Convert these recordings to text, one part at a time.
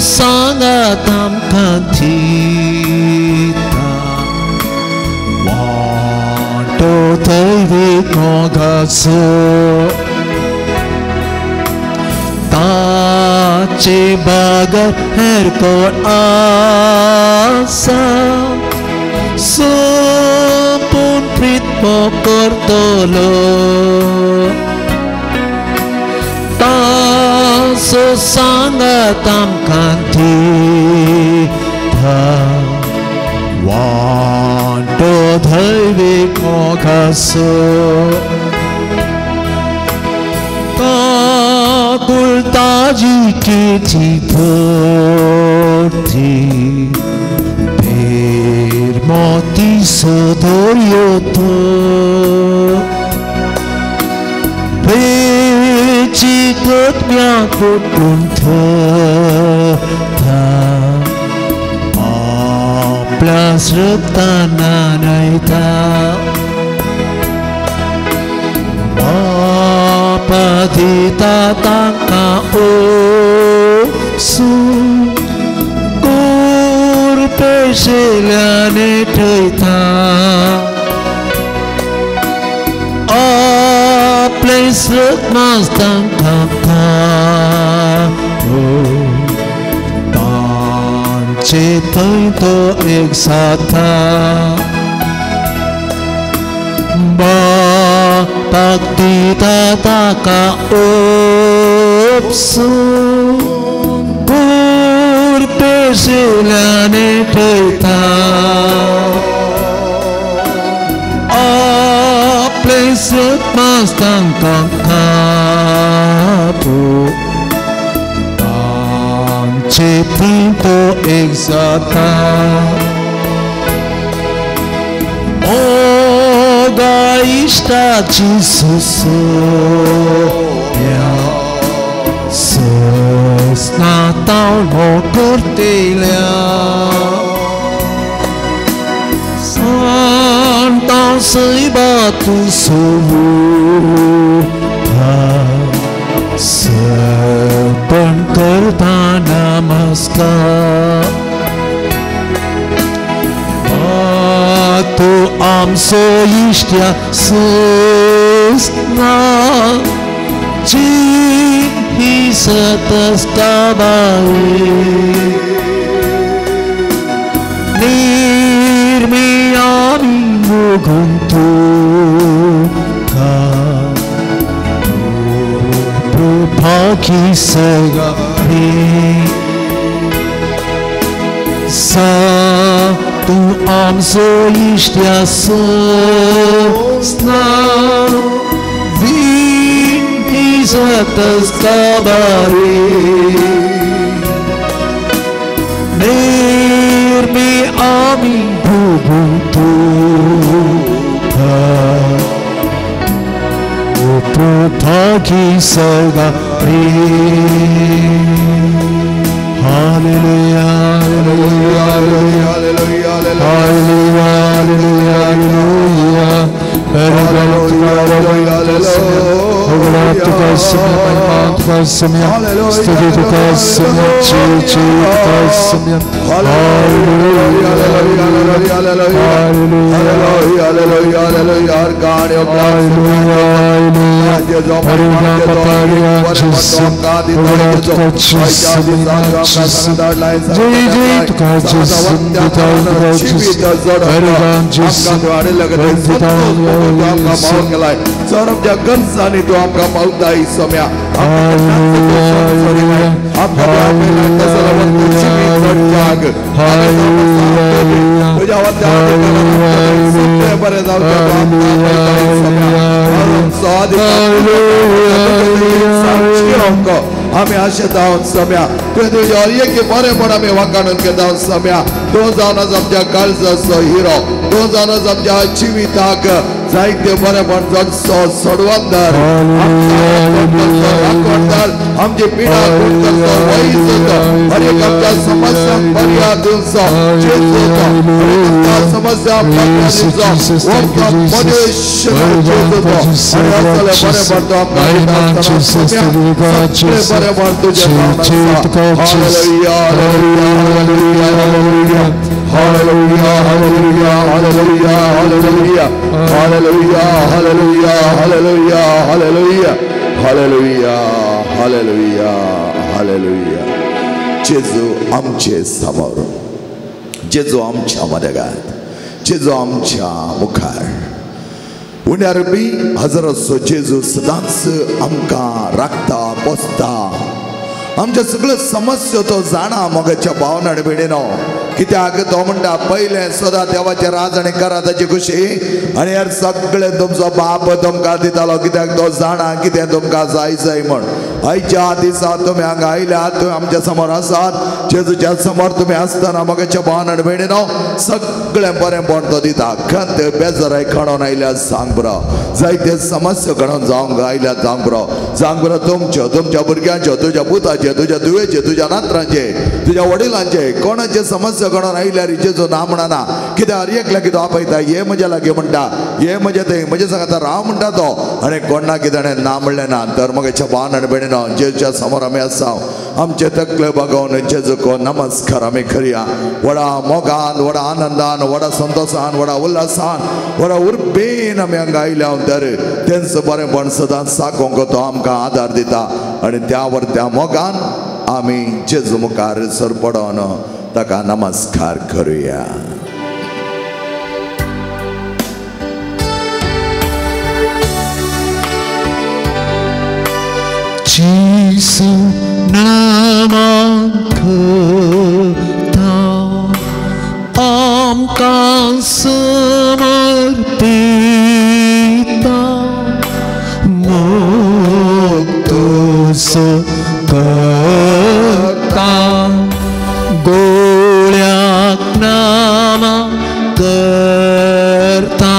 सांगात आमकां दिता वांटो दैवीक मोगाचो ताचे बगर हेर कोण आसा सोंपून प्रीत करतलो ताचो सांगात आमकां दिता वांटो दैवीक मोगाचो काकुळताजी किती भरती मोती सदर्यो तो पेची कत्म्या कुटून थता आपल्या श्रद्धाना न्हयता बापा दिता तांकां ओसू पेशेल्याने ठेयता आपले श्रद्धास तांकां तांचे थंय तो एक जाता बापाक दिता ताका ओपसून पेशेल्याने ठेयता आपले श्रद्धास तांकां खापो तांचे थंय तो एक जाता मोगा इश्टाची सुसोया सस्नातावनो करतेल्या सांता सैबा तूं सोबता सर्पण करता नमस्कार तूं आमचो इश्ट्या सस्ना सतस्ताबाई निर्मियामी मुगुंतुका भागी सगारी सा तूं आमचो इश्ट्या सस्ना सतस्ताबारी निर्मी आमी भुगुंतुका भागी सगारी. Hallelujah, hallelujah, hallelujah, hallelujah, hallelujah. आमी आशेता सम्या तुवें तुज्या एक बरें आमी वाखाणून घेता सम्या. तूं जावन आसा आमच्या काळजाचो हिरो, तूं जावन आसा आमच्या जिविताक जायते बरेपण जगचो सोडवंदर, राखणदार, आमची पिडा दूर करचो, वैज हर एक आमच्या समस्यांक पर्याय आदार दिवचो समस्या जेजू आमचे समोर, जेजू आमच्या मदगात, जेजू आमच्या मुखार उण्यार बी हजराचो जेजू सदांच आमकां राखता पोसता. आमच्या सगळ्यो समस्या तो जाणा मोगाच्या भावना आनी भयणीनो. कित्याक तो म्हणटा पयलें सदां देवाचें राज आनी करा ताची खुशी आनी हेर सगळें तुमचो बाप तुमकां दितालो. कित्याक तो जाणा कितें तुमकां जाय जाय म्हण. आयच्या दिसा तुमी हांगा आयल्यात, तुमी आमच्या समोर आसात, जेजूच्या समोर तुमी आसतना मोगाच्या भावान आनी भयणीनो सगळें बरेंपण तो दिता. खंत बेजाराय खणोन आयल्यात सांग बरो, जायते समस्या खणोन जावंक आयल्यात सांग बरो, सांग बरो तुमच्यो, तुमच्या भुरग्यांच्यो, तुज्या पुताचे, तुज्या धुवेचे, तुज्या नात्रांचे, तुज्या वडिलांचे कोणाचे समस्या खणोन आयल्यार जेजू ना म्हणना. कित्याक हर एकल्या कितें आपयता, हे म्हज्या लागीं म्हणटा, हे म्हज्या थंय म्हज्या सांगता राव म्हणटा तो आनी कोणा कितें ना म्हणलें ना. तर मोगाच्या भावान आनी भयणीनो जेजूच्या समोर आमी आसा, आमचे तकले बागोवन जेजूको नमस्कार आमी करया. व्हडा मोगान, व्हडा आनंदान, व्हडा संतोशान, व्हडा उल्हासान, व्हडा उर्बेन आमी हांगा आयल्या. तर तेंचो बरेंपण सदांच साकोंक तो आमकां आदार दिता आनी त्या वरत्या मोगान आमी जेजू मुखार सरपडोन ताका नमस्कार करुया. जेजू नामान करता आमकां समर्पिता मुक्तोसो करता गोळ्याक नामा करता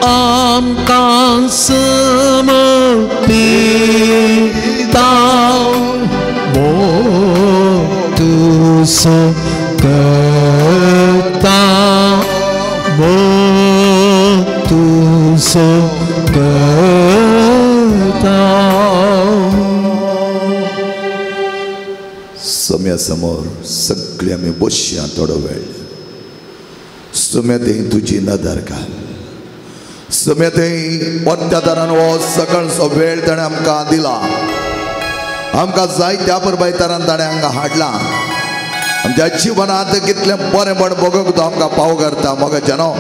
आमकां समर्पिता मुक्तोसो करता मुक्तोसो करता. सम्या समोर सगळे आमी बसया थोडो वेळ. सम्या थंय तुजी नदर घाल, सम्या थंय अत्याचारान हो सकाळचो वेळ ताणें आमकां दिला. आमकां जाय त्या परबायतारान ताणें हांगा हाडला. आमच्या जिवनांत कितलें बरेंपण भोगूंक तो आमकां पाव करता. मोगाच्या न्हू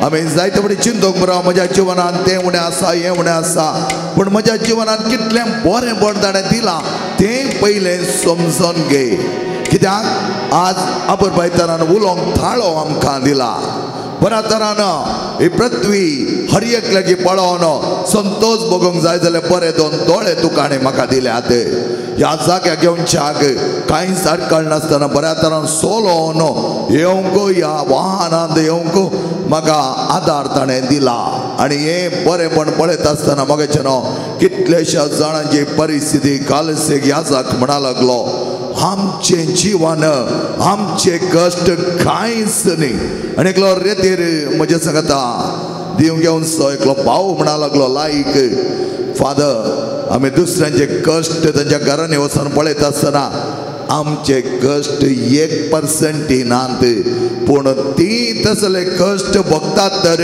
आमी जायते फावटी चिंतूंक बरो म्हज्या जिवनांत तें उणें आसा, हें उणें आसा, पूण म्हज्या जिवनांत कितलें बरेंपण ताणें दिलां तें पयलें समजून घे. कित्याक आज आबरबायतारान उलोवंक थाळो आमकां दिला. बऱ्या तरान ही पृथ्वी हर एकल्याची पळोवन संतोष भोगूंक जाय जाल्यार बरे दोन दोळे तुका आनी म्हाका दिल्यात. ह्या जाग्याक घेवच्याक कांयच आडखळ नासतना बऱ्या तरान सोलोवन येवंक ह्या वाहनांत येवंक म्हाका आदार ताणें दिला. आनी हें बरेंपण पळयत आसतना म्हाका न्हू कितल्याश्या जाणांची परिस्थिती कालसेक याजाक म्हणा लागलो आमचें जीवन आमचे कश्ट कांयच न्ही. आनी एकलो रेतीर म्हजे सांगता दिवंक घेवचो एकलो भाव म्हणा लागलो लायक फादर आमी दुसऱ्यांचे कश्ट तांच्या घरांनी वचून पळयत आसतना आमचे कश्ट 1% नात, पूण ती तसले कश्ट भोगतात तर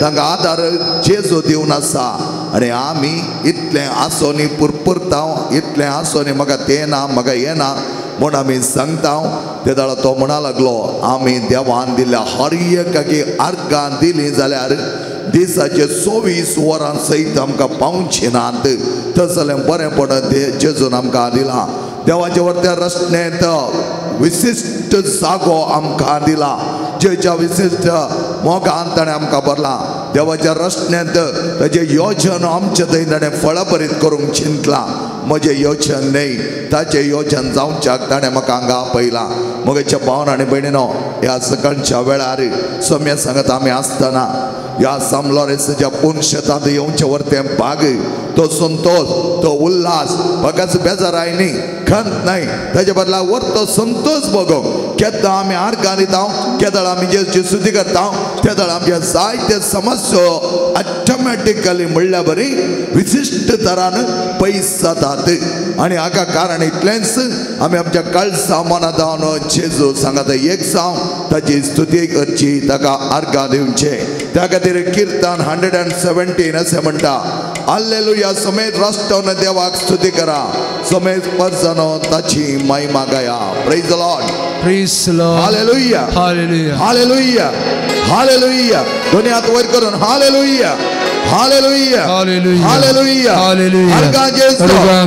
तांकां आदार जेजू दिवन आसा. आनी आमी इतलें आसोनी पुरपुरता, इतलें आसोनी म्हाका तें ना म्हाका हें ना म्हूण आमी सांगता. ते वेळार तो म्हणा लागलो आमी देवान दिल्ल्या हर एकाकी अर्गां दिली जाल्यार दिसाचे 24 वरां सयत आमकां पावचे नात. तसलें बरेंपण जेजून आमकां दिलां. देवाच्या वरत्या रचनेंत विशिश्ट जागो आमकां दिला, जेच्या विशिश्ट मोगान ताणें आमकां भरला. देवाच्या रचनेंत ताजें योजन आमचे थंय ताणें फळभरीत करूंक चिंतलां. म्हजें योजन न्हय ताचें योजन जावच्याक ताणें म्हाका हांगा आपयलां. म्हज्या भावन आनी भयणीनो ह्या सकाळच्या वेळार सम्या सांगत आमी आसतना ह्या साम लॉरेन्साच्या पूर्ण शेतांत येवचें वरतें भाग तो संतोष, तो उल्हास फकत बेजाराय न्ही, खंत न्हय, ताजे बदला वरतो संतोष भोगोवंक केन्ना आमी आर्गां दिता, केदळ आमी जेजूची स्तुती करता, तेदळ आमच्या जायते समस्या ऑटोमॅटिकली म्हणल्या बरी विशिश्ट तरान पयस जातात. आनी हाका कारण इतलेंच, आमी आमच्या काळजा मना जावन जेजू सांगता एक जावं ताची स्तुती करची, ताका आर्गां दिवचें. त्या खातीर किर्तन 117 अशें म्हणटा, हालेलुया समेत राष्ट्रान देवाक स्तुती करा, समेत परजानो ताची महिमा गाया. Praise the Lord. Praise the Lord. Hallelujah. Hallelujah. Hallelujah. Hallelujah. दोन्ही हात वयर करून hallelujah. Hallelujah. Hallelujah. Hallelujah. Hallelujah. आर्गां जेजू, आर्गां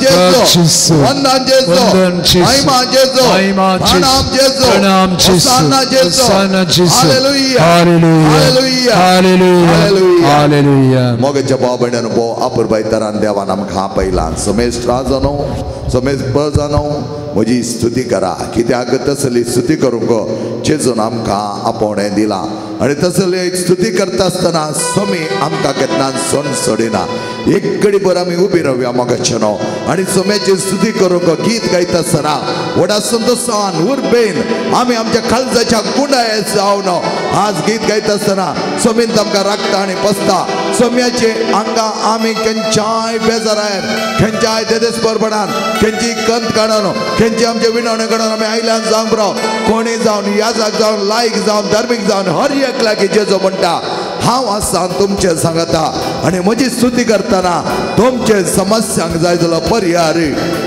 जेजू, वंदन जेजू, वंदन जेजू, महिमा जेजू, प्रणाम जेजू, प्रणाम जेजू, होसाना जेजू, होसाना जेजू. हालेलुया. हालेलुया. हालेलुया. हालेलुया. हालेलुया. मोगाच्या भाव भयणांनो, भोव अपुरबाय तरान देवान आमकां आपयला. समेस्त राजानो, समेस्त प्रजानो म्हजी स्तुती करा, कित्याक तसली स्तुती करूंक जेजून आमकां आपोवणें दिलां. आनी तसली स्तुती करता आसतना स्वामी आमकां केन्ना सोण सोडिना. एक घडी भर आमी उबी रावया मोगाच्यानो आनी स्वाम्याची स्तुती करूंक गीत गायता आसतना व्हडा संतोशान उर्बेन आमी आमच्या काळजाच्या गुंडाये जावन आज गीत गायता आसतना स्वामीन आमकां राखता आनी पसता. स्वाम्याचे आंगा आमी खंयच्याय बेजारान, खंयच्याय तेदेसपरपणान, खंयची कंत काडून, खंयची आमचे विनवणे काडून आमी आयल्यान जावंक पुरो. कोणी जावन, याजक जावन, लायक जावन, धार्मीक जावन, हर एकल्याक जेजू म्हणटा हांव आसा तुमचें सांगता आनी म्हजी स्तुती करतना तुमचे समस्यांक जाय जालो पर्याय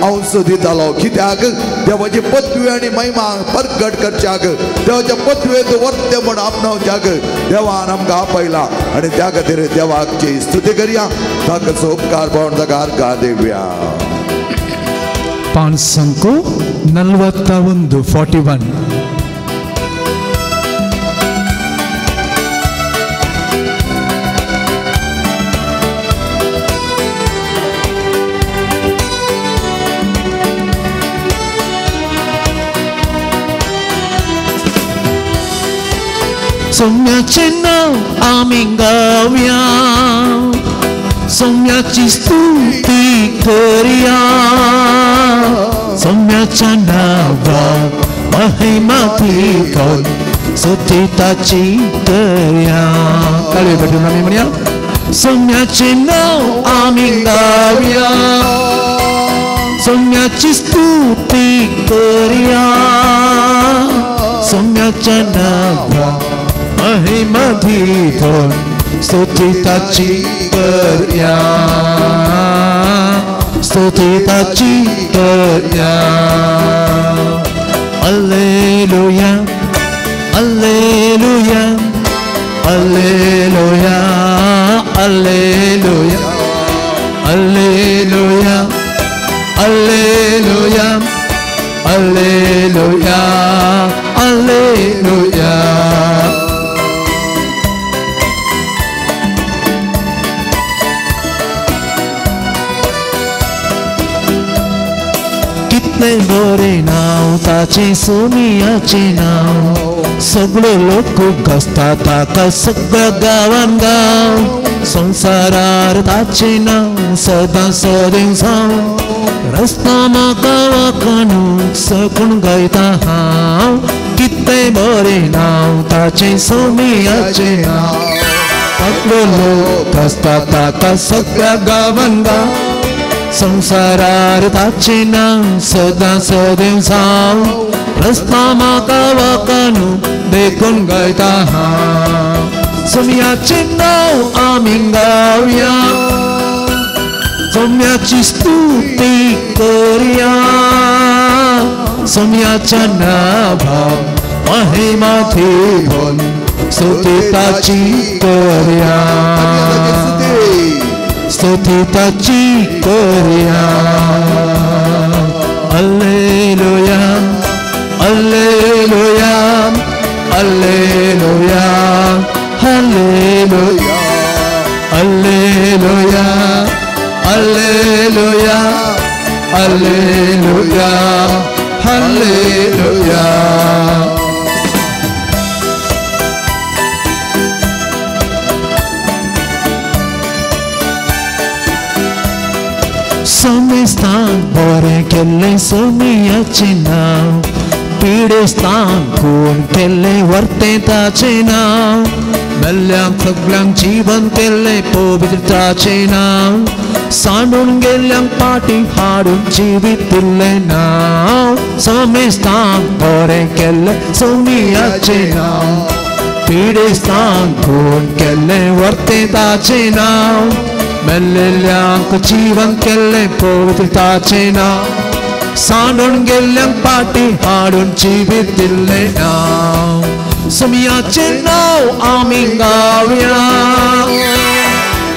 हांव सोदितालो. कित्याक देवाची पदवी आनी महिमा परगट करच्याक, देवाच्या पदवेंत वर्ते म्हण आपणावच्याक देवान आमकां आपयला. आनी त्या खातीर देवाची स्तुती करया, ताका उपकार पावून ताका आर्गां दिवया. 541 41. सोम्याचें नांव आमी गावया, सोम्याची स्तुती करया, सोम्याच्या नांवा महिमा ती स्तुती ताची करया. ताळयो पेटून आमी म्हणया, सोम्याचें नांव आमी गावया, सोम्याची स्तुती करया, सोम्याच्या नांवा महिमा ती स्तुती ताची करया, स्तुती ताची करया. Alleluia, alleluia, alleluia, alleluia, alleluia, alleluia, alleluia, alleluia. कितलें बरें नांव ताचें, सोमियाचें नांव, सगळे लोक गाजता ताका सगळ्या गांवान गांव. संवसारार ताचें नांव सदां सदें जावं, रस्ता म्हाका वाकानू सगूण गायता हांव. कितलें बरें नांव ताचें, सोमियाचें नांव, सगळे लोक गाजता ताका सगळ्या गांवान गांव. संवसारार ताचें नांव सदां सदें जावं, रस्ता म्हाका वाकानू देखून गायता हांव. सोम्याचें नांव आमी गावया, सोम्याची स्तुती करया, सोम्याच्या नांवा महिमा ती स्तुती ताची करया, स्तुती ताची करया. Alleluia, alleluia, alleluia, alleluia, alleluia, alleluia, alleluia, alleluia. केल्लें सोम्याचें नांव, पिडेस्तांक खून केल्लें वर्तें ताचें नांव, मेल्ल्यांक सगळ्यांक जीवन केल्लें पवित्रताचें नांव, सांडून गेल्ल्यांक पाटी हाडून जिवीत दिल्लें नांव, समेस्तांक बरें केल्लें सोम्याचें नांव, पिडेस्तांक खून केल्लें वर्तें ताचें नांव, मेल्ल्यांक जीवन केल्लें पवित्रताचें नांव, सांडून गेल्ल्यांक पाटी हाडून जिवीत दिल्लें नांव. सोम्याचें नांव आमी गावया,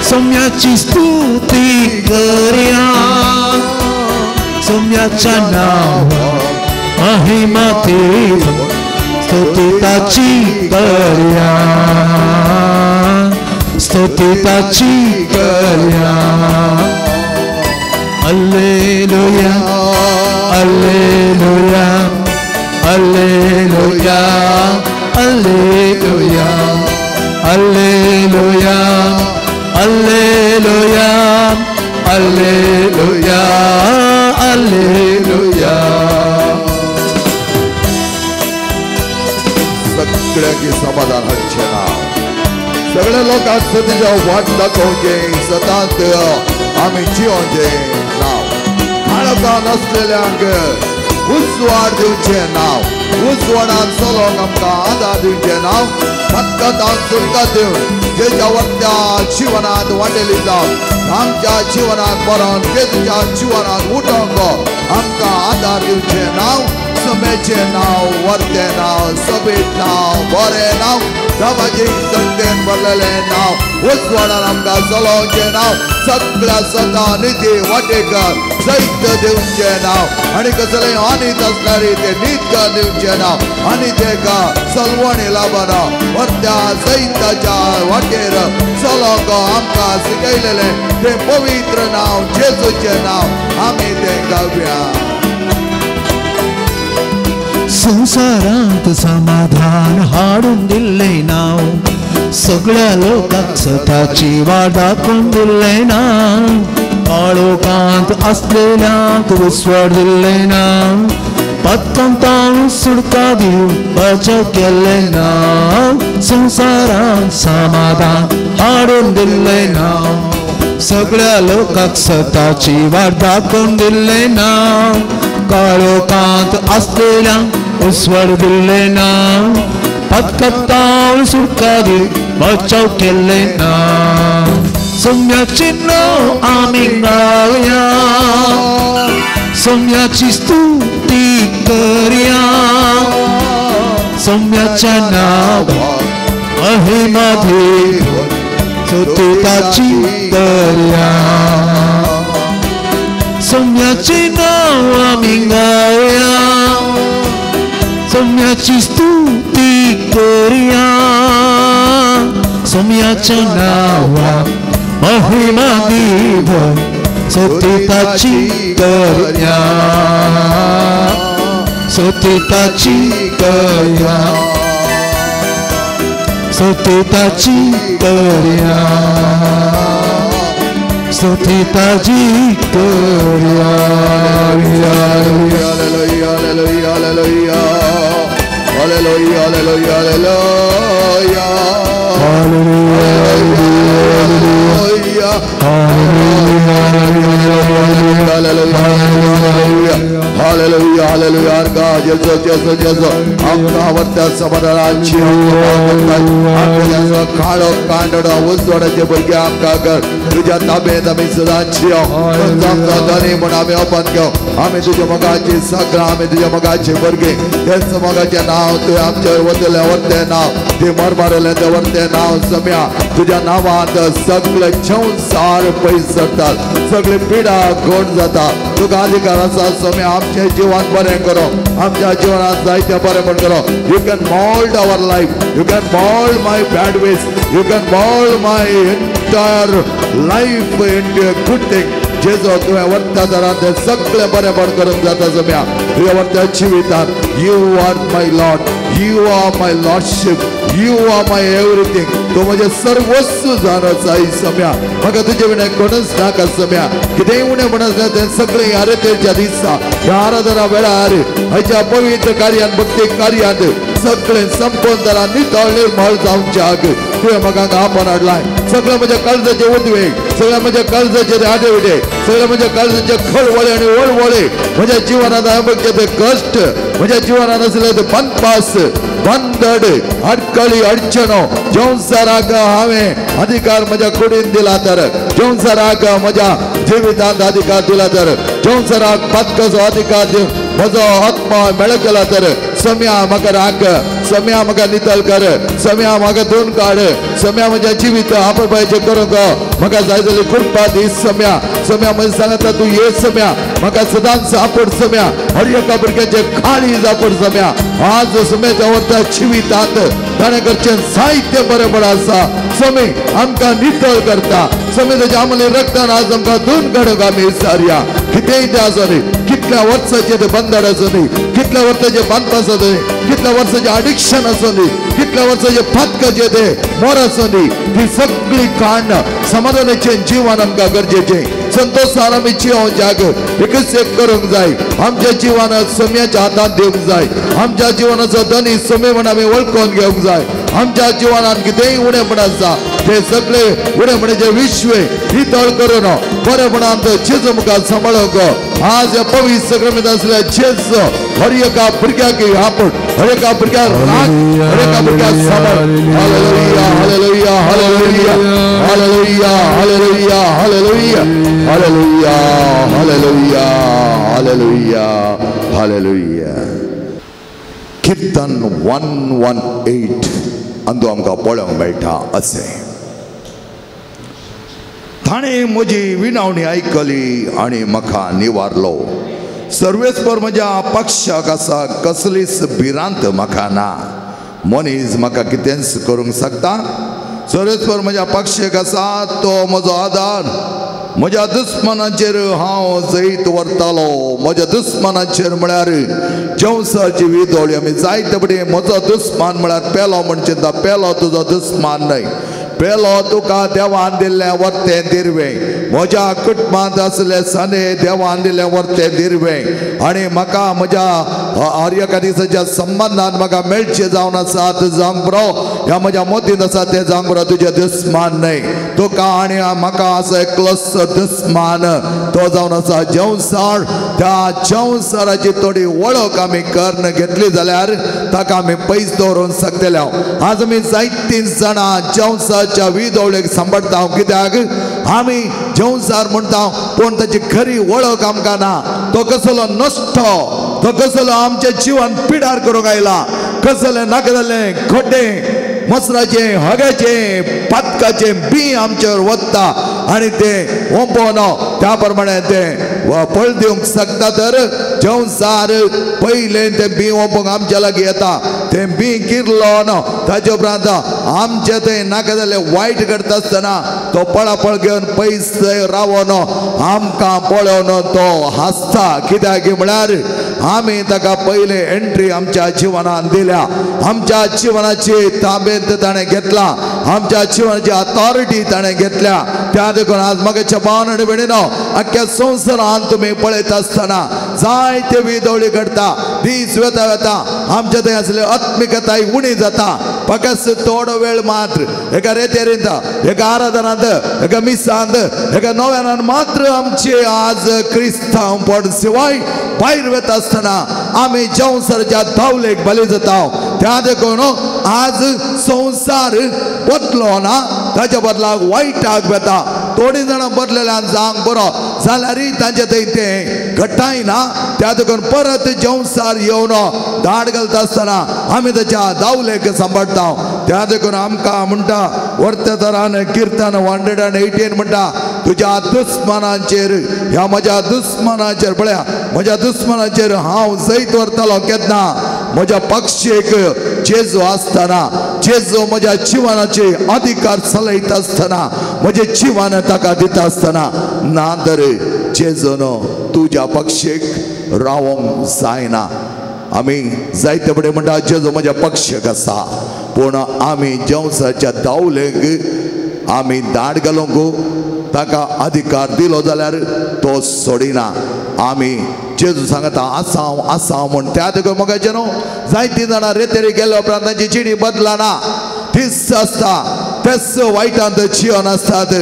सोम्याची स्तुती करया, सोम्याच्या नांवाक महिमा दी, स्तुती ताची करया, स्तुती ताची करया. Alleluia, alleluia, alleluia, alleluia, alleluia, alleluia, alleluia, alleluia. सगळ्यांकी समाधान हाडचें नांव, सगळे लोकांक सदच्या वाट दाखोवचें, सदांच आमी जियोवचें नांव, काळोखां नासलेल्यांक उजवाड दिवचें नांव, उजवाडान चलोवंक आमकां आदार दिवचें नांव, फक्कत सुटका दिवन जेच्या वरत्या जिवनांत वांटेली जावन आमच्या जिवनाक मरण जेजूच्या जिवनाक उठोवंक आमकां आदार दिवचें नांव, समेचें नांव, वर्तें नांव, सोबीत नांव, बरें नांव, दाबाजी संगतेन भरलेलें नांव, उजवाडान आमकां चलोवचें नांव, सगळ्या सदा निती वाटेकर जैत दिवचें नांव, आनी कसलें अनीत आसल्यार तें नीत दिवचें नांव, आनी तेका सलवणी लाबना वर्त्या जैताच्या वाटेर चलोवंक आमकां शिकयलेलें तें पवित्र नांव, जेजूचें नांव आमी तें गावया. संवसारांत समाधान हाडून दिल्लें नांव, सगळ्या लोकांक सताची वाट दाखोवन दिल्लें नांव, काळोखांत आसलेल्यांक उजवाड दिल्लें नांव, पतंतांक सुटका दिवन बचाव केल्लें नांव, संवसारांत समाधान हाडून दिल्लें नांव, सगळ्या लोकांक सताची वाट दाखोवन दिल्लें नांव, काळोखांत आसलेल्यांक उजवाड दिल्लें नांव, पतंतांक सुटका दिवन बचाव केल्लें नांव. सोम्याचें नांव आमी गावया, सोम्याची स्तुती करया, सोम्याच्या नांवाक महिमा दी, स्तुती ताची करया. सोम्याचें नांव आमी गावया, सोम्याची स्तुती करया, सोम्याच्या नांवाक महिमा दी, स्तुती ताची करया, स्तुती ताची करया, स्तुती ताची करया, स्तुती ताची करया. Hallelujah, hallelujah, hallelujah, hallelujah, hallelujah, hallelujah, hallelujah, hallelujah. जेजू जेजू जेजू आमकां वरत्या समाधानाची काळो कांडो उजवाडाचे भुरगे आमकां कर, तुज्या ताबेंत आमी सदांच आमकां धनी म्हूण आमी ओपन घेव, आमी तुज्या मोगाची सगळां, आमी तुज्या मोगाचे भुरगे, तेच मोगाचें नांव तुवें आमचेर वतलें वर्तें नांव, ती मरमारलें तें वर्तें नांव सम्या, तुज्या नांवांत सगळे संवसार पयस सरतात, सगळे पिडा गोड जाता. तुका अधिकार आसा सम्या आमचें जिवन बरें करो, आमच्या जिवनांत जायतें बरेंपण करो. You can mould our life, you can mould my bad ways, you can mould my entire life into a good thing. Jeju तुवें वर्ता दरांत सगळें बरेंपण करूंक जाता सम्या. तुज्या वर्त्या जिवितांत you are my lord, you are my lordship, you are my everything. तूं म्हजें सर्वस्व जावन आसा सम्या. म्हाका तुजे विणें कोणूच नाका सम्या. कितेंय उणें म्हण आसलें तें सगळें आरतेच्या दिसा ह्या आराधना वेळार हयच्या पवित्र कार्यान भक्ती कार्यांत सगळें संपूर्ण दरान नितळ निर्मळ जावच्याक तुवें म्हाका आपोवन हाडलाय. सगळें म्हज्या काळजाचे उद्वेग, सगळें म्हज्या काळजाचे आडेविडे, सगळें म्हज्या काळजाचे खळवळे आनी वळवळे, म्हज्या जिवनांत अनुभवचे ते कश्ट, म्हज्या जिवनांत आसले ते बनपास बंदड अडकळी अडचणो संवसाराक हांवें अधिकार म्हज्या कुडीन दिला तर, संवसाराक म्हज्या जिवितांत अधिकार दिला तर, संवसाराक पातकाचो अधिकार दिवन म्हजो आत्मा मेळ केला तर सम्या म्हाका राख, सम्या म्हाका नितळ कर, सम्या म्हाका धुवन काड, सम्या म्हज्या जिवीत आपणपायचें करूंक म्हाका जाय जाल्यार कृपा दी सम्या. सम्या म्हजें सांगता तूं ये सम्या, म्हाका सदांच आपोड सम्या, हर एका भुरग्याचें काळीज आपोड सम्या. आज सम्याच्या वर्ता जिवितांत ताणें करचें साहित्य बरेंपण आसा. स्वामी आमकां नितळ करता. स्वामी ताच्या आमले रक्तान आज आमकां धुवन काडूंक आमी सारया. कितेंय तें आसूं न्ही, कितल्या वर्साचें तें बंधन आसूं न्ही, कितल्या वर्साचें बांदपास आसूं न्ही, कितल्या वर्साचें अडिक्शन आसूं न्ही, कितल्या वर्साचें पातकाचें तें मोर आसूं न्ही, ती सगळी काण समाधानाचें जिवन आमकां गरजेचें. संतोशान आमी जिवंक एकच एक करूंक जाय. आमच्या जिवनात सम्याच्या हातांत दिवंक जाय. आमच्या जिवनाचो धनी सम्य म्हण आमी वळखून घेवंक जाय. आमच्या जिवनात कितेंय उणेपण आसा ते सगळे उणेपणाचे विश्व नितळ करून बरेपणान जेजू मुखार सांबाळूंक आज ह्या पवित्र सक्रमेंत आसल्या जेजू हर एका भुरग्याक आपण, हर एका भुरग्याक राख, हर एका भुरग्याक सांबाळ. Hallelujah, hallelujah, hallelujah, hallelujah, hallelujah, hallelujah, hallelujah, hallelujah, hallelujah, hallelujah. Kirtan 118 अंदू आमकां पळोवंक मेळटा अशें. ताणें म्हजी विनवणी आयकली आनी म्हाका निवारलो. सर्वेस्पर म्हज्या पक्षाक आसा, कसलीच भिरांत म्हाका ना. मनीस म्हाका कितेंच करूंक शकता. सर्वेस्पर म्हज्या पक्षाक आसा, तो म्हजो आदार. म्हज्या दुस्मानाचेर हांव जैत व्हरतालो. म्हज्या दुस्मानाचेर म्हळ्यार जंवसाची विदोळी आमी जायते फावटी म्हजो दुस्मान म्हळ्यार पेलो म्हणचे पेलो तुजो दुस्मान न्हय, पेलो तुका देवान दिल्लें वर्तें दिरवें. म्हज्या कुटुंबांत आसले सने देवान दिल्लें वर्तें दिरवें आनी म्हाका म्हज्या हर एका दिसाच्या संबंदान म्हाका मेळचें जावन आसा जावंक बरो ह्या म्हज्या मतींत आसा तें जावंक बरो तुजें दुस्मान न्हय. तुका आनी म्हाका आसा एकलोच दुस्मान, तो जावन आसा जंवसार. त्या जंवसाराची थोडी वळख आमी करून घेतली जाल्यार ताका आमी पयस दवरूंक शकतले. आज आमी जायतीं जाणां जंवसाच्या विदोवळेक सांबाळटा. कित्याक आमी जंवसार म्हणटा पूण ताची खरी वळख आमकां ना. तो कसलो नश्टो, तो कसलो आमचें जिवन पिडार करूंक आयला, कसलें नाका जाल्लें खड्डे मसराचें हग्याचें पातकाचें बी आमचेर वता आनी तें ओंपोवन त्या प्रमाणे तें फळ दिवंक शकता. तर जंवसार पयलें तें बी ओंपोवंक आमच्या लागीं येता, तें बी किरलो ताचे उपरांत आमचें तें नाका जाल्लें वायट करता आसतना तो पळापळ घेवन पयस रावन आमकां पळोवन तो हांसता. कित्याक म्हळ्यार आमी ताका पयले एंट्री आमच्या जिवनान दिल्या, आमच्या जिवनाची ताबेंत ताणें घेतला, आमच्या जिवनाची अथॉरिटी ताणें घेतल्या. त्या देखून आज म्हाका भावन आनी भयणीनो आख्ख्या संवसारान तुमी पळयता आसतना जायते विदोळी घडटा. दीस वेता वेता आमच्या थंय आसले आत्मिकताय उणी जाता. फकत थोडो वेळ मात्र एका रेतेरींत, एका आराधनांत, एका मिसांत, एका नव्यानान मात्र आमचे आज क्रिस्तांवपण शिवाय भायर वेता आसतना आमी जंवसाराच्या धांवलेक बली जाता. त्या देखून आज संवसार बदलो ना, ताच्या बदलाक वायटाक वेता. थोडीं जाणां बदलेल्यान जावंक बरो जाल्यारय तांचे थंय तें घडटाय ना. त्या देखून परत जंवसार येवन धाड घालता आसतना आमी ताच्या दावलेक सांबाळटा. त्या देखून आमकां म्हणटा वर्ततरान किर्तन 118 म्हणटा तुज्या दुस्मानाचेर, ह्या म्हज्या दुस्मानाचेर पळया म्हज्या दुस्मानाचेर हांव जैत व्हरतलो. केन्ना? म्हज्या पक्षेक जेजू आसतना, जेजू म्हज्या जिवनाचे अधिकार चलयता आसतना, म्हजें जिवन ताका दिता आसतना. ना तर जेजून तुज्या पक्षेक रावंक जायना. आमी जायते फुडें म्हणटा जेजू म्हज्या पक्षेक आसा, पूण आमी जेवसाच्या दावलेक आमी दाड घालूंक ताका अधिकार दिलो जाल्यार तो सोडिना. आमी जेजू सांगता आसा हांव आसा हांव म्हूण त्या देखून मोगाचें न्हू जायतीं जाणां रेतेरी गेल्या उपरांत तांची जिणी बदलना, तीच आसता, तेच वायटांत जिवन आसतात.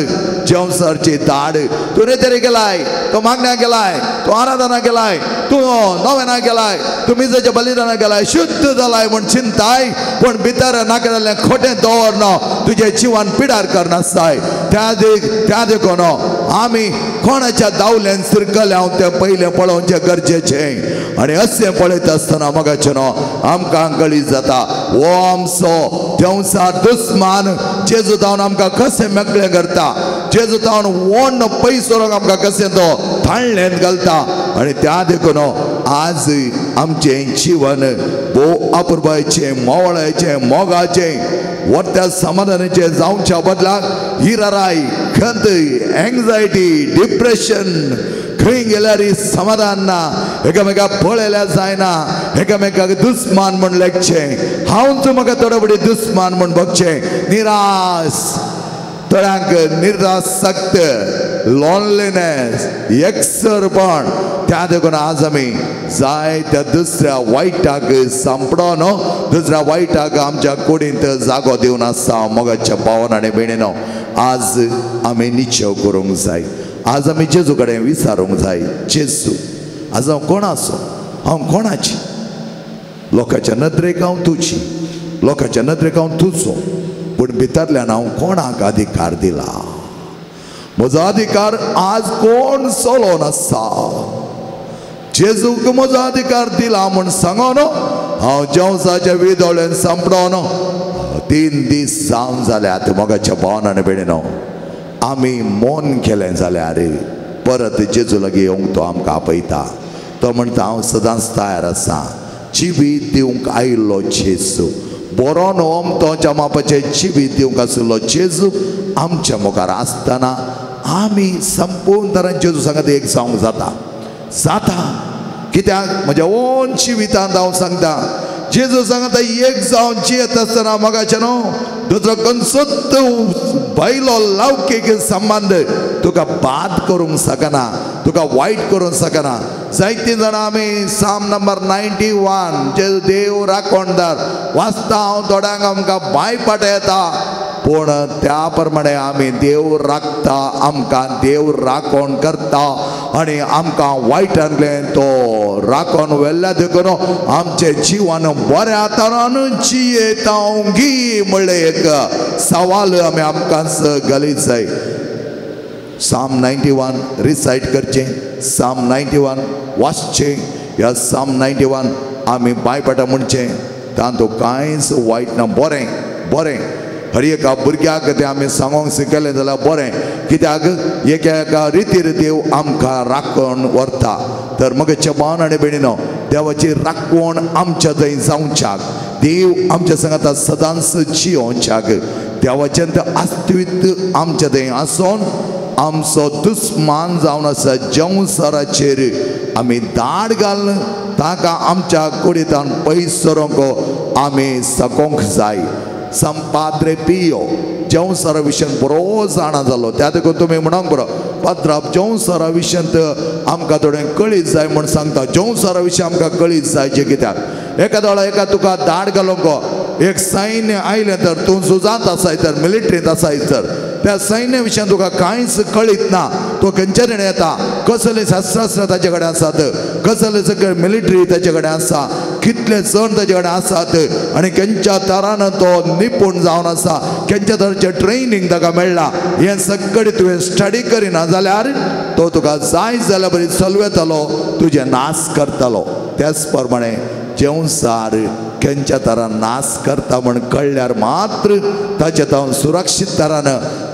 जेवसारची दाड तूं रेतेरी गेलाय, तूं मागण्या गेलाय, तूं आराधना गेलाय, तूं नवेना गेलाय, तूं मिजाच्या बलिदाना गेलाय, शुद्ध जालाय म्हूण चिंताय, पूण भितर नाका जाल्लें खोटें दवरना, तुजें जिवन पिडार करनासताय. त्या देखून आमी कोणाच्या दावल्यान शिरकले हांव तें पयलें पळोवचें गरजेचें. आनी अशें पळयता आसतना मोगाचें न्हू आमकां कळीत जाता हो आमचो देंवचार दुस्मान जेजू तावन आमकां कशें मेकळें करता, जेजू तावन वोण पयस व्हरूंक आमकां कशें तो थाळ्ळेंत घालता. आनी त्या देखून आज आमचें जिवन भोव अपुरबायेचें, मोवळायेचें, मोगाचें, वर्त्या समाधानाचें जावच्या बदलाक हिराराय, खंत, एंग्जायटी, डिप्रेशन, खंय गेल्यार समाधान ना, एकामेकाक पळयल्यार जायना, एकामेकाक दुस्मान म्हूण लेखचें, हांवच म्हाका थोडे फुडें दुस्मान म्हूण बगचें, निराश, थोड्यांक निरासक्त, लॉनलीनेस, एकसरपण. त्या देखून आज आमी जाय त्या दुसऱ्या वायटाक सांपडो न्हू, दुसऱ्या वायटाक आमच्या कुडींत जागो दिवन आसता. मोगाच्या पावन आनी भयणीनो, आज आमी निश्चय करूंक जाय, आज आमी जेजू कडेन विचारूंक जाय, जेजू आज हांव कोणाचो, हांव कोणाची? लोकांच्या नदरेक हांव तुजी, लोकांच्या नदरेक हांव तुजो, पूण भितरल्यान हांव कोणाक अधिकार दिला? म्हजो अधिकार आज कोण चलोवन आसा? जेजूक म्हजो अधिकार दिला म्हूण सांगो न्हू, हांव जेवसाच्या विदोळ्यान सांपडो न्हू. 3 दीस जावन जाल्यात मोगाच्या भावन आनी भयणीनो, आमी मौन केलें जाल्यार परत जेजू लागीं येवंक तो आमकां आपयता. तो म्हणटा हांव सदांच तयार आसा, जिवीत दिवंक आयिल्लो जेजू, बरो न्हू अमतोच्या मापाचें जिवीत दिवंक आशिल्लो जेजू आमच्या मुखार आसतना आमी संपूर्ण तरान जेजू सांगता एक जावंक जाता जाता. कित्याक म्हज्या ओन जिवितांत हांव सांगता, जेजू सांगता एक जावन जियेत आसतना मोगाचें न्हू दुसरो खंयचोच भायलो लौकीक संबंद तुका बाद करूंक शकना, तुका वायट करूंक शकना. जायतीं जाणां आमी साम नंबर 91 जे देव राखणदार वाचता, हांव थोड्यांक आमकां बायपाट येता, पूण त्या प्रमाणे आमी देव राखता, आमकां देव राखण करता आनी आमकां वायटांतलें तो राखण व्हेल्ल्या देखून आमचें जिवन बऱ्या तरान जियेता गी म्हणलें एक सवाल आमी आमकांच घालीत जाय. साम 91 रिसायट करचें, साम 91 वाचचें, ह्या साम 91 आमी बायपाटा म्हणचें, तातूंत कांयच वायट ना, बरें बरें. हर एका भुरग्याक तें आमी सांगोंक शिकयलें जाल्यार बरें, कित्याक एका एका रितीर देव आमकां राखण व्हरता. तर म्हज्या भावन आनी भयणीनो, देवाची राखवण आमच्या थंय जावच्याक, देव आमच्या सांगाता सदांच जियोवच्याक, देवाचें अस्तित्व आमच्या थंय आसून आमचो दुस्मान जावन आसा जेवसाराचेर आमी दाड घालून ताका आमच्या कुडींतल्यान पयस सरोंक आमी सकोंक जाय. संपाद्रे पियो जेवसारा विशयान बरो जाणा जालो, त्या देखून तुमी म्हणोंक बरो पात्राप जेवसारा विशयांत आमकां थोडें कळीत जाय म्हूण सांगता. जेवसारा विशय आमकां कळीत जाय जें कित्याक एका दोळा एका तुका दाड घालूंक एक सैन्य आयलें तर तूं झुजांत आसाय तर मिलिटरींत आसाय तर त्या सैन्य विशयान तुका कांयच कळीत ना, तो खंयच्या कडेन येता, कसले शस्त्रास्त्र ताचे कडेन आसात, कसले सगळे मिलिटरी ताचे कडेन आसा, कितले जण ताचे कडेन आसात आनी खंयच्या तरान तो निपूण जावन आसा, खंयच्या तराचें ट्रेनींग ताका मेळ्ळां, हें सगळें तुवें स्टडी करिना जाल्यार तो तुका जाय जाल्यार बरी चलयतलो, तुजें नाश करतलो. त्याच प्रमाणे जेवसार खंयच्या तरान नाश करता म्हण कळ्ळ्यार मात्र ताचे तावन सुरक्षीत तरान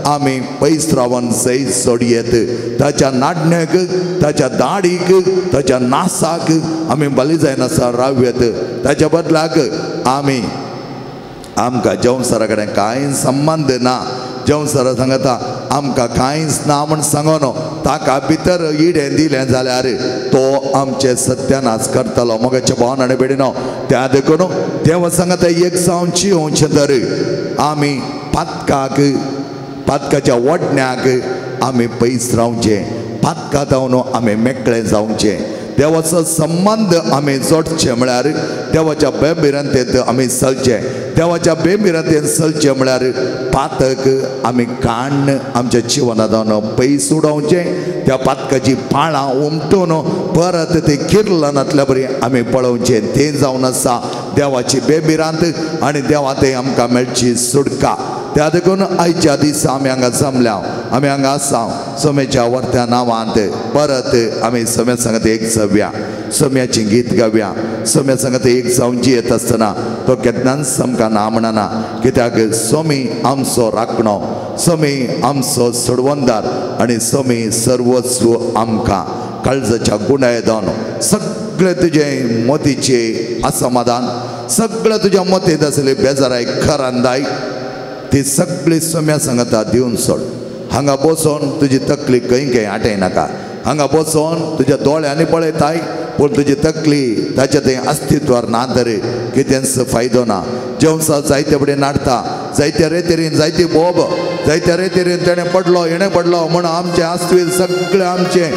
आमी पयस रावन जैत सोडयेत. ताच्या नाडण्याक, ताच्या दाडीक, ताच्या नासाक आमी बली जायनासतना रावयेत. ताच्या बदलाक आमी आमकां जेवसारा कडेन कांय संबंद ना जेवण सांगता आमकां कांयच ना म्हण सांगोन ताका भितर इडें दिलें जाल्यार तो आमचे सत्यानाश करतलो. मोगाच्या भावान आनी भयणीनो, त्या देखून देव सांगता एक जावची येवचें तर आमी पातकाक, पातकाच्या वडण्याक आमी पयस रावचें, पातका जावन आमी मेकळे जावचें. देवाचो संबंद आमी जोडचे म्हळ्यार देवाच्या बेभिरांतेंत आमी चलचें. देवाच्या बेभिरांतेंत चलचें म्हळ्यार पातक आमी काण्ण आमच्या जिवनांत जावन पयस उडोवचें, त्या पातकाची पाळां उमटून परत ते किर्लनांतल्या बरी आमी पळोवचें. तें जावन आसा देवाची बेभिरांत आनी देवा ते आमकां मेळची सुटका. त्या देखून आयच्या दिसा आमी हांगा जमल्या, आमी हांगा आसा सोम्याच्या वर्त्या नांवांत परत आमी सोम्या सांगत एक जावया, सोम्याचें गीत गावया. सोम्या सांगत एक जावन जियेत आसतना तो केन्नाच आमकां ना म्हणना, कित्याक सोमी आमचो राखणो, सोमी आमचो सोडवणदार आनी सोमी सर्वस्व आमकां. काळजाच्या गुणाय जावन सगळें तुजें मतीचें असमाधान, सगळें तुज्या मतींत आसलें बेजाराय खरांदाय ती सगळी सोम्या सांगता दिवन सोड. हांगा बसोन तुजी तकली खंय खंय आटयनाका, हांगा बसोन तुज्या दोळ्यांनी पळयताय पूण तुजी तकली ताच्या थंय अस्तित्वार ना तर कितेंच फायदो ना. जेवसा जायते फुडें नाडटा, जायते रेतेरीन जायती बोब, जायते रेतेरीन तेणें पडलो हेणें पडलो म्हूण आमचें आस्वील सगळें आमचें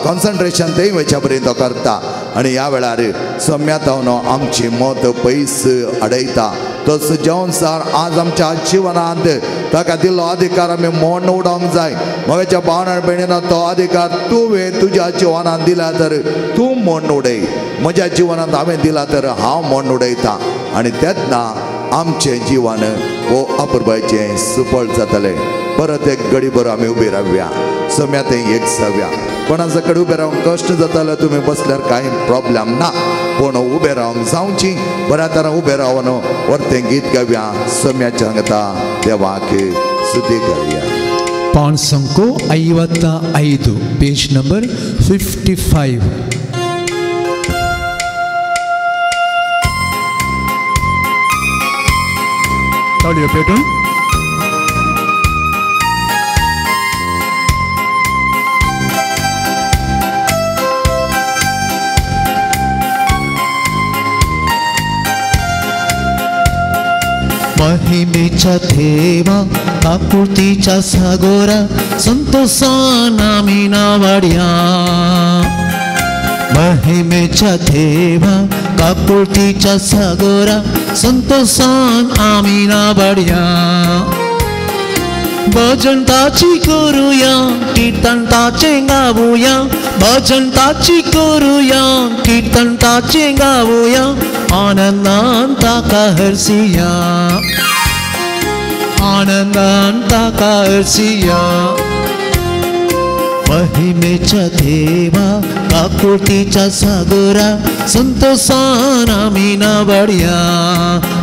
कॉन्सन्ट्रेशन थंय वयच्या पर्यंत तो करता. आनी ह्या वेळार सोम्या तावन आमची मत पयस अडयता. तसो जेवणसार आज आमच्या जिवनांत ताका दिल्लो अधिकार आमी मोड उडोवंक जाय. म्हज्या भावना भयणीनो, तो अधिकार तुवें तुज्या जिवनांत दिला तर तूं मोड उडय, म्हज्या जिवनांत हांवें दिला तर हांव मोड उडयता. आनी तेन्ना आमचें जिवन हो अपुरबायचें सुफळ जातलें. परत एक घडीभर आमी उबी रावया, सोम्या थंय एक जावया. कोणाच्या कडेन उबें रावंक कश्ट जाताले तुमी बसल्यार कांय प्रॉब्लम ना, पूण उबें रावंक जावची बऱ्या तरान उबें रावन वर्तें गीत गावया, सोम्याच्या सांगता देवाक स्तुती करया. ಪಾನ್ಸಂಕು 55, ಪೇಜ್ ನಂಬರ್ 55. ತಾಳಿಯ ಪೇಟು. महिमेच्या देवा काकुळतीच्या सागोरा संतोषान आमी नावाड्या. महिमेच्या देवा काकुळतीच्या सागोरा संतोषान आमी नावाड्या. भजन ताची करूया, कीर्तन ताचें गावया, भजन ताची करूया, कीर्तन ताचें गावया, आनंदान ताका हरसिया, आनंदान ताका हरसिया. महिमेच्या देवा काकुळतीच्या सागरा संतोषान आमी नावाड्या.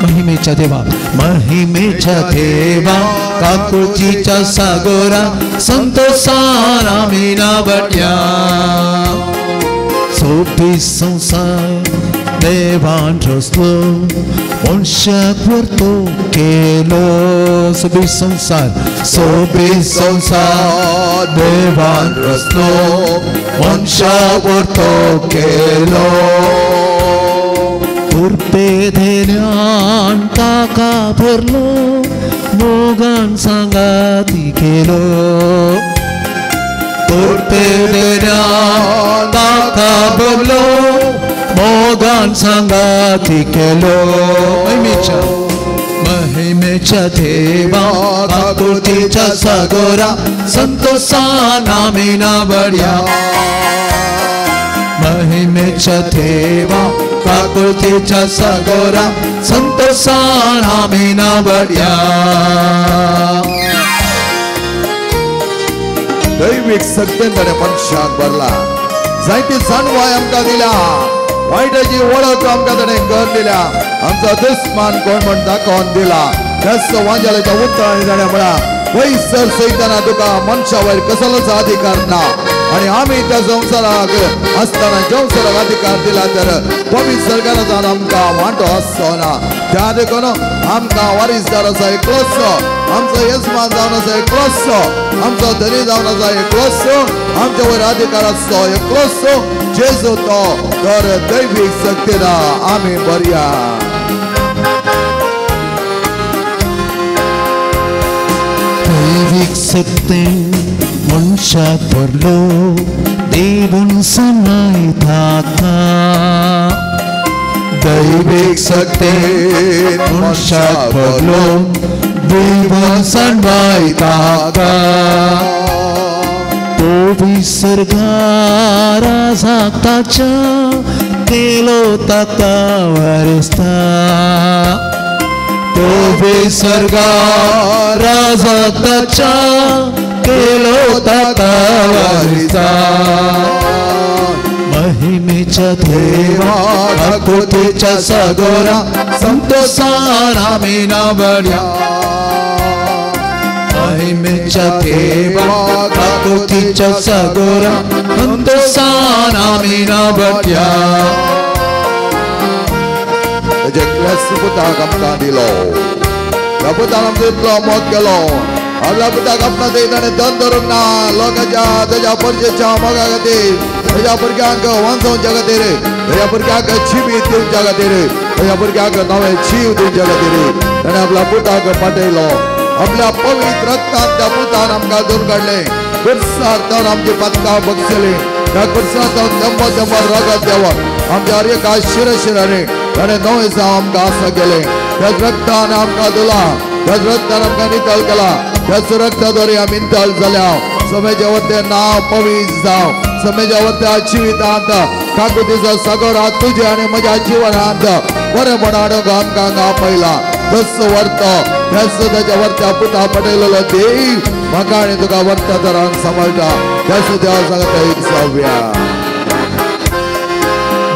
महिमेच्या देवा, महिमेच्या देवा काकुळतीच्या सागरा संतोषान आमी नावाड्या. सोबीत संसार देवान रचलो, मनशाक व्हरतो केलो. सोबीत संसार, सोबीत संसार देवान रचलो, मनशाक व्हरतो केलो. कृपे धेल्यान ताका भरलो, मोगान सांगाती केलो. कृपे धेल्यान ताका भरलो, मोगान सांगाती केलो. महिमेच्या, महिमेच्या देवा काकुळतीच्या सागरा संतोषान आमी नावाड्या. महिमेच्या देवा काकुळतीच्या सागरा संतोषान आमी नावाड्या. दैवीक शक्तीन ताणें मनशाक भरला, जायती जाणवाय आमकां दिल्या, वायटाची वळख आमकां ताणें कर दिल्या, आमचो दुस्मान कोण म्हण दाखोवन दिला. त्याच वांजाल्याच्या उतरांनी ताणें म्हळां, वयसर सयतना तुका मनशा वयर कसलोच अधिकार ना, आनी आमी त्या संवसाराक आसतना संवसाराक अधिकार दिला तर पवित्र सरकारान आमकां वांटो आसचो ना. त्या देखून आमकां वारीसदार आसा एकलोच, आमचो येजमान जावन आसा एकलोच, आमचो धनी जावन आसा एकलोच, आमच्या वयर अधिकार आसचो एकलोच जेजू तो तर दैवीक शक्तीना आमी बरया. दैवीक शक्तीन मनशाक भरलो देवून सनाय ताका. दैवीक शक्तीन मनशाक भरलो देवून सनाय ताका. तो विसर्गा राजाक ताच्या केलो ताका वारसता. तो विसर्गा राजाक ताच्या केलो ताका वारसता. महिमेच्या देवा काकुळतेच्या सागरा संतोषान आमी नावड्या. महिमेच्या देवा काकुळतेच्या सागरा संतोषान आमी नावड्या. ताच्या क्रिस्त पुताक आमकां दिलो, ह्या पुतान आमचो इतलो मोग केलो, आपल्या पुताक आपणा थंय ताणें धन धरूंक ना, लोकांच्या ताच्या परजेच्या मोगा खातीर, ताच्या भुरग्यांक वांचोवच्या खातीर, ताच्या भुरग्यांक जिवीत दिवच्या खातीर, ताच्या भुरग्यांक नवें जीव दिवच्या खातीर ताणें आपल्या पुताक पाठयलो. आपल्या पवित्र रक्तान त्या पुतान आमकां धरून काडलें. कुर्सार तावन आमची पातकां बगसली, त्या कुर्सार तावन तेंबो तेंबो रगत देवत आमच्या हर एका शिरशिरांनी ताणें नवें जावं आमकां आसा केलें. त्याच रक्तान आमकां धुला, त्याच रक्तान आमकां नितळ केला, त्याच रक्ता द्वारे आमी नितळ जाल्या. समेच्या वरतें नांव पवित्र जावं, समेच्या वरत्या जिवितांत काकुतीचो सागोर तुजे आनी म्हज्या जिवनांत बरें हाडूंक आमकां हांगा आपयला. तस वर्तो त्याच ताच्या वरत्या पुता पटयलेलो देव म्हाका आनी तुका वरत्या तरान सांबाळटा. त्याच देवा सांगता एक जावया.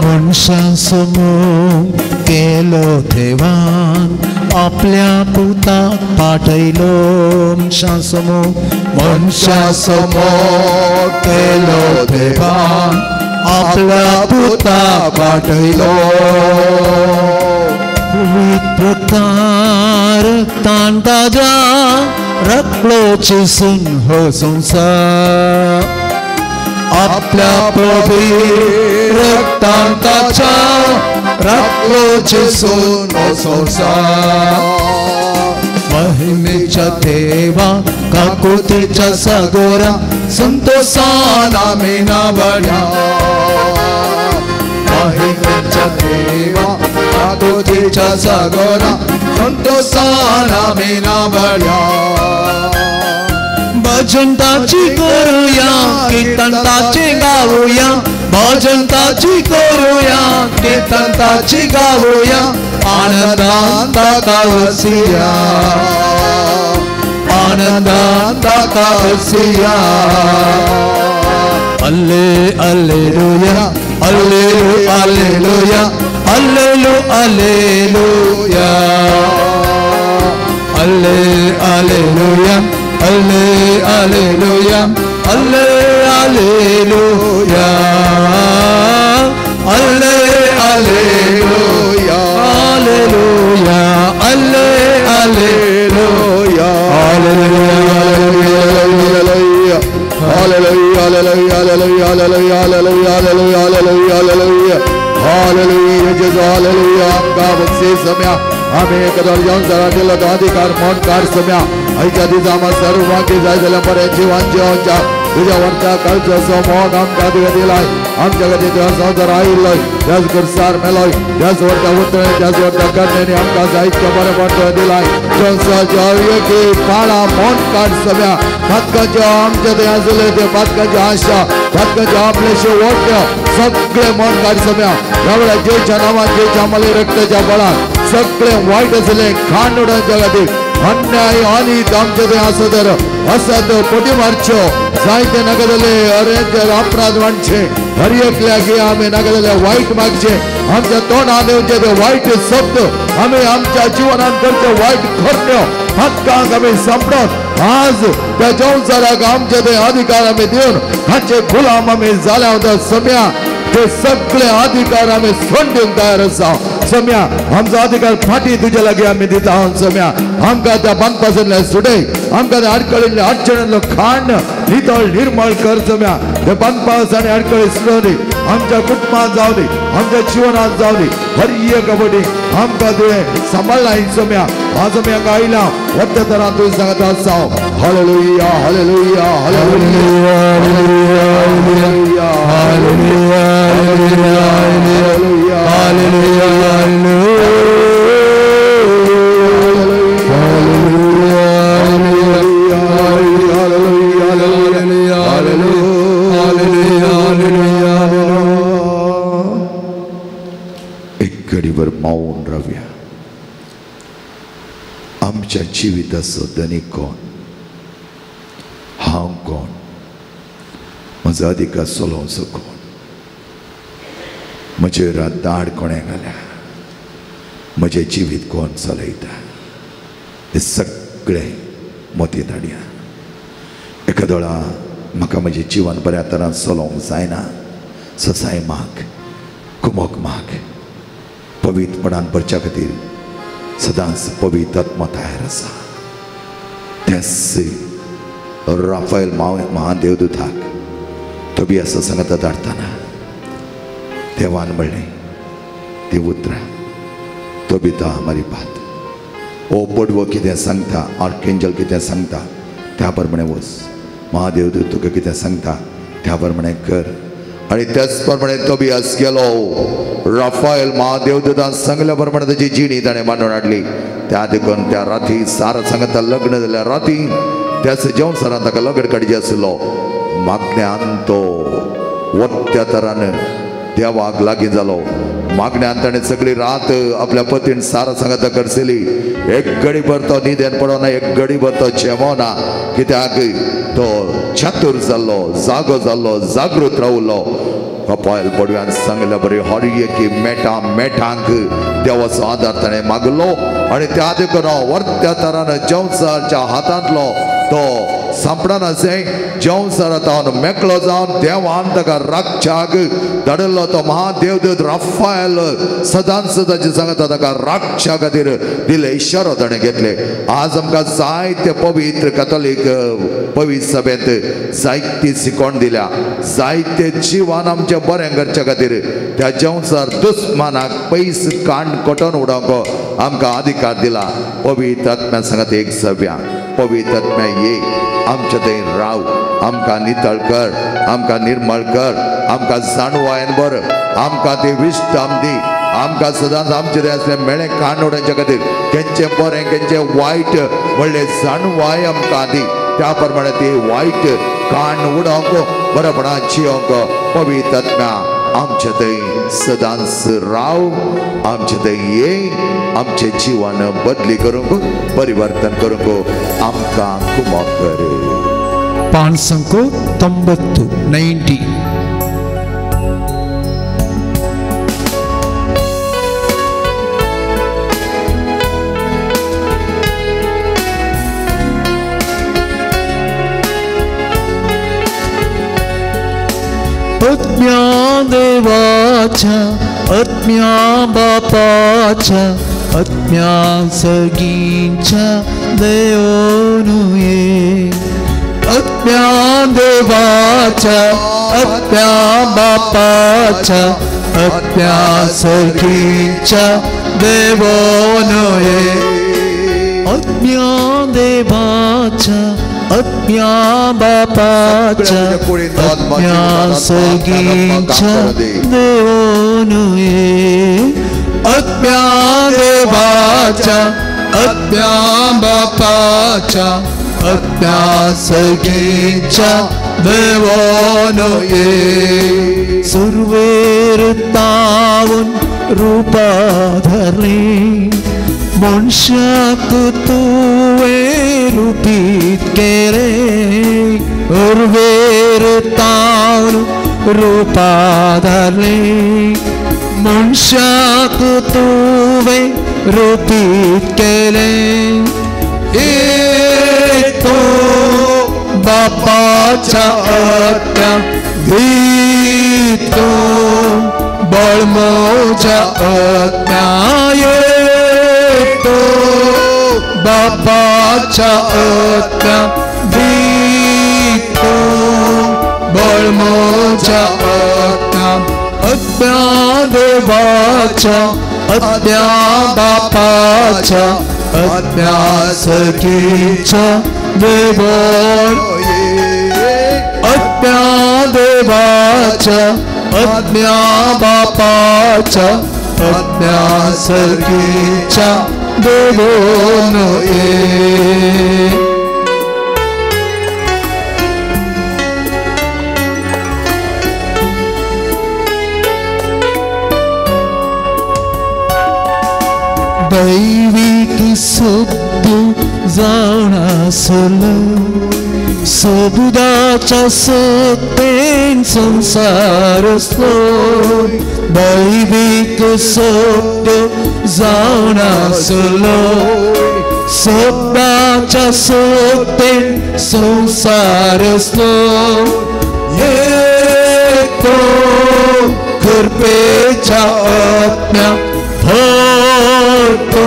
मनशां समोर केलो देवान आपल्या पुताक पाठयलो. मनशां समोर मनशां समोर केलो देवान आपल्या पुताक पाठयलो. विविध प्रकार तांताजा रखलो चिसून हो संसार. आपल्या पवित्र रक्तान ताच्या राखलो जेसून हो संसार. महिमेच्या देवा काकुळतेच्या सागरा संतोषान आमी नावड्या. महिमेच्या देवा काकुळतेच्या सागरा संतोषान आमी नावड्या. भजन ताची करूया कीर्तन ताचे गाऊया. भजन ताची करूया कीर्तन ताची गाऊया. आनंदान ताका वसिया, आनंदान ताका वसिया. अल्ले अल्लेलुया अल्लेलु अल्लेलुया अल्लेलु अल्लेलुया अल्ले अल्लेलुया अल्ले अल्लेलुया अल्ले अल्लेलुया अल्ले अल्लेलुया अल्लेलुया अल्ले alleluia hallelujah hallelujah hallelujah hallelujah hallelujah hallelujah hallelujah hallelujah hallelujah जेजू हालेलुया. आमकां बक्षीस सम्या आमी एकदम संवसारात दिलो तो अधिकार मोन काड सम्या. आयच्या दिसा आमकां सर्वांकी जाय जाल्यार बरें जिवन जिवच्या तुज्या वरत्या काळजाचो मोग आमकां तुवें दिलाय. आमच्या खातीर तुवें संवसार आयिल्लोय, त्याच कुर्सार मेलोय, त्याच वरत्या उतरणे, त्याच वरत्या करण्यांनी आमकां जायते बरेंपण तुवें दिलाय. संवसाराच्या एकी पाळां मोन काड सम्या. पातकांच्यो आमच्या थंय आशिल्ल्यो त्यो पातकांच्यो आशा, पातकांच्यो आपलेश्यो ओट्यो सगळे मोन काड सम्या. ह्या वेळार जेच्या नांवान, जेच्या मले रक्ताच्या बळान सगळे वायट आशिल्ले खाण उडोवच्या खातीर अन्याय अनीत आमचे थंय आसत तर असत पटी मारच्यो जायते नाका जाले अरे अपराध वाडचे. हर एकल्याक आमी नाका जाल्यार वायट मागचे, आमच्या तोंडान येवचे ते वायट शब्द आमी आमच्या जिवनान करचे वायट करण्यो हक्कांक आमी सांपडोन आज त्या संवसाराक आमचे ते अधिकार आमी दिवन हाचे गुलाम आमी जाल्या त्या सम्या. ते सगळे अधिकार आमी सोडून दिवंक तयार आसा सोम्या. आमचो अधिकार फाटी तुज्या लागीं आमी दिता सोम्या. आमकां त्या बांदपासांतल्यान सुटय, आमकां त्या आडखळींतल्या अडचणींतलो खाण नितळ निर्मळ कर सोम्या. ते बांदपास आनी आडखळी सुटोवं दी, आमच्या कुटुंबांत जावं दी, आमच्या जिवनांत जावं दी. हर एक कबड्डी आमकां तुवें सांबाळ्ळा सोम्या. आज आमी हांगा आयला वट्ट तरान तुवें सांगता आसा. Hallelujah hallelujah hallelujah hallelujah hallelujah hallelujah hallelujah. एक घडीभर मौन रावया. आमच्या जिविताचो धनी कोण, हांव कोण, म्हजो अधिकार चलोवचो कोण, म्हजेर दाड कोणें घाल्या, म्हजें जिवीत कोण चलयता, हें सगळें मतींत हाडया. एका वेळा म्हाका म्हजें जिवन बऱ्या तरान चलोवंक जायना, ससाय माग, कुमक माग, पवित्रपणान भरच्या खातीर सदांच पवित्र आत्मा तयार आसा. त्याच राफायल महादेवदूताक तोबियासा सांगता धाडटना देवान म्हणलें ती उतरां, तोबिता हमारी बात. ओ पडवो कितें सांगता, आर्केंजल कितें सांगता त्या प्रमाणे वच, महादेवदूत तुका कितें सांगता त्या प्रमाणे कर. आनी त्याच प्रमाणे तोबियास गेलो. राफायल महादेवदूतान सांगल्या प्रमाणे ताची जिणी ताणें मांडून हाडली. त्या देखून त्या राती सारा सांगता लग्न जाल्या राती त्याच जेवण ताका लग्न काडचें आसलो. मागण्यान तो वत्या तरान देवाक लागीं जालो. मागण्यान ताणें सगळी रात आपल्या पतीन सारा सांगता करसेली. एक घडीभर तो न्हिदेन पडना, एक घडीभर तो जेवना, कित्याक तो चातूर जाल्लो, जागो जाल्लो, जागृत रावलो. कपायल पडव्यान सांगल्या बरी हर एकी मेटा मेटांक देवाचो आदार ताणें मागलो. आनी त्या देखून वर्त्या तरान जेवसाच्या हातांतलो तो सांपडनासें जेवसार तावन मेकळो जावन देवान ताका राखच्याक धाडिल्लो. तो महादेवदूत राफायल सदांच ताचे सांगता ताका राखच्या खातीर दिले इशारो ताणें घेतले. आज आमकां जायते पवित्र कथोलीक पवित्र सभेंत जायती शिकवण दिल्या, जायते जिवान आमचें बरें करच्या खातीर त्या जेवसार दुस्मानाक पयस कांड कटोवन उडोवंक आमकां अधिकार दिला. पवित्र आत्म्या सांगता एक सभ्या, पवित्र आत्म्या ये आमच्या थंय राव, आमकां नितळ कर, आमकां निर्मळ कर, आमकां जाणवायन बर, आमकां ती विश्टाम दी, आमकां सदांच आमचे थंय आसलें मेळें कांड उडोवच्या खातीर केंचें बरें केंचें वायट म्हणलें जाणवाय आमकां दी. त्या प्रमाणे ती वायट कांड उडोवंक बरेपणान जियोंक पवित्र आत्म्या आमचे थंय सदांच राव, आमचे थंय ये, आमचें जिवन बदली करूंक, परिवर्तन करूंक आमकां कुमक कर. 590 90. आत्म्या देवाच्या, आत्म्या बापाच्या, आत्म्या सगींच्या देवनुये. आत्म्या देवाच्या, आत्म्या बापाच्या, आत्म्या सगींच्या देवनुये. आत्म्या देवाच्या, आत्म्या बापाच्या, आत्म्या सगींच्या देवनुये. आत्म्या देवाच्या, आत्म्या बापाच्या, आत्म्या सगींच्या देवनुये. सुरवेर तावून रूपा धरली, मनशाक तुवें रुपीत केलें. उर्वेर तावून रूपा धरली, मनशाक तुवें रुपीत केलें. एक तूं बापाच्या आत्म्या दी तूं बापाच्या आत्म्या येतो, बापाच्या आत्म्या दितो, बळमोच्या आत्म्या आत्म्या देवाच्या आत्म्या बापाच्या आत्म्या सखीच्या देवोन आत्म्या देवाच्या आत्म्या बापाच्या आत्म्या सखीच्या देवोन ये. दैवीक सोबू जाणासलो सोबुदाच्या सत्तेन संसार आसलो, दैवीक सोबू जाणासलो सोबदाच्या सत्तेन संसार आसलो, येतो कृपेच्या आत्म्या भरतो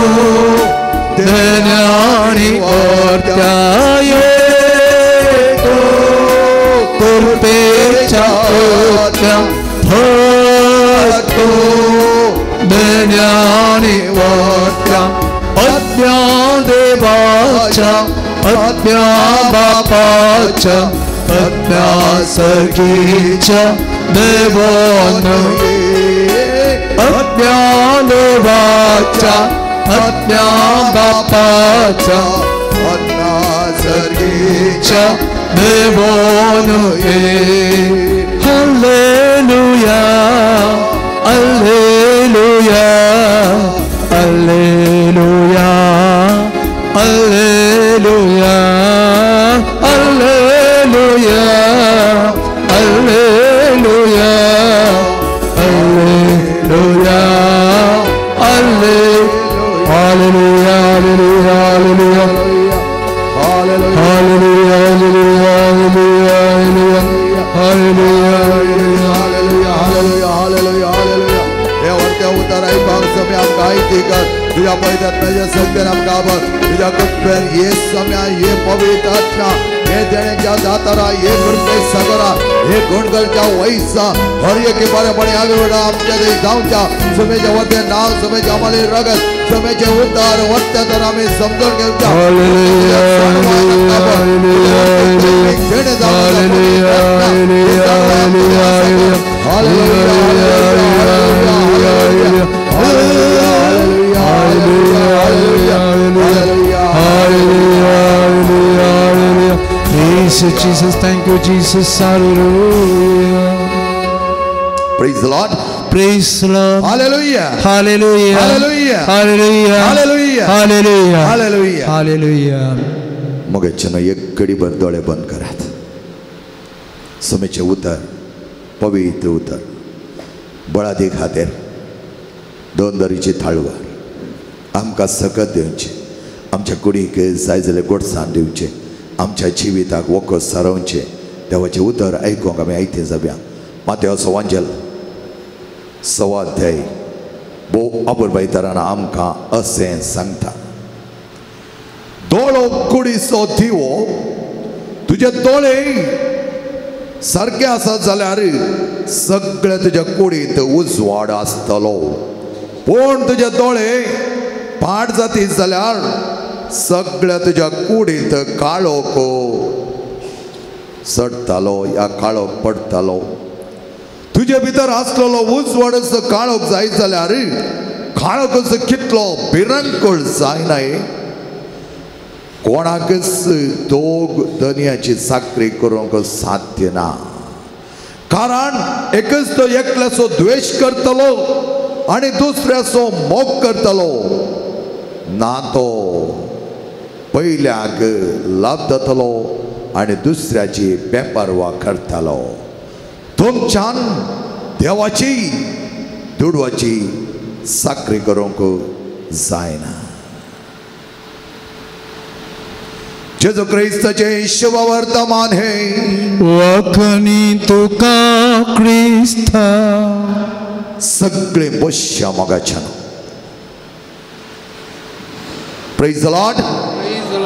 धन्यानी ओरत्या येतो, कृपेच्या आत्म्या भरतो धन्यानी ओरत्या आत्म्या देवाच्या आत्म्या बापाच्या आत्म्या सखीच्या देवान आत्म्या देवाच्या आत्म्या बापाच्या आत्म्या सखीच्या देवान ये. Hallelujah hallelujah hallelujah hallelujah hallelujah hallelujah hallelujah hallelujah hallelujah hallelujah hallelujah hallelujah hallelujah hallelujah hallelujah hallelujah. हे वरत्या उताराई भाग समय आमकां आयती कर, तुज्या पवित्र आत्म्याच्या शक्तीन आमकां आबर, तुज्या कृपेन हे सम्या हे पवित्र आत्म्या हे देण्याच्या दातारा हे कृपे सागरा हे गुणगलच्या वैसा हर एके बरेपणी आगळा आमच्या जावच्या सुमेच्या वरते नाव सुमेच्या आम्हाला रगत सुमेचे उतार वरत्या तर आम्ही समजून घेवच्या. Praise you, Jesus. Thank you, Jesus. Hallelujah. Praise the Lord. Praise the Lord. Hallelujah. Hallelujah. Hallelujah. Hallelujah. Hallelujah. Hallelujah. Hallelujah. Hallelujah. मगेच्यान एक घडीभर दोळे बंद करात. समेचें उतर पवित्र उतर बळादी खातीर दोन दरीची थाळवार आमकां सकत दिवचें, आमच्या कुडीक जाय जाल्यार गोडसाण दिवचें, आमच्या जिविताक वखद सारोवचें. देवाचें उतर आयकूंक आमी आयतें जावया. मातेव वांजेल सवाध्याय भोव अपुरबायतरान आमकां अशें सांगता, दोळो कुडीचो दिवो, तुजे दोळे सारके आसत जाल्यार सगळे तुज्या कुडींत उजवाड आसतलो, पूण तुजे दोळे पाड जातीत जाल्यार सगळ्या तुज्या कुडींत काळोख चडटालो या काळोख पडटालो. तुजे भितर आसलेलो उजवाड काळोख जायत जाल्यार काळोख कितलो भिरंकूळ जायना. कोणाकच दोग दनयाची चाकरी करूंक साध्य ना, कारण एकच तो एकल्याचो द्वेश करतलो आनी दुसऱ्याचो मोग करतलो ना, तो पयल्याक लाभ जातलो आनी दुसऱ्याची बेपर्वा करतलो. तुमच्यान देवाची दुडवाची चाकरी करूंक जायना. जेजू क्रिस्ताचें शुभवर्तमान हे वखणी तुका क्रिस्ता. सगळे बसया मोगाच्यान. Praise the Lord.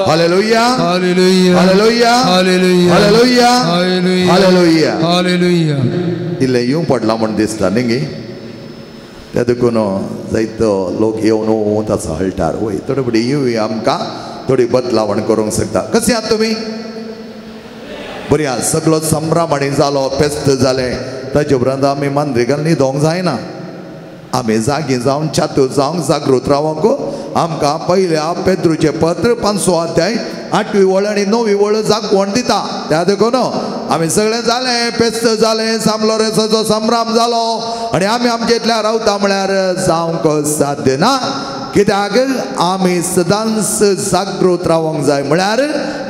Hallelujah. Hallelujah. Hallelujah. Hallelujah. Hallelujah. Hallelujah. Hallelujah. Hallelujah. इल्लें येवं पडलां म्हूण दिसता न्ही गे. त्या देखून जायतो लोक येवन ताचो हळटार वय थोडे फुडें येवया आमकां थोडी बदलावण करूंक शकता. कशें आहात तुमी? बरी आहा. सगळो संभ्रम आनी जालो, पेस्त जालें. ताजे उपरांत आमी मांद्रेकान न्हिदोंक जायना. आमी जागी जावन चातूर जावंक जागृत रावंक आमकां पयल्या पेद्रूचें पत्र 5 अध्याय 8वी वळ आनी 9वी वळ जागवण दिता. त्या देखून आमी सगळें जालें, पेस्त जालें, सामलो रेसाचो संभ्रम जालो आनी आमी आमचे इतल्या रावता म्हळ्यार जावंक साध्य ना. कित्याक आमी सदांच जागृत रावंक जाय, म्हळ्यार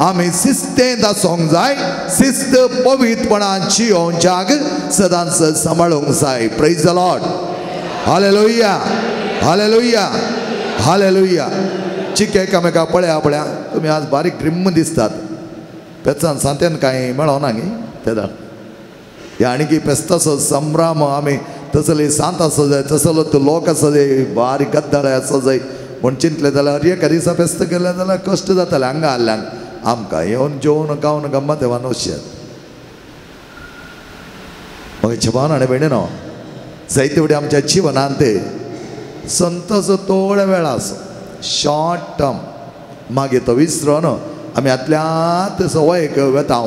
आमी शिस्तेंत आसूंक जाय. शिस्त पवित्रपणान जियोवच्याक सदांच सांबाळूंक जाय. Praise the Lord. Hallelujah. Hallelujah. Hallelujah. चिके एकामेका पळया पळया तुमी आज बारीक ग्रिम्म दिसतात. पेचान सांत्यान कांय मेळोना न्ही तेदा. ह्या आनी की पेस्ताचो संभ्रम आमी तसले सांत आसो जाय, तसलो तो लोक आसो जाय, बारीक गद्दार आसो जाय म्हूण चिंतलें जाल्यार एका दिसा पेस्त केलें जाल्यार कश्ट जाताले हांगा हाडल्यांक. आमकां येवन जेवन गावन गम्मत येवन वचशें. मग छबान आनी भयणीनो जायते फुडें आमच्या जिवनांत संतोसो थोड्या वेळा आसो शॉर्ट टर्म, मागीर तो विसरोन आमी हातल्यात संवयेक वेता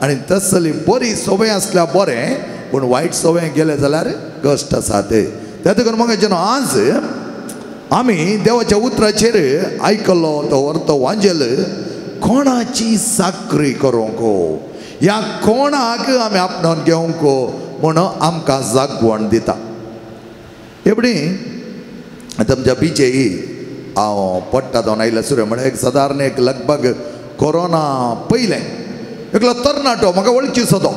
आनी तसली बरी संवय आसल्यार बरें, पूण वायट संवय गेले जाल्यार कश्ट आसा ते. त्या देखून मग जेन्ना आज आमी देवाच्या उतराचेर आयकलो तो अर्थ वांजेल कोणाची चाकरी करूंक ह्या कोणाक आमी आपणावन घेवंक म्हूण आमकां जागवण दिता. एवढी आतां आमच्या बीजेई हांव पडटा जावन आयल्या सुरय म्हळ्यार एक सादारण एक लगभग कोरोना पयलें एकलो तरणाटो म्हाका वळखीचो तो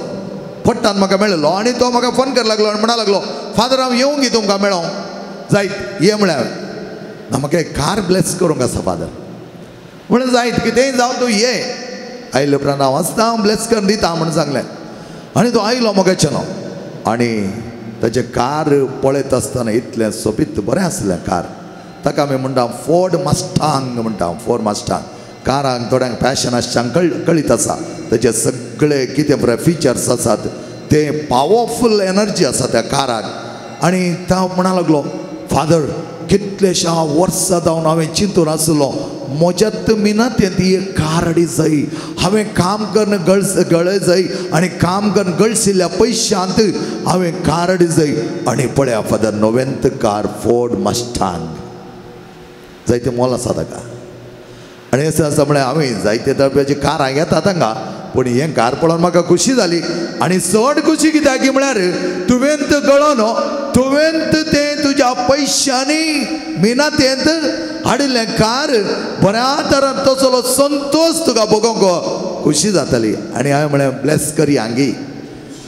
पट्टान म्हाका मेळिल्लो आनी तो म्हाका फोन कर लागलो आनी म्हणा लागलो, फादर हांव येवंक गी तुमकां मेळोंक जायत ये म्हळ्यार ना म्हाका एक कार ब्लेस करूंक आसा फादर. म्हणून जायत कितेंय जावं तूं ये. आयले उपरांत हांव आसता हांव ब्लेस करून दिता म्हूण सांगलें आनी तो आयलो म्हाका चेनो आनी ताचें कार पळयत आसतना इतलें सोबीत बरें आसलें कार. ताका आमी म्हणटा फोर्ड मस्टांग म्हणटा. फोर्ड मस्टांग कारांक थोड्यांक पॅशन आसच्यांक कळीत आसा. ताचे सगळे कितें बरे फिचर्स आसात ते पावरफूल एनर्जी आसा त्या काराक. आनी तो म्हणा लागलो, फादर कितलेशा वर्सां जावन हांवें चिंतून आसलो म्हज्यात मिनातें ती एक कार हाडी जाय. हांवें काम करून गळे जाय आनी काम करून गळशिल्ल्या पयशांत हांवें कार हाडी जाय. आनी पळया फादर नवेंत कार फोर्ड मस्टांग जायते मोल आसा ताका. आनी अशें आसा म्हळ्यार हांवें जायते तरेची कारां घेता तांकां, पूण हें कार पळोवन म्हाका खुशी जाली. आनी चड खुशी कित्याक म्हळ्यार तुवें गळोन तुवें तें तुज्या पयशांनी मिनातेंत हाडिल्लें कार बऱ्या तरान तसलो संतोश तुका भोगोवंक खुशी जाताली. आनी हांवें म्हळें ब्लेस करी हांगी.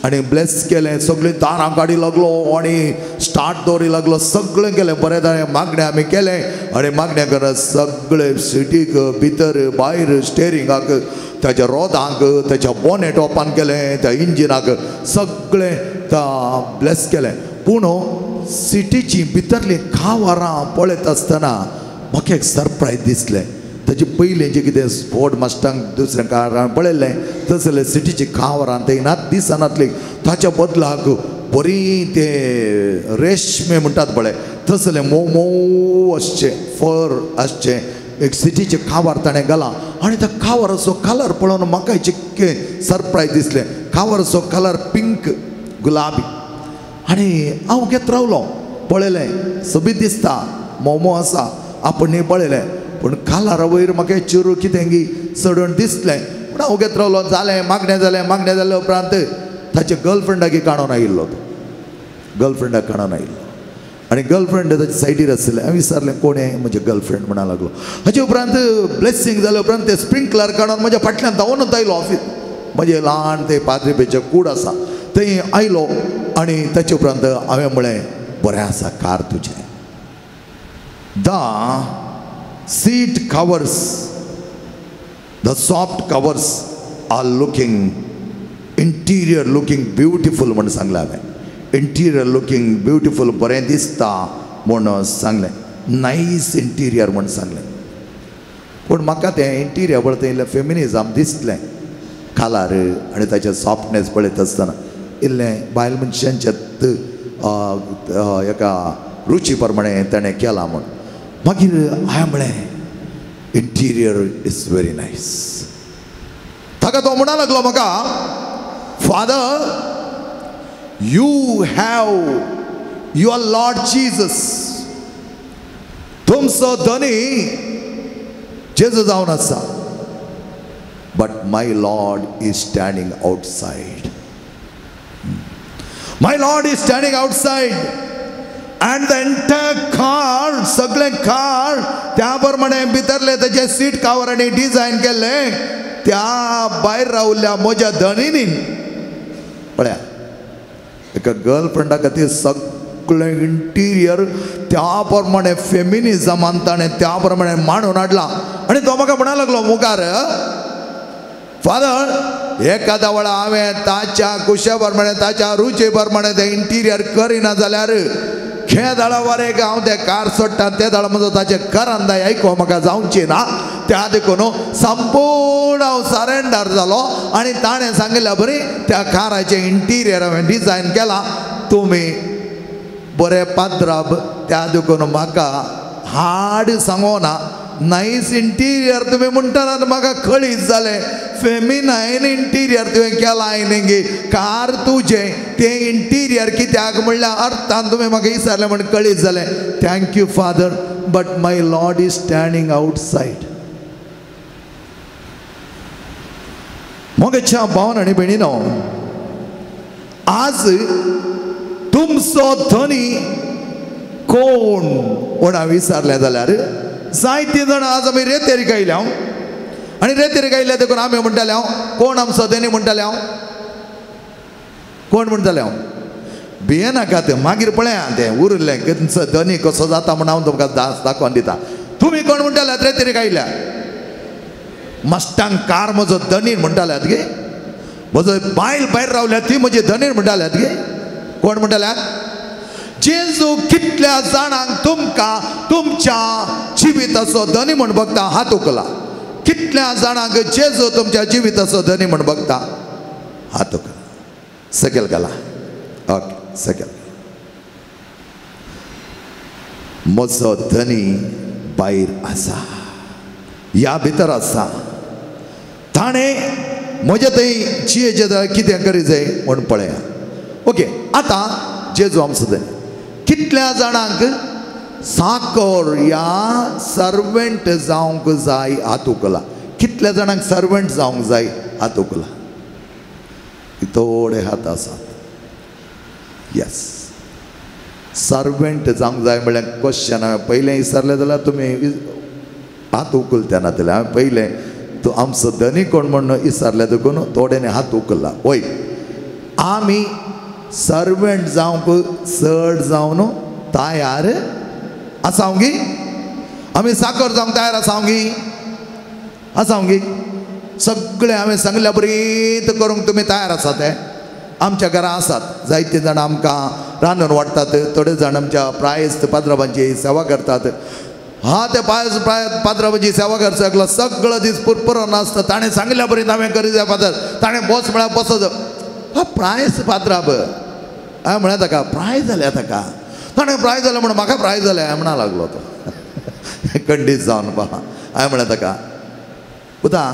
आनी ब्लेस केलें, सगळीं दारां काडी लागलो आनी स्टार्ट दवरी लागलो, सगळें केलें बरें तरेन मागणें आमी केलें. आनी मागणें करत सगळें सिटीक भितर भायर स्टेरिंगाक ताच्या रोदांक ताच्या बोनेट ओपन केलें, त्या इंजिनाक सगळें ब्लेस केलें. पूण सिटीची भितरलीं कावरां पळयत आसतना म्हाका एक सरप्रायज दिसलें. ताचे पयलें जें कितें फोर्ड मस्टांग दुसऱ्या कारान पळयल्लें तसलें सिटीची कावरां थंय ना दिसनातली. ताच्या बदलाक बरी ते रेशमे म्हणटात पळय तसलें मोव मोव आसचें फर आसचें एक सिटीचें कावर ताणें घालां. आनी त्या कावराचो कलर पळोवन म्हाका चिक्कें सरप्रायज दिसलें. कावराचो कलर पिंक गुलाबी. आनी हांव घेत रावलो, पळयलें सोबीत दिसता, मोव मोव आसा आपूण न्ही पळयलें. पूण कलरा वयर म्हाका चिरू कितें गी चडून दिसलें. पूण हांव घेत रावलो. जालें मागणें जालें. मागणें जालें उपरांत ताच्या गर्लफ्रेंडाक काडून आयिल्लो तो गर्लफ्रेंडाक काडून आयिल्लो आनी गर्लफ्रेंड ताच्या सायडीर आसलें. हांवें विचारलें कोण हें म्हजें गर्लफ्रेंड म्हणा लागलो. हाचे उपरांत ब्लेसींग जाले उपरांत ते स्प्रिंकलर काडून म्हज्या फाटल्यान धांवून आयलो ऑफीस. म्हजें ल्हान ते पाद्रीपेचें कूड आसा थंय आयलो. आनी ताचे उपरांत हांवें म्हळें बरें आसा कार तुजें. The seat covers, the soft covers are looking, interior looking beautiful म्हण सांगलें हांवें. इंटिरियर लुकींग ब्युटिफूल बरें दिसता म्हूण सांगलें, नायस इंटिरियर म्हूण सांगलें. पूण म्हाका तें इंटिरियर पळयता इल्लें फेमिनिजम दिसलें खालार आनी ताचें सॉफ्टनेस पळयता आसतना इल्लें बायल मनशांच्या एका रुची प्रमाणे ताणें केलां म्हूण. मागीर हांवें म्हळें इंटिरियर is very nice. ताका तो म्हणा लागलो म्हाका, Father you have your Lord Jesus, तुमचो धनी जेजू जावन आसा, but my Lord is standing outside. My Lord is standing outside and the entire car, सगळें कार त्या प्रमाणे भितरले तेजे सीट कवर आनी डिझायन केल्लें त्या भायर रावल्या म्हज्या धनिनी. पळया एका गर्लफ्रेंडा खातीर सगळें इंटिरियर त्या प्रमाणे फेमिनिजमान ताणें त्या प्रमाणे मांडून हाडलां. आनी तो म्हाका म्हणा लागलो मुखार, फादर एखाद्या वेळा हांवें ताच्या कुशा प्रमाणे ताच्या रुची प्रमाणे तें इंटिरियर करिना जाल्यार खेदाळा वरेक हांव तें कार सोडटा, ते दाळ म्हजो ताचें करंदाय आयको म्हाका जावची ना. त्या देखून संपूर्ण हांव सरेंडर जालो आनी ताणें सांगिल्ल्या बरी त्या काराचें इंटिरियर हांवें डिझायन केलां. तुमी बरें पात्राब, त्या देखून म्हाका हाड सांगोना नायस इंटिरियर तुमी म्हणटना म्हाका कळीत जालें फेमिनायन इंटिरियर तुवें केलां न्ही, कार तुजें तें इंटिरियर कित्याक म्हणल्यार अर्थान तुमी म्हाका विचारलें म्हण कळीत जालें. Thank you Father, but my Lord is standing outside. मोगेच्या भावन आनी भयणीनो, आज तुमचो धनी कोण म्हूण हांवें विचारलें जाल्यार जायतीं जाणां आज आमी रेतेर गायल्या आनी रेतेर गायल्या देखून आमी म्हणटाले हांव कोण आमचो धनी म्हणटाले हांव कोण म्हणटाले हांव भियेनाकात. मागीर पळया तें उरलें तुमचो धनी कसो जाता म्हूण हांव तुमकां दास दाखोवन दिता. तुमी कोण म्हणटाले रेतेर गायल्या? मस्टांग कार म्हजो धनी म्हणटाल्यात गे, म्हजो बायल भायर रावल्या ती म्हजी धनी म्हणटाल्यात गे. कोण म्हणटाल्यात? जेजू कितल्या जाणांक तुमकां तुमच्या जिविताचो धनी म्हूण बघता हात उखला. कितल्या जाणांक जेजू तुमच्या जिविताचो धनी म्हूण बघता हात उखला. सकयल घाला, ओके सकयल. म्हजो धनी भायर आसा, ह्या भितर आसा, ताणें म्हजे थंय जियेचें जाल्यार कितें करी जाय म्हूण पळया. ओके, आतां जेजू आमचो धनी. कितल्या जाणांक साकर ह्या सर्वंट जावंक जाय हात उखला. कितल्या जाणांक सर्वंट जावंक जाय हात उखला. थोडे हात आसात. येस, सर्वंट जावंक जाय म्हणल्यार क्वेश्चन हांवें पयलें विचारलें जाल्यार तुमी हात उखलते नातले. हांवें पयलें तूं आमचो धनी कोण म्हूण विचारलें देखून थोड्यांनी हात उखल्ला. वय, आमी सर्वंट जावंक चड जावन तयार आसा गी? आमी साकर जावंक तयार आसा गी? आसा गी? सगळें हांवें सांगल्या बरीत करूंक तुमी तयार आसा. ते आमच्या घरा आसात जायते जाणां आमकां रांदून वाडटात, थोडे जाण आमच्या प्रायस्त पाद्राबांची सेवा करतात. हा, ते पायस पाद्राबांची सेवा करता सगळो दीस पुरपुरो नासता. ताणें सांगल्या बरीत हांवें करी जाय फादर, ताणें बस म्हळ्यार बसत. हा, प्रायस पाद्राब हांवें म्हळ्यार ताका प्राय जाल्या, ताका ताणें प्राय जालें म्हूण म्हाका प्राय जालें हांवें म्हणा लागलो तो खंडीत जावन पा. हांवें म्हळ्यार ताका, पुता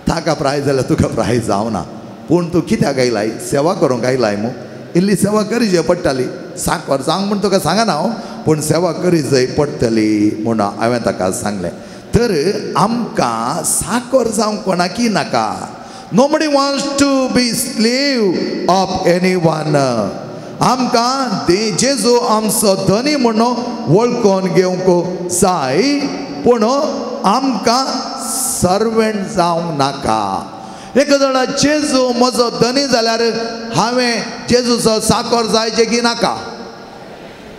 ताका प्राय जाल्यार तुका प्राय जावना, पूण तूं कित्याक आयलाय? सेवा करूंक आयलाय मू, इल्ली सेवा करी जाय पडटाली. साकर सांग म्हूण तुका सांगना हांव, पूण सेवा करी जाय पडटली म्हूण हांवें ताका सांगलें. तर आमकां साकर जावंक कोणाकी नाका. Nobody wants to be slave of anyone. आमकां जेजू आमचो धनी म्हूण वळखून घेवंक जाय, पूण आमकां सर्वंट जावंक नाका. एक जाणा जेजू म्हजो धनी जाल्यार हांवें जेजूचो साकर जायचें की नाका?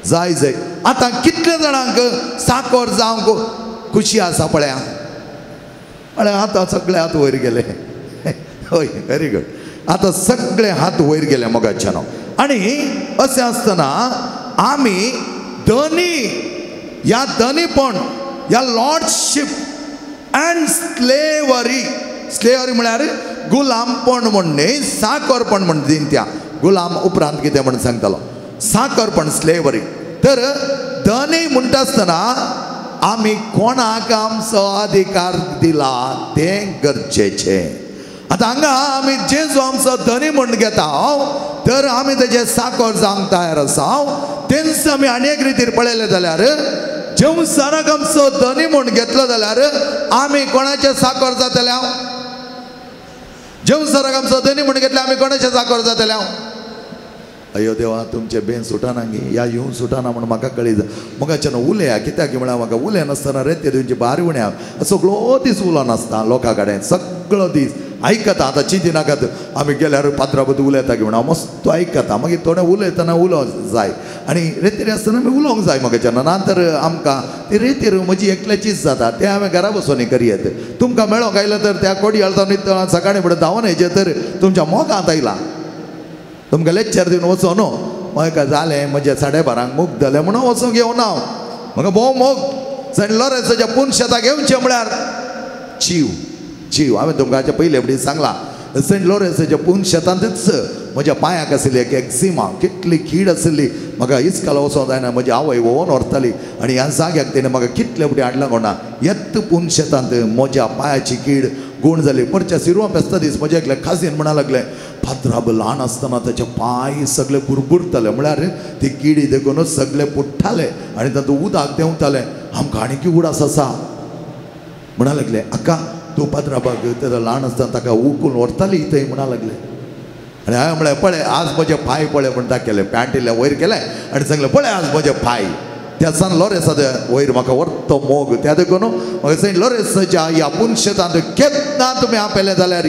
जाय जाय. आतां कितले जाणांक साकर जावंक खुशी आसा पळया? पळया आतां सगळे हात वयर गेले. हय, व्हेरी गुड. आतां सगळे हात वयर गेले मोगाच्यानो. आनी अशें आसतना आमी धनी, ह्या धनीपण, ह्या लॉर्डशीप अँड स्लेवरी, स्लेवरी म्हळ्यार गुलामपण म्हण न्ही, साकरपण म्हण दिन त्या गुलाम उपरांत कितें म्हण सांगतालो, साकरपण, स्लेवरी. तर धनी म्हणटा आसतना आमी कोणाक आमचो अधिकार दिला तें गरजेचें. आतां हांगा आमी जेजू आमचो धनी म्हण घेता तर आमी तेजे साकर जावंक तयार आसा. तेंच आमी आनी एक रितीर पळयलें जाल्यार जेवसाराक आमचो धनी म्हण घेतलो जाल्यार आमी कोणाचे साकर जातले? जेवसाराक आमचो धनी म्हण घेतले आमी कोणाचे साकर जातले? अयो देवा, तुमचे बेन सुटाना गी, या येवन सुटाना म्हण म्हाका कळी म्हाका उलया कित्याक म्हळ्यार म्हाका उलय नासतना रेते तुमची बारी उण्या सगळो दीस उलो नासता लोकां कडेन, सगळो दीस आयकता. आतां चिंती नाकात, आमी गेल्यार पात्राबद्द उलयता की म्हण हांव मस्त आयकता, मागीर थोडें उलयतना उलोवंक जाय आनी रेतीर आसतना आमी उलोवंक जाय म्हाका ना तर आमकां ती रेतीर म्हजी एकल्याचीच जाता, तें हांवें घरा बसून करयेत. तुमकां मेळोंक आयलें तर त्या कोडी हालता सकाळीं फुडें धांवन येयचें तर तुमच्या मोगांत आयला, तुमकां लेक्चर दिवन वचो न्हू. म्हाका जालें म्हज्या 12:30 मोग जालें म्हणून वचूंक येवना हांव, म्हाका भोव मोग. सेंट लॉरेन्साच्या पुनशेताक येवचें म्हळ्यार जीव जीव. हांवें तुमकां हाच्या पयले फुडें सांगलां, सेंट लॉरेन्साच्या पुनशेतांतच म्हज्या पांयाक आशिल्ली एक एक्झिमा, कितली कीड आशिल्ली, म्हाका इस्काला वचोंक जायना, म्हजी आवय व्होवन व्हरताली आनी ह्या जाग्याक तेणें म्हाका कितले फुडें हाडला कोणा. येत पुनशेतांत म्हज्या पांयाची कीड गूण जाली. परच्या सिरवा फेस्ता दीस म्हज्या एकले खाजीन म्हणा लागले, पात्राब ल्हान आसतना ताचे पांय सगळे बुरबुरताले, म्हळ्यार ती किडी देखूनच सगळे पुट्टाले आनी तातूंत उदक देंवताले. आमकां आनी उडास आसा म्हणा लागले, आका तूं पात्राबाक तेका ल्हान आसतना ताका उकून व्हरताली थंय म्हणा लागले. आनी हांवें म्हळें पळय आज म्हजे पांय पळय म्हण दाखयले, पॅन्ट इल्लें वयर केलें आनी सांगलें पळय आज म्हजे पांय. त्या सान लॉरेन्सा वयर म्हाका व्हरतो मोग, त्या देखून म्हाका सेंट लॉरेन्साच्या ह्या पुनशेतांत केन्ना तुमी आपयलें जाल्यार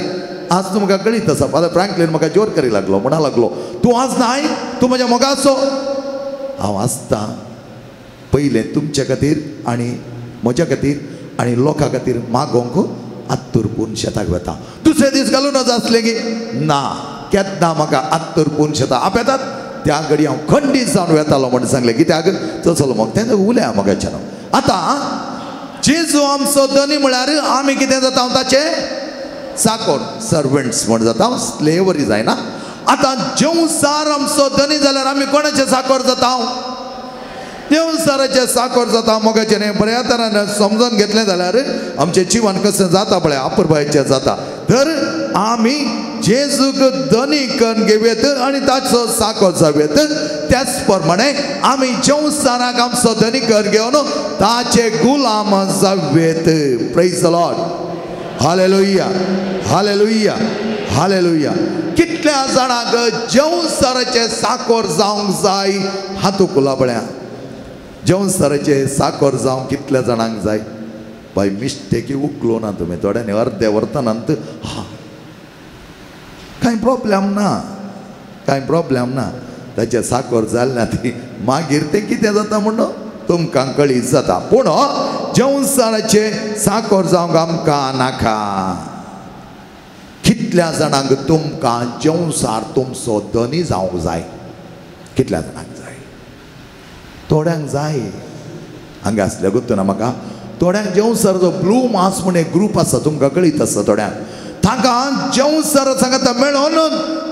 आज तुमकां कळीत आसा. फादर फ्रँकलीन म्हाका जोर करी लागलो, म्हणा लागलो तूं आज नाय, तूं म्हज्या मोगाचो. हांव आसता पयलें तुमचे खातीर आनी म्हज्या खातीर आनी लोकां खातीर मागोवंक आत्तूर पुनशेताक वता. दुसरे दीस घालूं नज आसलें की ना, केन्ना म्हाका आत्तूर पुनशेताक आपयतात त्या घडी हांव खंडीत जावन वेतालो म्हण सांगलें. कित्याक चलो मग तें उलया म्हाका. आतां जेजू आमचो धनी म्हळ्यार आमी कितें जाता ताचे चाकोर, सर्वंट्स म्हण जाता, स्लेवरी जायना. आतां जेवसार आमचो धनी जाल्यार आमी कोणाचे चाकोर जाता? देवसाराचे साकर जाता. मोगाचें न्ही बऱ्या तरान समजून घेतलें जाल्यार आमचें जिवन कशें जाता पळय, अपुरबायेचें जाता. तर आमी जेजूक धनी करून घेवयेत आनी ताचो साकर जावयेत. त्याच प्रमाणे आमी जेवसाराक आमचो धनी करून घेवन ताचे गुलाम जावयेत. Praise the Lord, hallelujah, hallelujah, hallelujah. कितल्या जाणांक जेवसाराचे साकर जावंक जाय हातूंत कुला पळया. जेवसाराचे साकर जावंक कितल्या जाणांक जाय? बाय मिस्टेकी उकलो ना तुमी, थोड्यांनी अर्दे व्हरतनांत हा कांय प्रॉब्लेम ना, कांय प्रॉब्लेम ना. ताचे साकर जालें ना ती मागीर तें कितें जाता म्हणून तुमकां कळीत जाता. पूण जेवसाराचे साकर जावंक आमकां नाका. कितल्या जाणांक तुमकां जेवसार तुमचो धनी जावंक जाय? कितल्या जाणांक जाय? थोड्यांक जाय. हांगा आसल्या गुत्तो ना म्हाका थोड्यांक जेवसाराचो ब्लू मास म्हण एक ग्रूप आसा, तुमकां कळीत आसा. थोड्यांक तांकां जेवसार सांगता मेळोन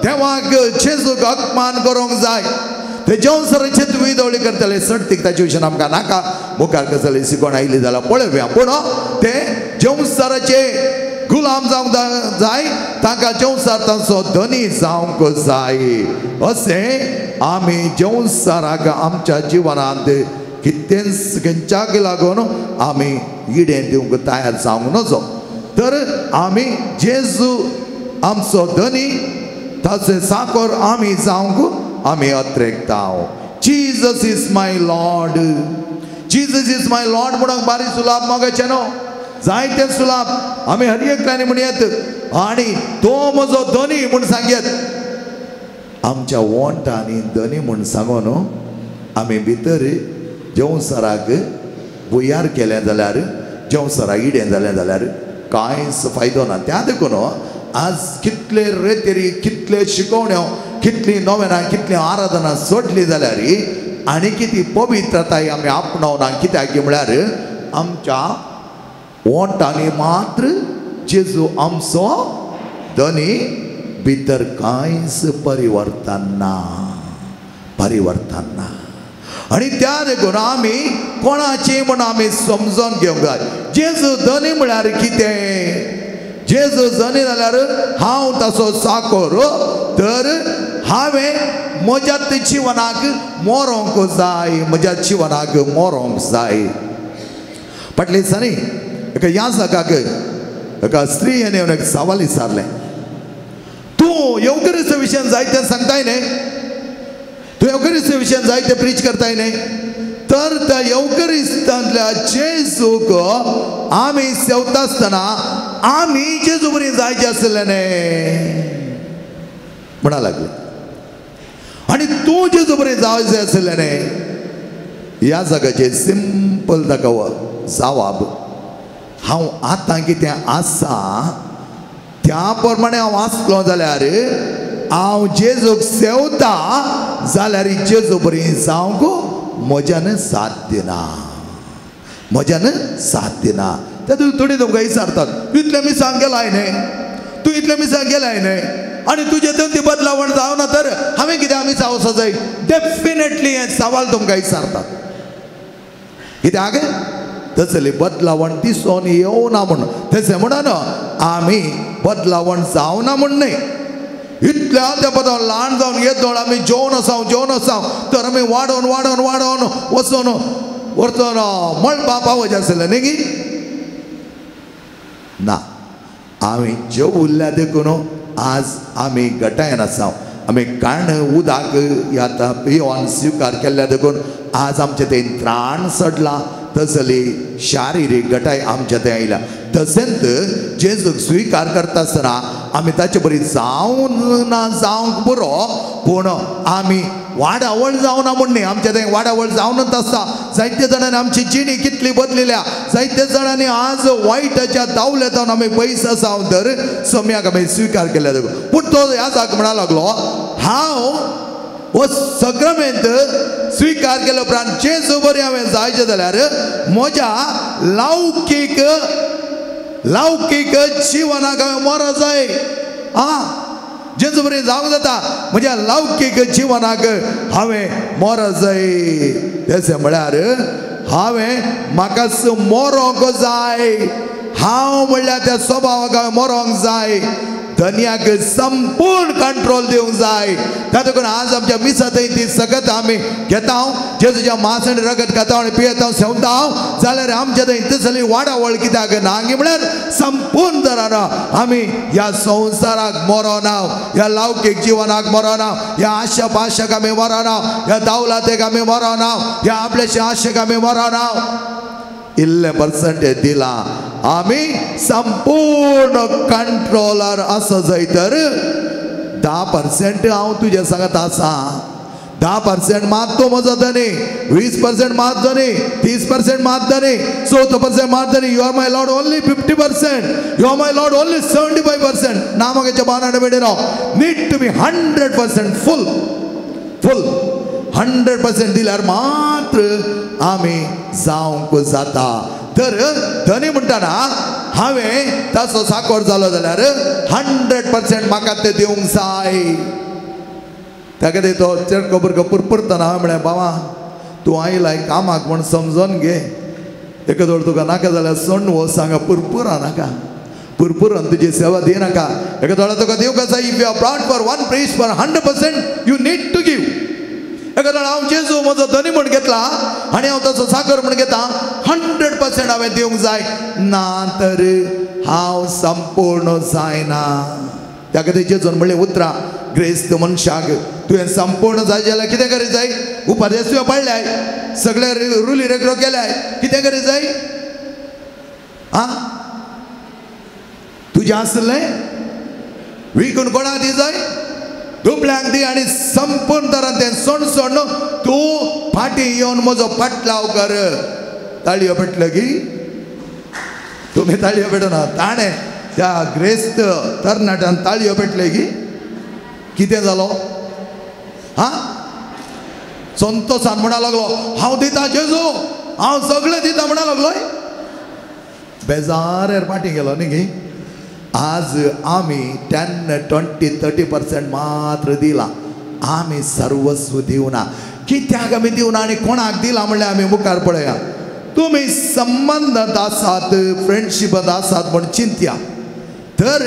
देवाक जेजूक अपमान करूंक जाय. ते जेवसाराचे तुमी दवळी करतले सडतीक ताचे विशीं आमकां नाका, मुखार कसली शिकवण आयली जाल्यार पळोवया. पूण ते जेवसाराचे गुलाम जावंक जाय, तांकां जेवसार तांचो धनी जावंक जाय. अशें आमी जेवसाराक आमच्या जिवनांत कितेंच खंयच्याक लागून आमी इडें दिवंक तयार जावंक नजो. तर आमी जेजू आमचो धनी, ताचे साकर आमी जावंक आमी अत्रेकता. Jesus is my Lord, Jesus is my Lord म्हणूंक बारी सुलाभ मोगाचें न्हू, जायते सुलाभ आमी हर एकल्यानी म्हणयेत आनी तो म्हजो धनी म्हूण सांगयेत. आमच्या वोंटांनी धनी म्हूण सांगून आमी भितर जेवसाराक भुंयार केलें जाल्यार, जेवसाराक इडें जालें जाल्यार कांयच फायदो ना. त्या देखून आज कितले रेतेरी, कितले शिकवण्यो कितली नोवेनां कितली आराधना सोडली जाल्यार आनी किती पवित्रताय आमी आपणावना. कित्याक म्हळ्यार आमच्या ओंठांनी मात्र जेजू आमचो धनी, भितर कांयच परिवर्तन ना, परिवर्तन ना. आनी त्या देखून आमी कोणाची म्हण आमी समजून घेवंक जाय. जेजू धनी म्हळ्यार कितें? जेजू धनी जाल्यार हांव ताचो चाकर, तर हांवें म्हज्या जिवनाक मरोंक जाय, म्हज्या जिवनाक मरोंक जाय. फाटले दिसांनी एका याजकाक एका स्त्रियेन येवन एक सवाल विचारलें, तूं येवकरीच्या विशयान जायतें सांगताय न्ही, तूं येवकरीच्या विशयान जायते प्रीच करताय न्ही, तर त्या येवकरिस्तांतल्या जेजूक आमी सेवता आसतना आमी जेजू बरी जायचे आसले न्ही म्हणा लागले. आनी तूं जेजू बरी जायचे आसले न्ही. ह्या जाग्याचेर सिंपल ताका जवाब, हांव आतां कितें आसा त्या प्रमाणे हांव आसलो जाल्यार हांव जेजूक सेवता जाल्यार जेजू बरी जावंक म्हज्यान साध्य ना, म्हज्यान साध्य ना. तेतूंत थोडी तुमकां विचारतात, इतलें मिसांग गेलाय न्ही, तूं इतलें मिसांग गेलाय न्ही, आनी तुजें थंय ती बदलावण जावना तर हांवें कितें आमी जावचो जाय? डेफिनेटली हें सवाल तुमकां विचारतात. कित्याक तसली बदलावण दिसून येवना म्हूण. तशें म्हणून आमी बदलावण जावना म्हूण न्ही. इतल्या त्या पदान ल्हान जावन येदोळ आमी जेवन आसाव, जेवन आसाव, तर आमी वाडोवन वाडोवन वाडोवन वचोन वचोन मळपा पावोवचें आसलें न्ही गी? ना, आमी जेवल्ल्या देखून आज आमी गटायन आसाव. आमी काण उदक आतां पिवन स्विकार केल्ल्या देखून आज आमचें तें त्राण सडलां, तसली शारिरीक गटाय आमच्या थंय आयल्या. तशेंच जेजूक स्विकार करता आसतना आमी ताचे बरी जावन ना जावंक पुरो, पूण आमी वाडावळ जावना म्हूण न्ही. आमच्या थंय वाडावळ जावनच आसता. जायते जाणांनी आमची जिणी कितली बदलिल्या, जायते जाणांनी आज वायटाच्या दावल्या जावन आमी पयस आसा तर सम्याक आमी स्विकार केल्या देखून. पूण तो ह्या जाग म्हणा लागलो, हांव हो सक्रमेंत स्विकार केल्या उपरांत जेजू बरी हांवें जायचें जाल्यार म्हज्या लौकीक लौकीक जिवनाक हांवें मरो जाय. आं, जेजू बरी जावंक जाता, म्हज्या लौकीक जिवनाक हांवें मरो जाय. तशें म्हळ्यार हांवें म्हाकाच मरोंक जाय, हांव म्हणल्यार त्या स्वभावाक हांवें मरोंक जाय, धनयाक संपूर्ण कंट्रोल दिवंक जाय. त्या देखून आज आमच्या मिसा थंय ती सगळत आमी घेता, जेजूच्या मांस आनी रगत खाता आनी पियेता सेवता जाल्यार आमच्या थंय तसली वाडावळ कित्याक ना म्हळ्यार संपूर्ण तरान आमी ह्या संवसाराक मरोना, ह्या लौकीक जिवनाक मरोना, ह्या आशा पाशाक आमी मरोना, ह्या दावलातेक आमी मरोना, ह्या आपल्याच्या आशेक आमी मरोना. इल्लें पर्संटेज दिला आमी संपूर्ण कंट्रोलर आसा जाय तर 10% हांव तुज्या सांगत आसा, 10% मात तो म्हजो धनी, 20% मात धनी, 30% मात धनी, 14% मात धनी. You are my lord only 50%, you are my lord only 75%. ना म्हाका बाणान बेडिनो need to be 100% full, full 100% दिल्यार मात्र आमी जावंक जाता. तर धनी म्हणटाना हांवें ताचो साकोर जालो जाल्यार 100% म्हाका ते दिवंक जाय. ताका ते तो चेडको भुरगो पुरपुरतना हांवें म्हळें, बाबा तूं आयलाय कामाक म्हूण समजोन घे, एका दोळ तुका नाका जाल्यार सोडून वच हांगा, पुरपुरा नाका, पुरपुरान तुजी सेवा दिनाका. एका दोळा तुका दिवंक जाय. If you are brought for one priest for 100% you need to give. एका दोळा हांव जेजू म्हजो धनी म्हूण घेतला आनी हांव ताचो साकर म्हूण घेता, 100% हांवें दिवंक जाय, ना तर हांव संपूर्ण जायना. त्या खातीर जेजून म्हणलें उतरां ग्रेस्त मनशाक तुवें संपूर्ण जाय जाल्यार कितें करीत जाय? उपादेश तुवें पाळ्ळ्याय, सगळे रुली रेगरो केल्याय, कितें करीत जाय? आं, तुजें आसलें विकून कोणाक दी जाय? दुबळ्यांक दी आनी संपूर्ण तरान तें सोड सोड तूं फाटीं येवन म्हजो पाटलाव कर. ताळयो पेटल्यो की? तुमी ताळयो पेटना. ताणें त्या ग्रेस्त तरणाट्यान ताळयो पेटल्यो की कितें जालो? हा संतोषान म्हणा लागलो हांव दिता जेजू, हांव सगळें दिता म्हणा लागलो. बेजार पाटी गेलो न्ही गी. आज आमी 10, 20, 30% मात्र दिला. आमी सर्वस्व दिवना. कित्याक आमी दिवना आनी कोणाक दिला म्हणल्यार आमी मुखार पळया. तुमी संबंदांत आसात, फ्रेंडशिपांत आसात म्हण चिंतया. तर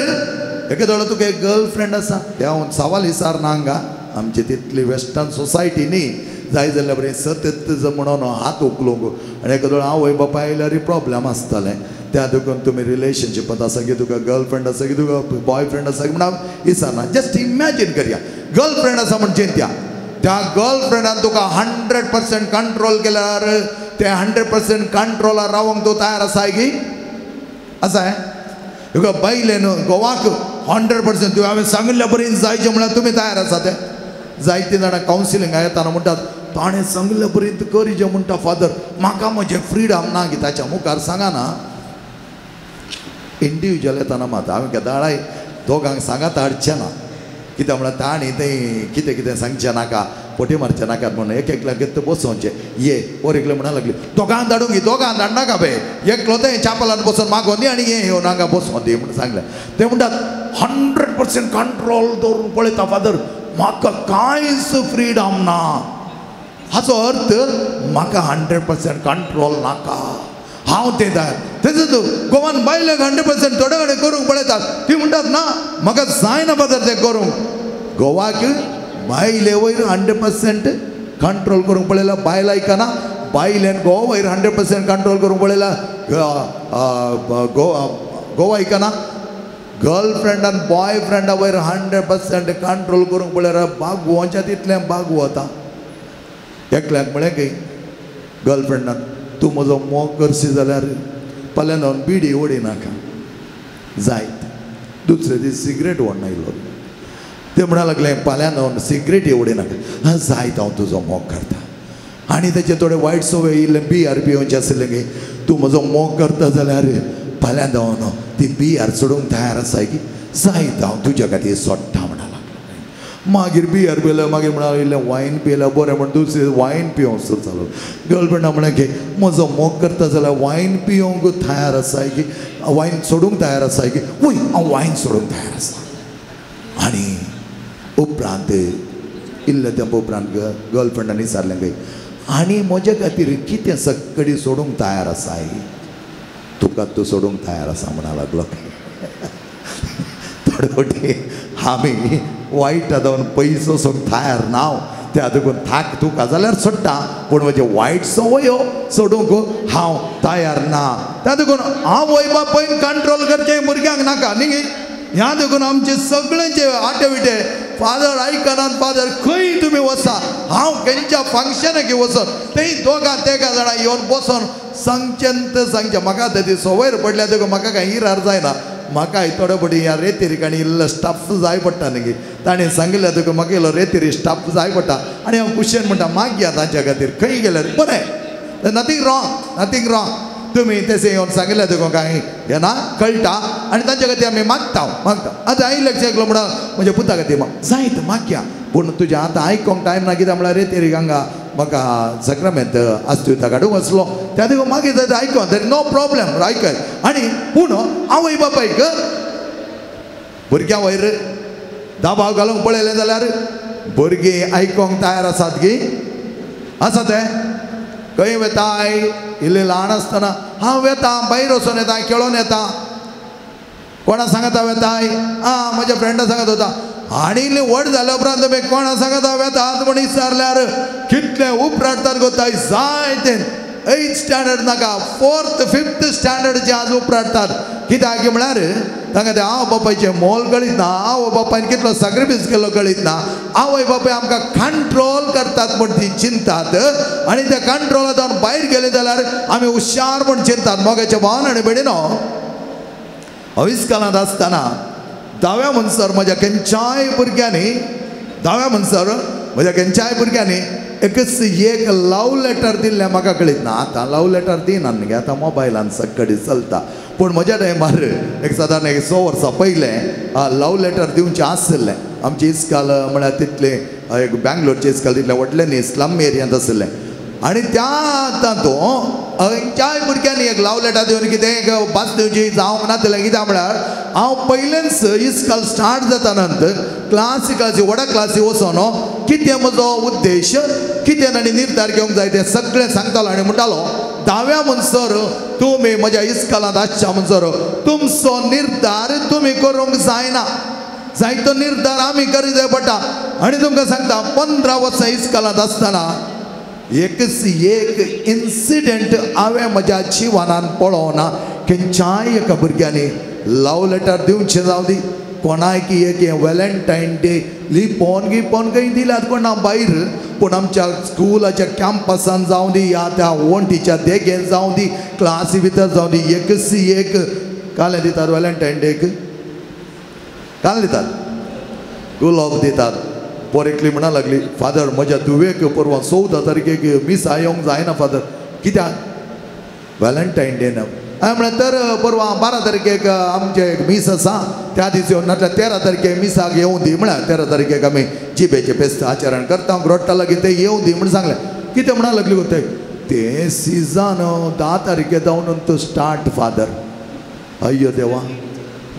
एके दोळो तुका एक गर्लफ्रेंड आसा, ते हांव सवाल विचारना हांगा, आमची तितली वेस्टर्न सोसायटी न्ही जाय जाल्यार बरें सतत म्हणून हात उखलूंक आनी एका दोळो आवय बापाय आयल्यार प्रॉब्लम आसतलें. त्या देखून तुमी रिलेशनशिपांत आसा की तुका गर्लफ्रेंड आसा की तुका बॉयफ्रेंड आसा की म्हण हांव विचारना. जस्ट इमॅजीन करया गर्लफ्रेंड आसा म्हण चिंतया. त्या गर्लफ्रेंडान तुका 100% कंट्रोल केल्यार ते 100% कंट्रोलार रावंक तूं तयार आसाय की आसा? तुका बायलेन गोवाक 100% तुवें हांवें सांगिल्ल्या बरें जायचें म्हळ्यार तुमी तयार आसा. ते जायतीं जाणां कावन्सिलिंगाक येताना म्हणटात ताणें सांगिल्ल्या पर्यंत करीचें म्हणटा फादर, म्हाका म्हजें फ्रिडम ना की ताच्या मुखार सांगना. इंडिविज्युअल येताना मात हांवें केदाळाय दोगांक सांगात हाडचें ना, कित्याक म्हळ्यार ताणें तें कितें कितें सांगचें नाका, फटी मारचें नाका म्हणून एक एकल्याक बसोवचें. ये वर एकले म्हणा लागली दोगांक धाडूंक गी, दोगांक धाडनाका बे, एकलो तें चापलान बसून मागोवन दी आनी हें येवन हांगा बसोवन दी म्हणून सांगलें. ते म्हणटात 100% कंट्रोल दवरून पळयता फादर, म्हाका कांयच फ्रिडम ना. हाचो अर्थ म्हाका 100% कंट्रोल नाका, हांव तें तयार. तेजो गोवान बायलेक 100% थोडे कडेन करूंक पळयतात. ती म्हणटात ना म्हाका जायना फादर तें करूंक. गोवाक बायले वयर 100% कंट्रोल करूंक पळयला, बायल आयकना. बायलेन गोवा वयर 100% कंट्रोल करूंक पळयला, गोवा आयकना. गर्लफ्रेंड आनी बॉयफ्रेंडा वयर 100% कंट्रोल करूंक पळयल्यार बागवोच्या तितलें बागवता. एकल्याक म्हळें की गर्लफ्रेंडान तूं म्हजो मोग करशी जाल्यार फाल्यां जावन बिडी ओडिनाका जायत. दुसरे दीस सिगरेट ओडना आयलो. ते म्हणा लागले फाल्यां जावन सिगरेट ओडिनाका जायत, हांव तुजो मोग करता. आनी तेचे थोडे वायट संवय इल्ले बियर पिवचे आसले की तूं म्हजो मोग करता जाल्यार फाल्यां जावन ती बियर सोडूंक तयार आसाय की जायत, हांव तुज्या खातीर सोडटा म्हणा लागलो. मागीर बियर पिलें, मागीर म्हणा इल्लें वायन पिलें बरें म्हण दुसरें वायन पिवंक सुरू जालो. गर्लफ्रेंडा म्हणलें की म्हजो मोग करता जाल्यार वायन पिवंक तयार आसाय की वायन सोडूंक तयार आसाय की वय हांव वायन सोडूंक तयार आसा. आनी उपरांत इल्लें तेंप उपरांत गर्लफ्रेंडान विचारलें की आनी म्हज्या खातीर कितें सगळी सोडूंक तयार आसाय? तुका तूं सोडूंक तयार आसा म्हणा लागलो. थोडे फावटी आमी वायट जावन पयसो सोडूंक तयार ना, त्या देखून थाक तुका जाल्यार सोडटा, पूण म्हजे वायट संवयो सोडूंक हांव तयार ना. त्या देखून आवय बापायन कंट्रोल करचें भुरग्यांक नाका न्ही. ह्या देखून आमचे सगळ्यांचे आटे विटे फादर आयकनात. फादर खंय तुमी वचा, हांव खंयच्या फंक्शनाक वचत थंय दोगां तेगां जाणां येवन बसोन सांगचें तें सांगचें. म्हाका आतां ती संवय पडल्या देखून म्हाका कांय इरार जायना. म्हाका थोडे फावटी ह्या रेतेरीक आनी इल्लो स्टाफ जाय पडटा न्ही. ताणें सांगिल्लें तुका म्हाका इल्लो रेतेरी स्टाफ जाय पडटा आनी हांव कुशेन म्हणटा मागया तांच्या खातीर खंय गेल्यार बरें, नथींग रॉंग, नथींग रॉंग. तुमी तशें येवन सांगिल्लें तुका कांय हें ना कळटा आनी तांच्या खातीर आमी मागता मागता. आतां आयलें एकलो म्हणा म्हज्या पुता खातीर जायत मागया, पूण तुजें आतां आयकोंक टायम ना. कित्याक म्हळ्यार रेतेरीक हांगा म्हाका सक्रामेंत आसता काडूंक वचलो त्या देखून मागीर जायत आयकोन तरी नो प्रॉब्लम आयकय. आनी पूण आवय बापायक भुरग्यां वयर दबाव घालूंक पळयलें जाल्यार भुरगीं आयकोंक तयार आसात की आसा ते खंय वेताय इल्लें ल्हान आसतना हांव वेता भायर वचोन येता खेळोन येता कोणा सांगता वेताय आं म्हज्या फ्रेंडा सांगत वता. आनी इल्लें व्हड जाल्या उपरांत तुमी कोणा सांगता वेतात म्हण विचारल्यार कितलें उपराटतात गोताय जायते. एथ स्टँडर्ड नाका, 4th 5th स्टँडर्डचे आज उपराटतात. कित्याक म्हळ्यार तांकां तें आवय बापायचें मोल कळीत ना, आवय बापायन कितलो सॅक्रिफायस केल्लो कळीत ना. आवय बापाय आमकां कंट्रोल करतात म्हण ती चिंतात आनी त्या कंट्रोलांत भायर गेले जाल्यार आमी हुशार म्हण चिंतात. मोगाच्या भावान आनी भयणीनो, हविस्कालांत आसतना धाव्या म्हणसर म्हज्या खंयच्याय भुरग्यांनी, धाव्या म्हणसर म्हज्या खंयच्याय भुरग्यांनी एकच एक लव लेटर दिल्लें म्हाका कळीत ना. आतां लव लेटर दिना न्ही, आतां मोबायलान सगळी चलता. पूण म्हज्या टायमार एक सादारण एक 6 वर्सां पयलें लव लेटर दिवचें आसलें. आमची इस्काल म्हळ्यार तितलें एक बँगलोरचे इस्काल तितलें व्हडलें न्ही, स्लम एरियांत आशिल्लें. आनी त्या तातूंत खंयच्याय भुरग्यांनी एक लव लेटर दिवन कितें एक भास दिवची जावंक नासलें. कित्याक म्हळ्यार हांव पयलेंच इस्काल स्टार्ट जाता नंतर क्लासी क्लासी व्हडा क्लासी वचोन कितें म्हजो उद्देश कितें आनी निर्धार घेवंक जाय तें सगळें सांगतालो. आनी म्हणटालो धाव्या म्हणसर तुमी म्हज्या इस्कालांत आसच्या म्हणसर तुमचो निर्धार तुमी करूंक जायना, जायतो निर्धार आमी करी जाय पडटा. आनी तुमकां सांगता 15 वर्सां इस्कालांत आसतना एकच एक इन्सिडंट हांवें म्हज्या जिवनान पळोवना. खंयच्याय एका भुरग्यांनी लव लेटर दिवचें जावं दी कोणाक एक वेलेंटायन डे लिपोवन गिपोवन खंय दिल्यात कोणा भायर, पूण आमच्या स्कुलाच्या कॅम्पसान जावं दी या त्या वण्टीच्या देगेन जावं दी क्लासी भितर जावं दी एकच एक कालें दितात वेलेंटायन डेक, काल दितात गुलाब दितात. पोर एकली म्हणा लागली फादर म्हज्या धुवेक परवां 14 तारखेक मिसा येवंक जायना फादर, कित्याक वेलेंटायन डे ना. हांवें म्हळें तर परवां 12 तारखेक आमचें एक मीस आसा त्या दीस येवन नाटल्यार 13 तारखेक मिसाक येवं दी म्हळ्यार 13 तारखेक आमी जिबेचें फेस्त आचरण करता ग्रोट्टा लागीं तें येवं दी म्हूण सांगलें. कितें म्हणा लागली गो तें सिजन 10 तारखे जावन तो स्टार्ट फादर. अय्यो देवा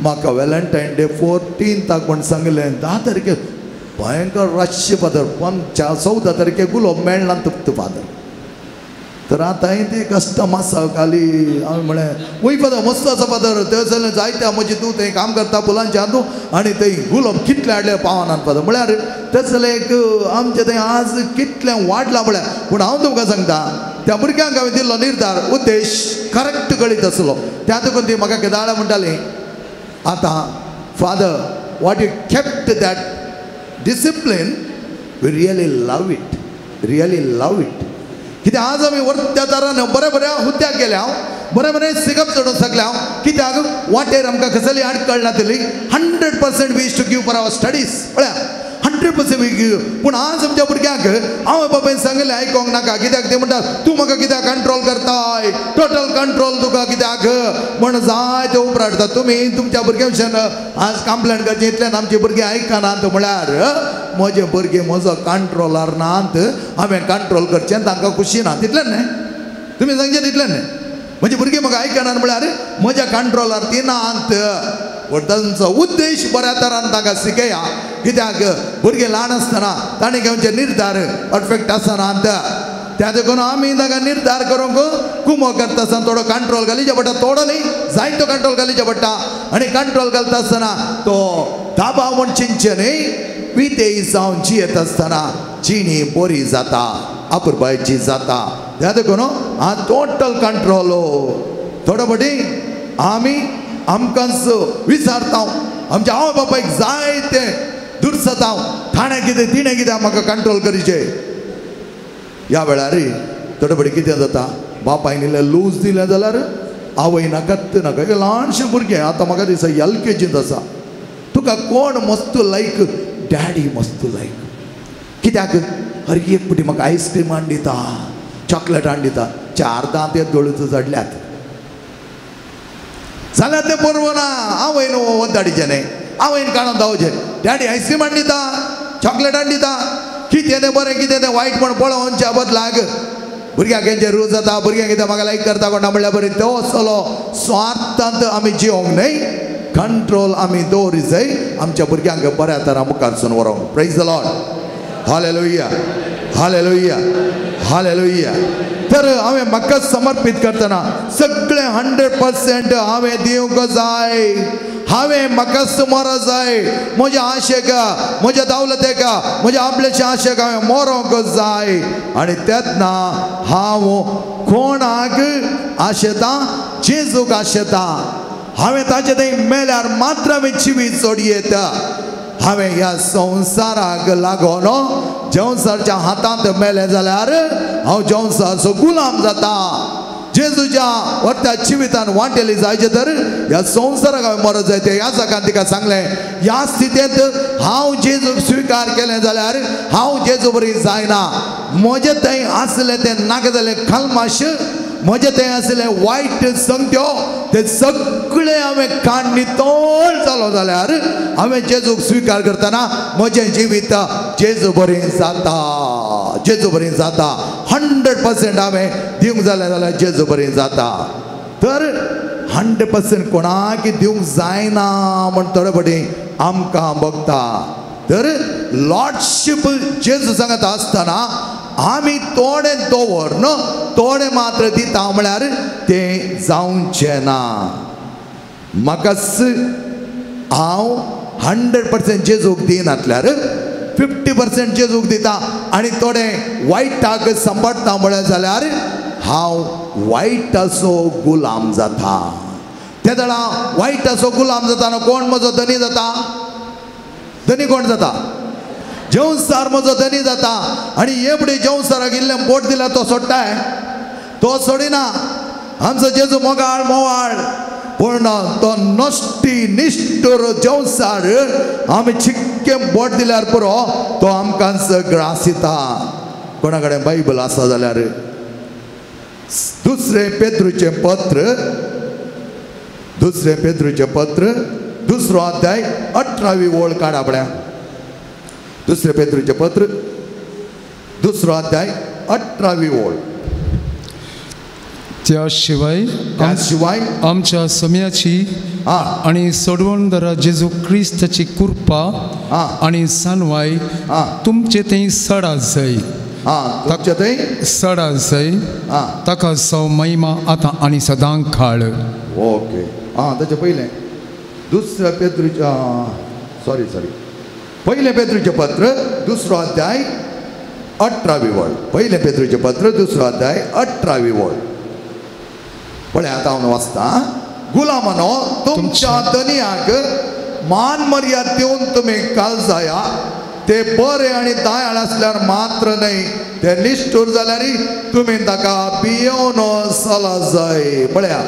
म्हाका वेलेंटायन डे 14 म्हूण सांगलें 10 तारखेक भयंकर रश फादर, 14 तारखेक गुलोब मेळना तुमकां फादर. तर आतां तें कस्टम आसा खाली. हांवें म्हळें वय फादर मस्त आसा फादर, थंय जायत्या म्हजी तूं थंय काम करता फुलांचें तूं आनी थंय गुलोब कितले हाडले पावनात फादर. म्हळ्यार तसलें एक आमचें थंय आज कितलें वाडलां म्हळ्यार. पूण हांव तुमकां सांगता त्या भुरग्यांक हांवें दिल्लो निर्धार उद्देश करेक्ट कळीत आसलो. त्या देखून ती म्हाका केदाळा म्हणटाली आतां father what you kept that discipline we really love it, really love it. कित्याक आज आमी वर्त्या तरान बऱ्या बऱ्या हुद्द्याक गेल्या हांव बरें बरें सिगप चडून सगलें हांव, कित्याक वाटेर आमकां कसली आडकळ नातली. 100% we to give for our studies पळया 100% we give. पूण आज आमच्या भुरग्यांक हांव बापायन सांगलें आयकोंक नाका, कित्याक ते म्हणटात तूं म्हाका कित्याक कंट्रोल करताय, टोटल कंट्रोल तुका कित्याक म्हण जाय ते उपराटता. तुमी तुमच्या भुरग्यां विशयान आज कंप्लेन करची इतल्यान आमची भुरगीं आयकनात म्हळ्यार म्हजे भुरगे म्हजो कंट्रोलार नात, हांवें कंट्रोल करचें तांकां खुशी ना तितलें न्हय, तुमी सांगचें तितलें न्हय. म्हजी भुरगीं म्हाका आयकनात म्हळ्यार म्हज्या कंट्रोलार ती नात. पूण तांचो उद्देश बऱ्या तरान तांकां शिकया, कित्याक भुरगीं ल्हान आसतना ताणें घेवचे निर्धार परफेक्ट आसनात. त्या देखून आमी तांकां निर्धार करूंक कुमो करता आसतना थोडो कंट्रोल घालीचो पडटा, थोडो न्ही जायतो कंट्रोल घालीचो पडटा. आनी कंट्रोल घालता आसतना तो दाबाव म्हूण चिंतचें न्ही, वितेय जावन जियेत आसतना जिणी बरी जाता, अपुरबायची जाता. त्या देखून हा टोटल कंट्रोल थोडो फाटी आमी आमकांच विचारता, आमच्या आवय बापायक जाय तें दुर्सता, थाणें कितें तिणें कितें म्हाका कंट्रोल करचें. ह्या वेळार थोडे फाटी कितें जाता बापायन इल्लें लूज दिलें जाल्यार आवय नाकात नाका. एक ल्हानशें भुरगें आतां म्हाका दिसता LKGंत आसा, तुका कोण मस्त लायक डॅडी मस्त लायक, कित्याक हर एक फावटी म्हाका आयस्क्रीम हाडून दिता, चॉकलेट हाडून दिता. 4 दांत ते दोळूच चडल्यात जाल्यार तें बरोबर ना. आवयन वदाडीचें न्हय, आवयन काडून धांवचें डॅडी आयस्क्रीम हाडून दिता, चॉकलेट हाडून दिता, कितें तें बरें कितें तें वायट म्हण पळोवच्या बदलाक भुरग्यांक हेंचें रूच जाता, भुरग्यांक कितें म्हाका लायक करता कोणा म्हणल्यार बरें. तो चलो स्वार्थांत आमी जिवंक न्हय, कंट्रोल आमी दवरी जाय आमच्या भुरग्यांक बऱ्या तरा मुखारसून व्हरूंक. Praise the Lord, hallelujah, hallelujah, hallelujah. तर हांवें म्हाका समर्पीत करतना सगळें 100% हांवें दिवंक जाय, हांवें म्हाकाच मरो जाय, म्हज्या आशेक म्हज्या दावलतेक म्हज्या आपल्याच्या आशेक हांवें मरोंक जाय. आनी तेन्ना हांव कोणाक आशेता, जेजूक आशेता. हांवें ताचे थंय मेल्यार मात्र हांवें जिवीत सोडयेत. हांवें ह्या संवसाराक लागून जेवसारच्या हातांत मेलें जाल्यार हांव जेवसारचो गुलाम जाता. जेजूच्या वर्त्या जिवितान वांटेली जायचें तर ह्या संवसाराक हांवें मरत जाय. तें ह्या जागान तिका सांगलें ह्या स्थितींत हांव जेजूक स्विकार केलें जाल्यार हांव जेजू बरी जायना. म्हजें थंय आसलें तें नाका जालें कलमाश म्हजें तें आसलें वायट संगत्यो ते सगळे हांवें कान नितळ जालो जाल्यार हांवें जेजूक स्विकार करतना म्हजें जिवीत जेजू बरें जाता, जेजू बरें जाता. 100% हांवें दिवंक जालें जाल्यार जेजू बरें जाता. तर 100% कोणाक दिवंक जायना म्हण थोडे फावटी आमकां बगता. तर लॉर्डशीप जेजू सांगता आसतना आमी थोडे दवर न्हू थोडे मात्र दिता म्हळ्यार तें जावचें ना. म्हाकाच हांव 100% जेजूक दिनातल्यार 50% जेजूक दिता आनी थोडे वायटाक सांबाळटा म्हळ्यार जाल्यार हांव वायटाचो गुलाम जाता. ते वेळा वायटाचो गुलाम जाता कोण म्हजो धनी जाता? धनी कोण जाता? जेवसार म्हजो धनी जाता. आनी हे फुडें जेवसाराक इल्लें बोट दिल्यार तो सोडटाय? तो सोडिना. आमचो जेजू मोगाळ मोवाळ, पूण तो नश्टी निश्ठूर जेवसार आमी चिक्कें बोट दिल्यार पुरो तो आमकांच ग्रासिता. कोणा कडेन बायबल आसा जाल्यार दुसरें पेद्रूचें पत्र, दुसरें पेद्रूचें पत्र दुसरो अध्याय 18वी ओळ काड आपल्या. दुसरें पेद्रूचें पत्र दुसरो अध्याय 18वी ओळ. त्या शिवाय शिवाय आमच्या सम्याची आनी सोडवणदारा जेजू क्रिस्ताची कृपा आनी सानवाय तुमचे थंय सडा जाय, तुमचे थंय सडा जाय, ताका सौ महिमा आतां आनी सदां काळ. ओके. आं, ताचे पयलें दुसऱ्या पेद्रूच्या सॉरी सॉरी पयलें पेद्रूचें पत्र दुसरो अध्याय 18वी ओळ. पयलें पेद्रूचें पत्र दुसरो अध्याय 18वी ओळ. पळय आतां हांव वाचता. गुलामानो तुमच्या धनयाक मान मर्याद दिवन तुमी काळजाया, ते बरे आनी दयाळ आसल्यार मात्र न्हय, ते निश्ठूर जाल्यार तुमी ताका भियोवन चला जाय. पळया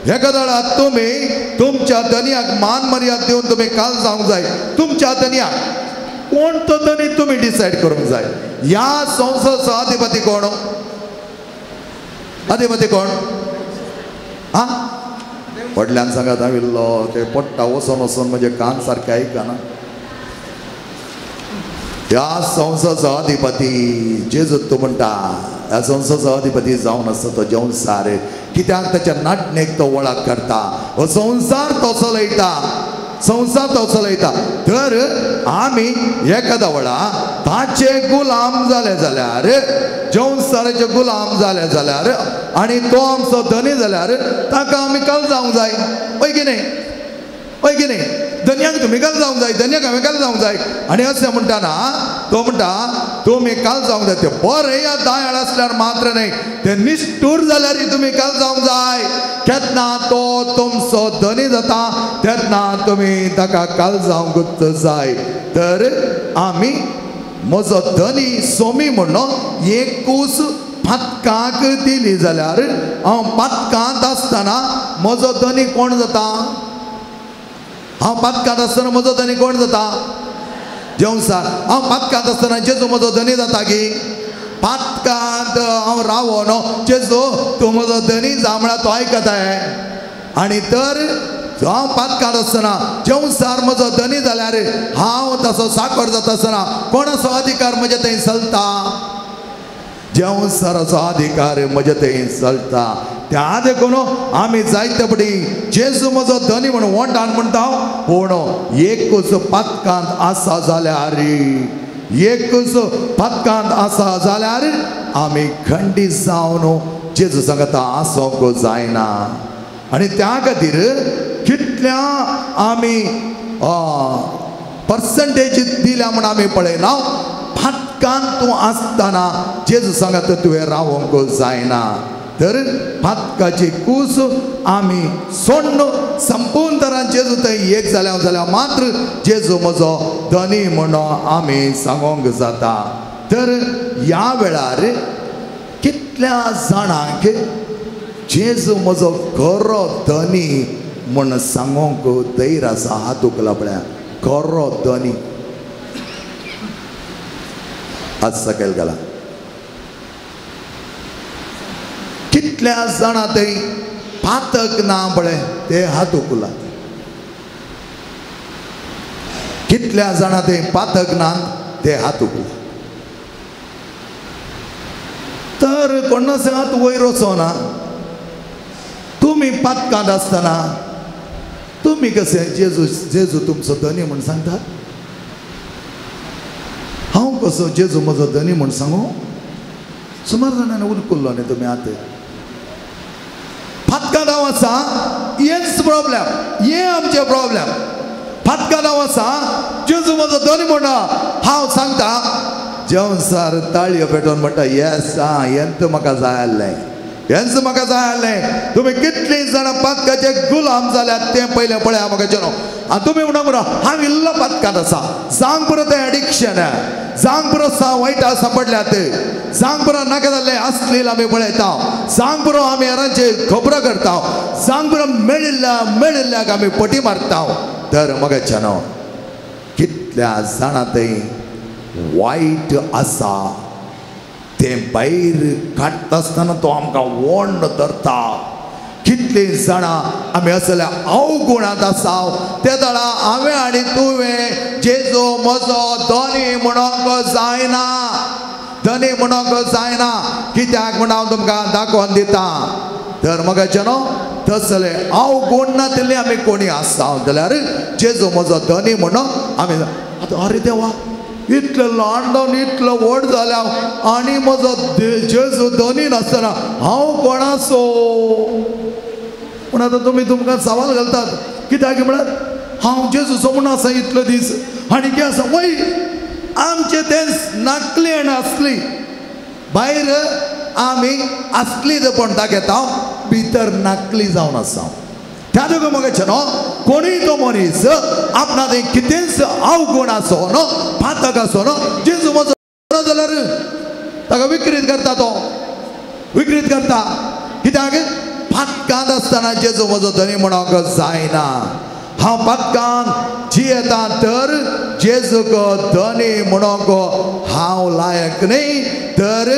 एका वेळार तुमी तुमच्या धनयाक मान मर्याद दिवन तुमी काल जावंक जाय. तुमच्या धनयाक कोण तो धनी तुमी डिसायड करूंक जाय. ह्या संवसाराचो अधिपती कोण? अधिपती कोण? आं, व्हडल्यान सांगात हांव इल्लो ते पडटा वचोन वचोन म्हजे कान सारके आयकना. ह्या संवसाराचो अधिपती जेजू तूं म्हणटा, ह्या संवसाराचो अधिपती जावन आसता तो संवसार. कित्याक ताच्या नाटणेक तो वळख करता, हो संवसार तो चलयता, संवसार तो चलयता. तर आमी एखाद्या वेळा ताचे गुलाम जाले जाल्यार, संवसाराचे गुलाम जाले जाल्यार आनी तो आमचो धनी जाल्यार ताका आमी काल जावंक जाय. हय की न्हय? हय की न्हय? धनयाक तुमी काल जावंक जाय, धनयाक हांवें काल जावंक जाय. आनी अशें म्हणटा ना तो म्हणटा तुमी काल जावंक जाय. ते बरें या दयाळ आसल्यार मात्र न्हय, ते निश्ठूर जाल्यार तुमी काल जावंक जाय. केन्ना तो तुमचो धनी जाता तेन्ना तुमी ताका काल जावंकूच जाय. तर आमी म्हजो धनी सोमी म्हणून एकूच पातकाक दिली जाल्यार हांव पातकांत आसतना म्हजो धनी कोण जाता? हांव पातकांत आसतना म्हजो धनी कोण जाता? जेवसार. हांव पातकांत आसतना जेजू म्हजो धनी जाता की? पातकांत हांव रावो न्हू, जेजू तूं म्हजो धनी जा म्हळ्यार तो आयकताय. आनी तर हांव पातकांत आसतना जेवसार म्हजो धनी जाल्यार हांव तसो साकर जाता आसतना कोणाचो अधिकार म्हजे थंय चलता? जेवसाराचो अधिकार म्हजे थंय चलता. त्या देखून आमी जायते पटी जेजू म्हजो धनी म्हणून वोंठान म्हणटा, पूण एकूच पातकांत आसा जाल्यार, एकूच पातकांत आसा जाल्यार आमी खंडीत जावन जेजू सांगता आसूंक जायना. आनी त्या खातीर कितल्या आमी पर्संटेज दिल्या म्हूण आमी पळयना. पातकांत तूं आसतना जेजू सांगता तुवें रावंक जायना. तर पातकाची कूस आमी सोडून संपूर्ण तरान जेजू थंय एक जाल्या जाल्यार मात्र जेजू म्हजो धनी म्हणून आमी सांगोंक जाता. तर ह्या वेळार कितल्या जाणांक जेजू म्हजो खरो धनी म्हूण सांगोंक धैर्य आसा? हात उखला पळया. खरो धनी आज सकयल घाला. कितल्या जाणां थंय पातक ना पळय ते हात उखलात. कितल्या जाणां थंय पातक ना ते हात उखलात. तर कोणाच हात वयर वचना. तुमी पातकांत आसतना तुमी कशें जेजू जेजू तुमचो धनी म्हूण सांगतात? हांव कसो जेजू म्हजो धनी म्हूण सांगू? सुमार जाणांनी उरकुल्लो न्ही तुमी आतां. फातकां हांव आसा हेंच प्रॉब्लेम, हें आमचें प्रॉब्लेम. फातकां हांव आसा जेजू म्हजो धनी म्हणटा हांव सांगता. जेवण सर ताळयो पेटोवन म्हणटा येस आं हेंच म्हाका जाय आसलें, हेंच म्हाका जाय आसलें. तुमी कितलीं जाणां पातकाचे गुलाम जाल्यात तें पयलें पळया म्हाका जेनो. आनी तुमी म्हणा पुरो हांव इल्लो पातकांत आसा. जावंक पुरो तें एडिक्शन, जावंक पुरो वायट सांपडल्यात, जावंक पुरो नाका जाल्लें असलील आमी पळयता, जावंक पुरो आमी हेरांचे खबरो करता, जावंक पुरो मेळिल्ल्या मेळिल्ल्याक आमी पटी मारता. तर म्हाका जेनो कितल्या जाणां थंय वायट आसा तें भायर काडटा आसतना तो आमकां वोंड धरता. कितलीं जाणां आमी असल्या अवगुणांत आसा ते दळा हांवें आनी तुवें जेजू म्हजो धनी म्हणूंक जायना, धनी म्हणूंक जायना. कित्याक म्हण हांव तुमकां दाखोवन दिता. तर म्हाका न्हू तसले अवगुण नातिल्ले आमी कोणी आसा जाल्यार जेजू म्हजो धनी म्हणून आमी आतां अरे देवा इतलें ल्हान जावन इतलो व्हड जाल्या आनी म्हजो जेजू धनी नासतना हांव कोणाचो? पूण आतां तुमी तुमकां सवाल घालतात कित्याक म्हळ्यार हांव जेजूचो म्हूण आसा इतलो दीस आनी कितें आसा वय आमचें तें नाकली आनी आसली भायर आमी आसली पण दाखयता भितर नाकली जावन आसा. त्या देखून म्हाका न्हू कोणूय तो मनीस आपणा थंय कितेंच अवगुण आसो न्हू पातक आसो न्हू जेजू म्हजो जाल्यार ताका विक्रीत करता, तो विक्रीत करता. कित्याक पातकांत आसतना जेजू म्हजो धनी म्हणूंक जायना. हांव पातकांत जियेता तर जेजूक धनी म्हणूंक हांव लायक न्ही. तर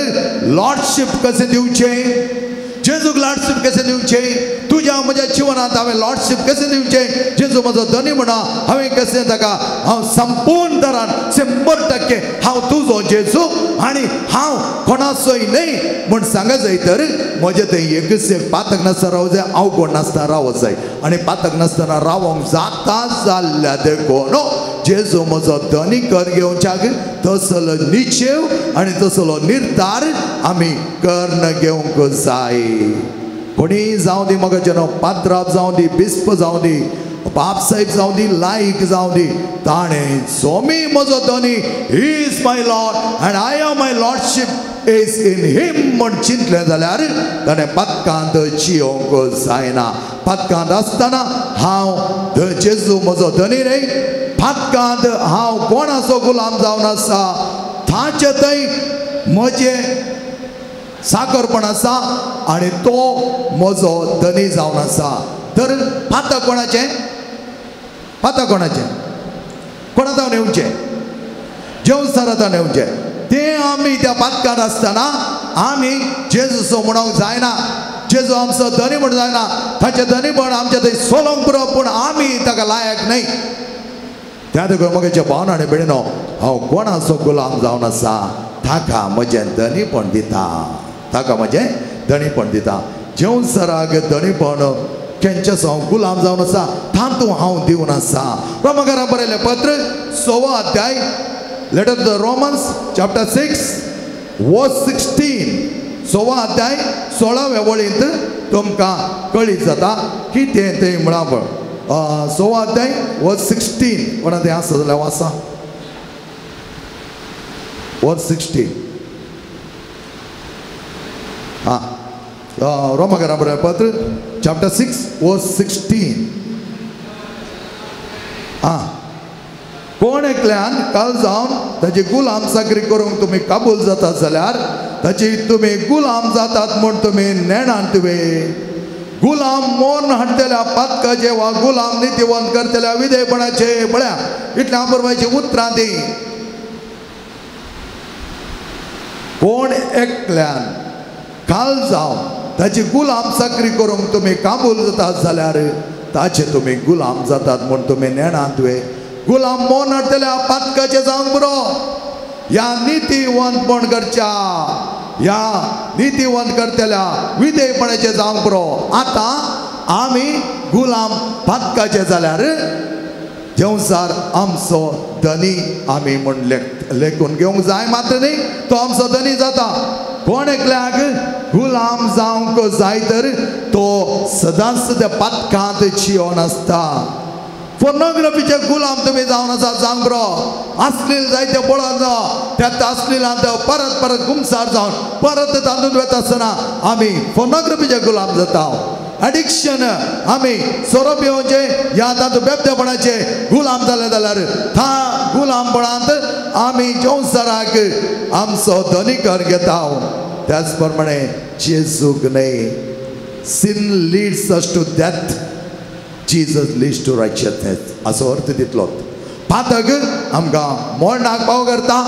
लॉर्डशीप कशें दिवचें? जेजूक लॉर्डशीप कशें दिवचें? तुज्या म्हज्या जिवनांत हांवें लॉर्डशीप कशें दिवचें? जेजू म्हजो धनी म्हणा हांवें कशें ताका हांव संपूर्ण तरान 100% हांव तुजो जेजू आनी हांव कोणाचोय न्हय म्हूण सांगत जाय. तर म्हजें थंय एकच एक पातक नासतना रावूं जाय, अवगुण नासतना रावत जाय. आनी पातक नासतना रावंक जाता जाल्ल्या देखून जेजू म्हजो धनी कर घेवच्याक तसलो निश्चेव आनी तसलो निर्धार आमी कर्ण घेवंक जाय. कोणीय जावं दी म्हाका जेन्ना पात्राप जावं दी, बिस्प जावं दी, बापसाहेब जावं दी, लायक जावं दी, ताणें स्वामी म्हजो धनी, he is my lord and I am my lordship is in him म्हूण चिंतलें जाल्यार ताणें पातकांत जियोंक जायना. पातकांत आसतना हांव जेजू म्हजो धनी न्हय, पातकांत हांव कोणाचो गुलाम जावन आसा ताचे थंय म्हजें साकरपण आसा आनी तो म्हजो धनी जावन आसा. तर पातक कोणाचें? पातक कोणाचें? कोणा जावन येवचें? जेवण सरातान येवचें. तें आमी त्या पातकांत आसतना आमी जेजूचो म्हणूंक जायना, जेजू आमचो धनी म्हूण जायना. ताचें धनीपण आमचें थंय सोलोंक पुरो, पूण आमी ताका लायक न्हय. त्या देखून म्हगेच्या भावना आनी भयणीनो हांव कोणाचो गुलाम जावन आसा ताका म्हजें धनीपण दिता, ताका म्हजें धनीपण दिता. जेवण सराक धनीपण केंचेचो हांव गुलाम जावन आसा तातूंत हांव दिवन आसा. रोमाकारां बरयलें पत्र 6वो अध्याय, letter to the Romans chapter 6 verse 16, 6वो अध्याय 16व्या वळींत तुमकां कळीत जाता कितें तें म्हळां पळय. 6वो अध्याय वर्स 16 कोणा तें आसा जाल्यार वाचा. वर्स 16 आं रोमाकारां बरयलें पत्र चॅप्टर 6 वर्स 16. आं कोण एकल्यान काल जावन ताची गुलाम चाकरी करूंक तुमी काबूल जातात जाल्यार ताची तुमी गुलाम जातात म्हूण तुमी नेणात तुमी गुलाम मोन हाडटल्या पातकाचे वा गुलाम नितीवंत करतल्या विधेयपणाचे. पळया इतल्या बरोबरची उतरां ती. कोण एकल्यान काल जावन ताची गुलाम चाकरी करूंक तुमी काबूल जातात जाल्यार ताचे तुमी गुलाम जातात म्हूण तुमी नेणात वे. गुलाम मोन हाडटल्या पातकाचें जावंक बरो, ह्या नितीवंतपण करच्या, ह्या नितीवंत करतल्या विधेयपणाचें जावंक बरो. आतां आमी गुलाम पातकाचे जाल्यार जेवसार आमचो धनी आमी म्हूण लेखून घेवंक जाय मात्र न्ही, तो आमचो धनी जाता. कोण एकल्याक गुलाम जावंक जाय तर तो सदांच त्या पातकांत चियोन आसता. पोर्नोग्राफीचे गुलाम तुमी जावन आसा जावंक बरो. असलील जायते पळोवन त्या असलिलांत परत परत गुमसार जावन परत तातूंत वता आसतना आमी पोर्नोग्राफीचे गुलाम जाता. एडिक्शन आमी सोरो पिवचे ह्या तातूंत बेबदेपणाचे गुलाम जाले जाल्यार था गुलामपणांत आमी संवसाराक आमचो धनी कर घेता. त्याच प्रमाणे जेजूक न्हय, sin leads us to death, Jesus leads to righteousness असो अर्थ दितलो. पातक आमकां मरणाक पाव करता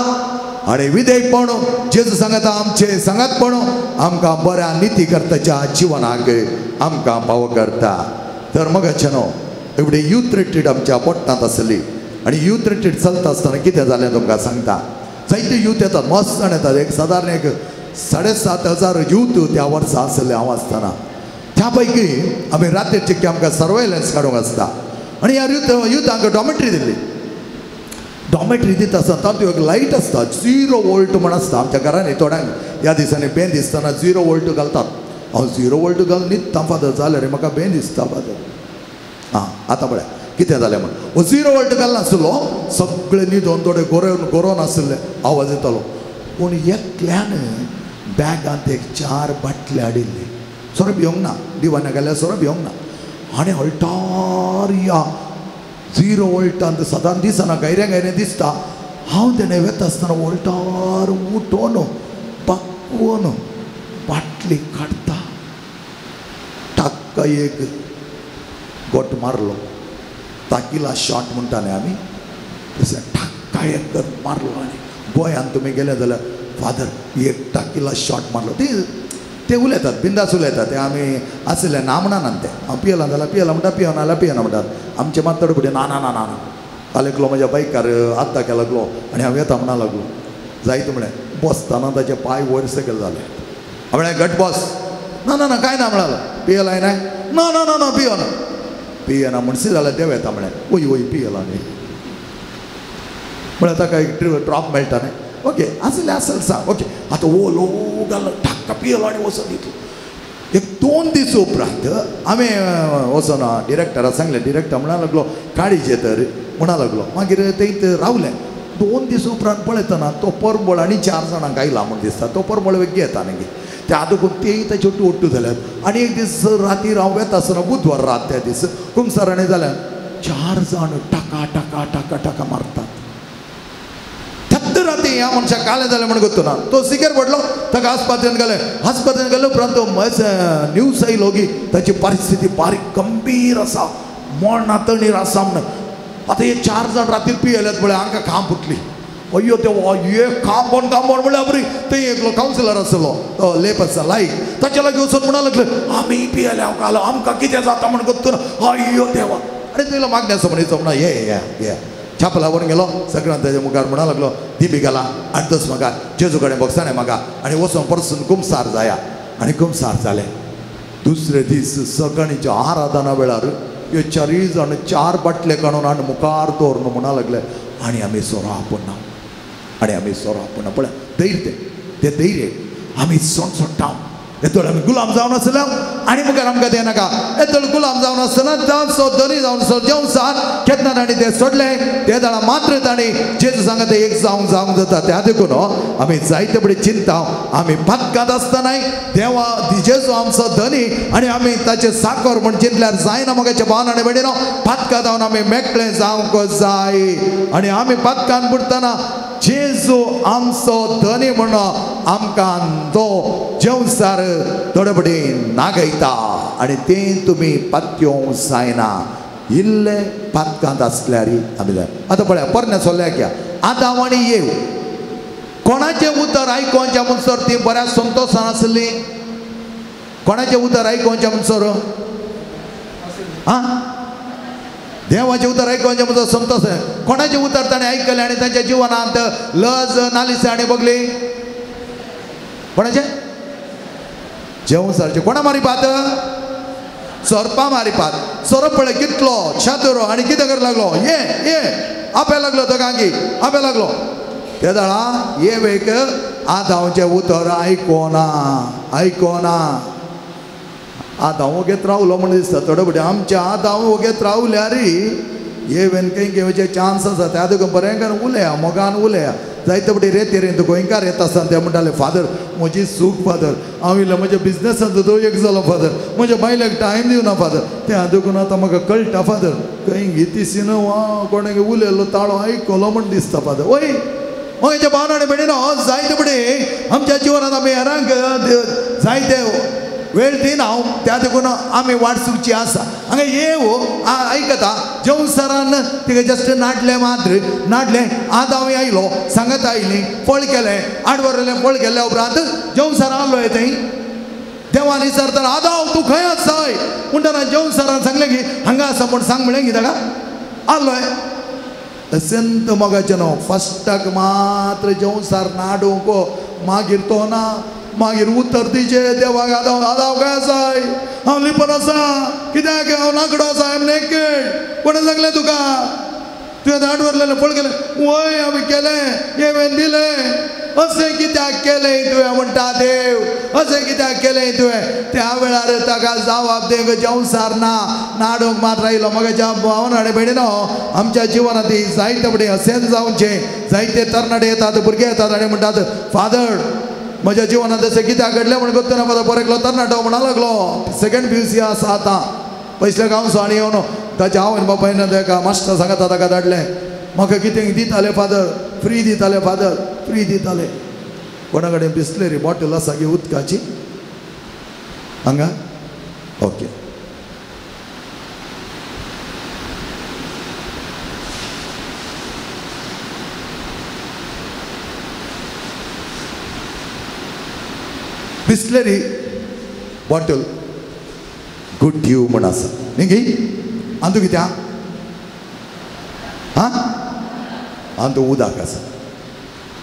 आनी विधेयपण जेजू सांगता आमचें सांगातपण आमकां बऱ्या निती करताच्या जिवनाक आमकां पाव करता. तर मगाचें न्हू एवढे यूथ रिट्रीट आमच्या पोटणांत आसली आनी यूथ रिट्रीट चलता आसतना कितें जालें तुमकां सांगता. जायते यूथ येतात, मस्त जाण येतात. एक सादारण एक 7,500 यूथ त्या वर्सा आसले हांव आसतना. त्या पैकी आमी रातीचे आमकां सर्वेलन्स काडूंक आसता आनी ह्या युथांक डॉमेट्री दिल्ली. डॉमेट्री दिता आसतना तातूंत एक लायट आसता, 0 वोल्ट म्हण आसता. आमच्या घरांनी थोड्यांक ह्या दिसांनी बेन दिसतना 0 वोल्ट घालतात. हांव 0 वोल्ट घालून न्हिदता फादर, जालें रे म्हाका बेन दिसता फादर. आं आतां पळय कितें जालें म्हण, हो 0 वोल्ट घालना आसलो, सगळे न्हिदोन थोडे गोरोवन गोरोवन आसले, आवाज येतालो. पूण एकल्यान बॅगांत एक 4 बाटले हाडिल्ली. सोरो पिवंक ना, दिवाना घाल्यार सोरो पिवंक ना. आनी हळटार ह्या 0 वोल्टांत सदांच दिसना, गायऱ्या गायऱ्या दिसता. हांव तेणें वेता आसतना वोल्टार उठोन पाकोवन बाटली काडटा, टाक्का एक गोट मारलो, ताकिला शॉट म्हणटा न्ही आमी, तशें टाक्का एक मारलो. आनी गोंयांत तुमी गेले जाल्यार फादर एक टाकिला शॉट मारलो, ते उलयतात, बिंदास उलयतात. ते आमी आसले ना म्हणनात, ते हांव पियेला जाल्यार पियेला म्हणटा, पियेना जाल्यार पियेना म्हणटात. आमचे मात तडफुडे ना ना ना ना ना. काल एकलो म्हज्या बायकार आत्ता केला लागलो आनी हांव येता म्हणा लागलो. जायत म्हळें बसतना ताचे पांय वयर सकयल जाले. हांव म्हळें घट बस. ना ना ना कांय ना म्हणालो. पियेला न्हय? ना ना ना ना पियेना. पियेना म्हणशी जाल्यार देव येता म्हळें. वय वय पियेला न्ही म्हळ्यार ताका एक ड्रॉप मेळटा न्ही. ओके आसलें आसल सांग. ओके आतां वो लोक घालो टाक्का पियेलो आनी वचोन दितलो. एक 2 दीस उपरांत आमी वचोन डिरेक्टराक सांगलें. डिरेक्टर म्हणा लागलो काडीचे तर म्हणा लागलो. मागीर थंय रावलें. 2 दीस उपरांत पळयतना तो परबळ आनी 4 जाणांक आयला म्हूण दिसता. तो परबळ वेगळी येता न्ही त्या आदोकून तेय ताचे ओट्टू जाल्यात. आनी एक दीस रातीर हांव वेता आसतना बुधवार रात त्या दीस कुमसारांनी जाल्यार 4 जाण टाका टाका टाका टाका मारतात. राती ह्या मनशाक कालें जालें म्हण गोत्तू ना. तो सिगेर पडलो, ताका आस्पत्रेन घालें. आस्पत्रेन घाले उपरांत तो न्यूज आयलो की ताची परिस्थिती बारीक गंभीर आसा, मरणा तणीर आसा म्हण. आतां हे 4 जाण रातीर पियेल्यात पळय, हांकां खांब फुटली. अय्यो देवा, एक खांब खांब म्हणल्यार बरी. थंय एकलो कावन्सिलर आसलो, तो लेप आसा लायक, ताच्या लागीं वचून म्हणा लागले आमी पियेले काल, आमकां कितें जाता म्हण गोत्तू ना. अय्यो देवा. आनी थंयलो मागण्याचो म्हणीचो म्हणा ये ये छापला व्हरून गेलो. सगळ्यां ताच्या मुखार म्हणा लागलो दिबी घाला आनी तस म्हाका जेजू कडेन बगसाणें म्हाका आनी वचोन परसून कुमसार जाया. आनी कुमसार जालें. दुसरे दीस सकाळीच्या आराधना वेळार ह्यो 4 जाण 4 बाटले काडून आनी मुखार दवरून म्हणा लागले आनी आमी सोरो आपोना, आनी आमी सोरो आपोना. पळय धैर्य, तें धैर्य आमी सोडसोडटा. येतोळ आमी गुलाम जावन आसले आनी मुखार आमकां तें नाका. येतोळ गुलाम जावन आसतना जावचो धनी जावन आसलो जेवसार केन्ना तांणी तें सोडलें ते जाणा मात्र तांणी जेजू सांगता ते एक जावंक जावंक जाता. त्या देखून आमी जायते फुडें चिंता आमी पातकांत आसतनाय देवा जेजू आमचो धनी आनी आमी ताचे साकर म्हण चिंतल्यार जायना. मगाचे भावन आनी भयणीनो, पातकां जावन आमी मेकळे जावंक जाय. आनी आमी पातकान बुडटना जेजू आमचो धनी म्हण आमकां तो जेवसार थोडे फुडें नागयता आनी तें तुमी पातयोंक जायना. इल्ले पातकांत आसल्यार आमी जाय. आतां पळया पोरण्या सोल्ल्याक या आदांव आनी येव कोणाचें उतर आयकोवच्या म्हणसर ती बऱ्या संतोशान आसली. कोणाचें उतर आयकोवचें म्हणसर आं देवाचें उतर आयकोवचें म्हणसर संतोष. कोणाचें उतर ताणें आयकलें आनी तांच्या जिवनांत लज नालिस आनी बगली? कोणाचें? जेवण कोणा मारिपात? सोरपा मारिपात. सोरोप पळय कितलो छातुरो आनी कितें करूंक लागलो, ये ये आपे लागलो दोगांकी आपे लागलो. ते जाणा ये वेक आदांवचें उतर आयकोना आयकोना. आदांव वगेत रावलो म्हण दिसता थोडे फुडें आमच्या आदांव वगेत रावल्यार ये when खंय घेवचे चान्स आसा. त्या देखून बरें करून उलया, मोगान उलया. जायते फावटी रेती रेंत गोंयकार येता आसतना ते म्हणटाले फादर म्हजी चूक फादर, हांव इल्लो म्हज्या बिजनसान एक जालो फादर, म्हज्या बायलेक टायम दिवना फादर, तें देखून आतां म्हाका कळटा फादर खंय घेतीसी न्हू हांव कोणाक उलयल्लो ताळो आयकलो म्हण दिसता फादर. वय म्हज्या भावन आनी भयणीनो जायते फुडें आमच्या जिवनांत आमी हेरांक जायते वेळ दिना हांव, त्या देखून आमी वाट चुकची आसा. हांगा येव आयकता जेवण तिका जस्ट नाडलें मात्र नाडलें. आतां हांव आयलो सांगत आयली फळ केलें आडवरलें. फळ केल्या उपरांत जेवण सरान आसलो थंय देवान विचारतना आदाव तूं खंय आसाय म्हणटना जेवण सरान सांगलें की हांगा आसा म्हूण सांग म्हणलें की ताका आसलोय. अत्यंत मोगाचें न्हू फस्टाक मात्र जेवण सार नाडूंक मागीर तो ना मागीर उतर दिचे देवाक आदाव आदाव खंय आसाय, हांव लिपन आसा कित्याक हांव नाकडो आसा, I am naked. कोणें सांगलें तुका? तुवें धाड व्हरलेलें फळ केलें? वय हांवें केलें, हांवें दिलें. अशें कित्याक केलें तुवें म्हणटा देव, अशें कित्याक केलें तुवें? त्या वेळार ताका जवाब दिवंक जेवसार ना, नाडूंक मात्र आयलो. म्हज्या भावन आनी भयणीनो आमच्या जिवनांत जायते फुडें अशेंच जावचें. जायते तरणाटे येतात, भुरगे येतात आनी म्हणटात फादर म्हज्या जिवनांत अशें कित्याक घडलें म्हण करतना फादर बरो एकलो तरणाटो म्हणा लागलो सेकंड पी यू सी आसा आतां पयसल्या गांवचो आनी येवन ताच्या आवयन बापायन ताका मास्टर सांगता ताका धाडलें म्हाका कितें दिताले फादर, फ्री दिताले फादर, फ्री दिताले. कोणा कडेन बिस्लेरी बॉटल आसा की उदकाची हांगा? Okay. Bisleri bottle good due म्हण आसा न्ही गी? आनी तूं कित्याक आं आनी तूं उदक आसा.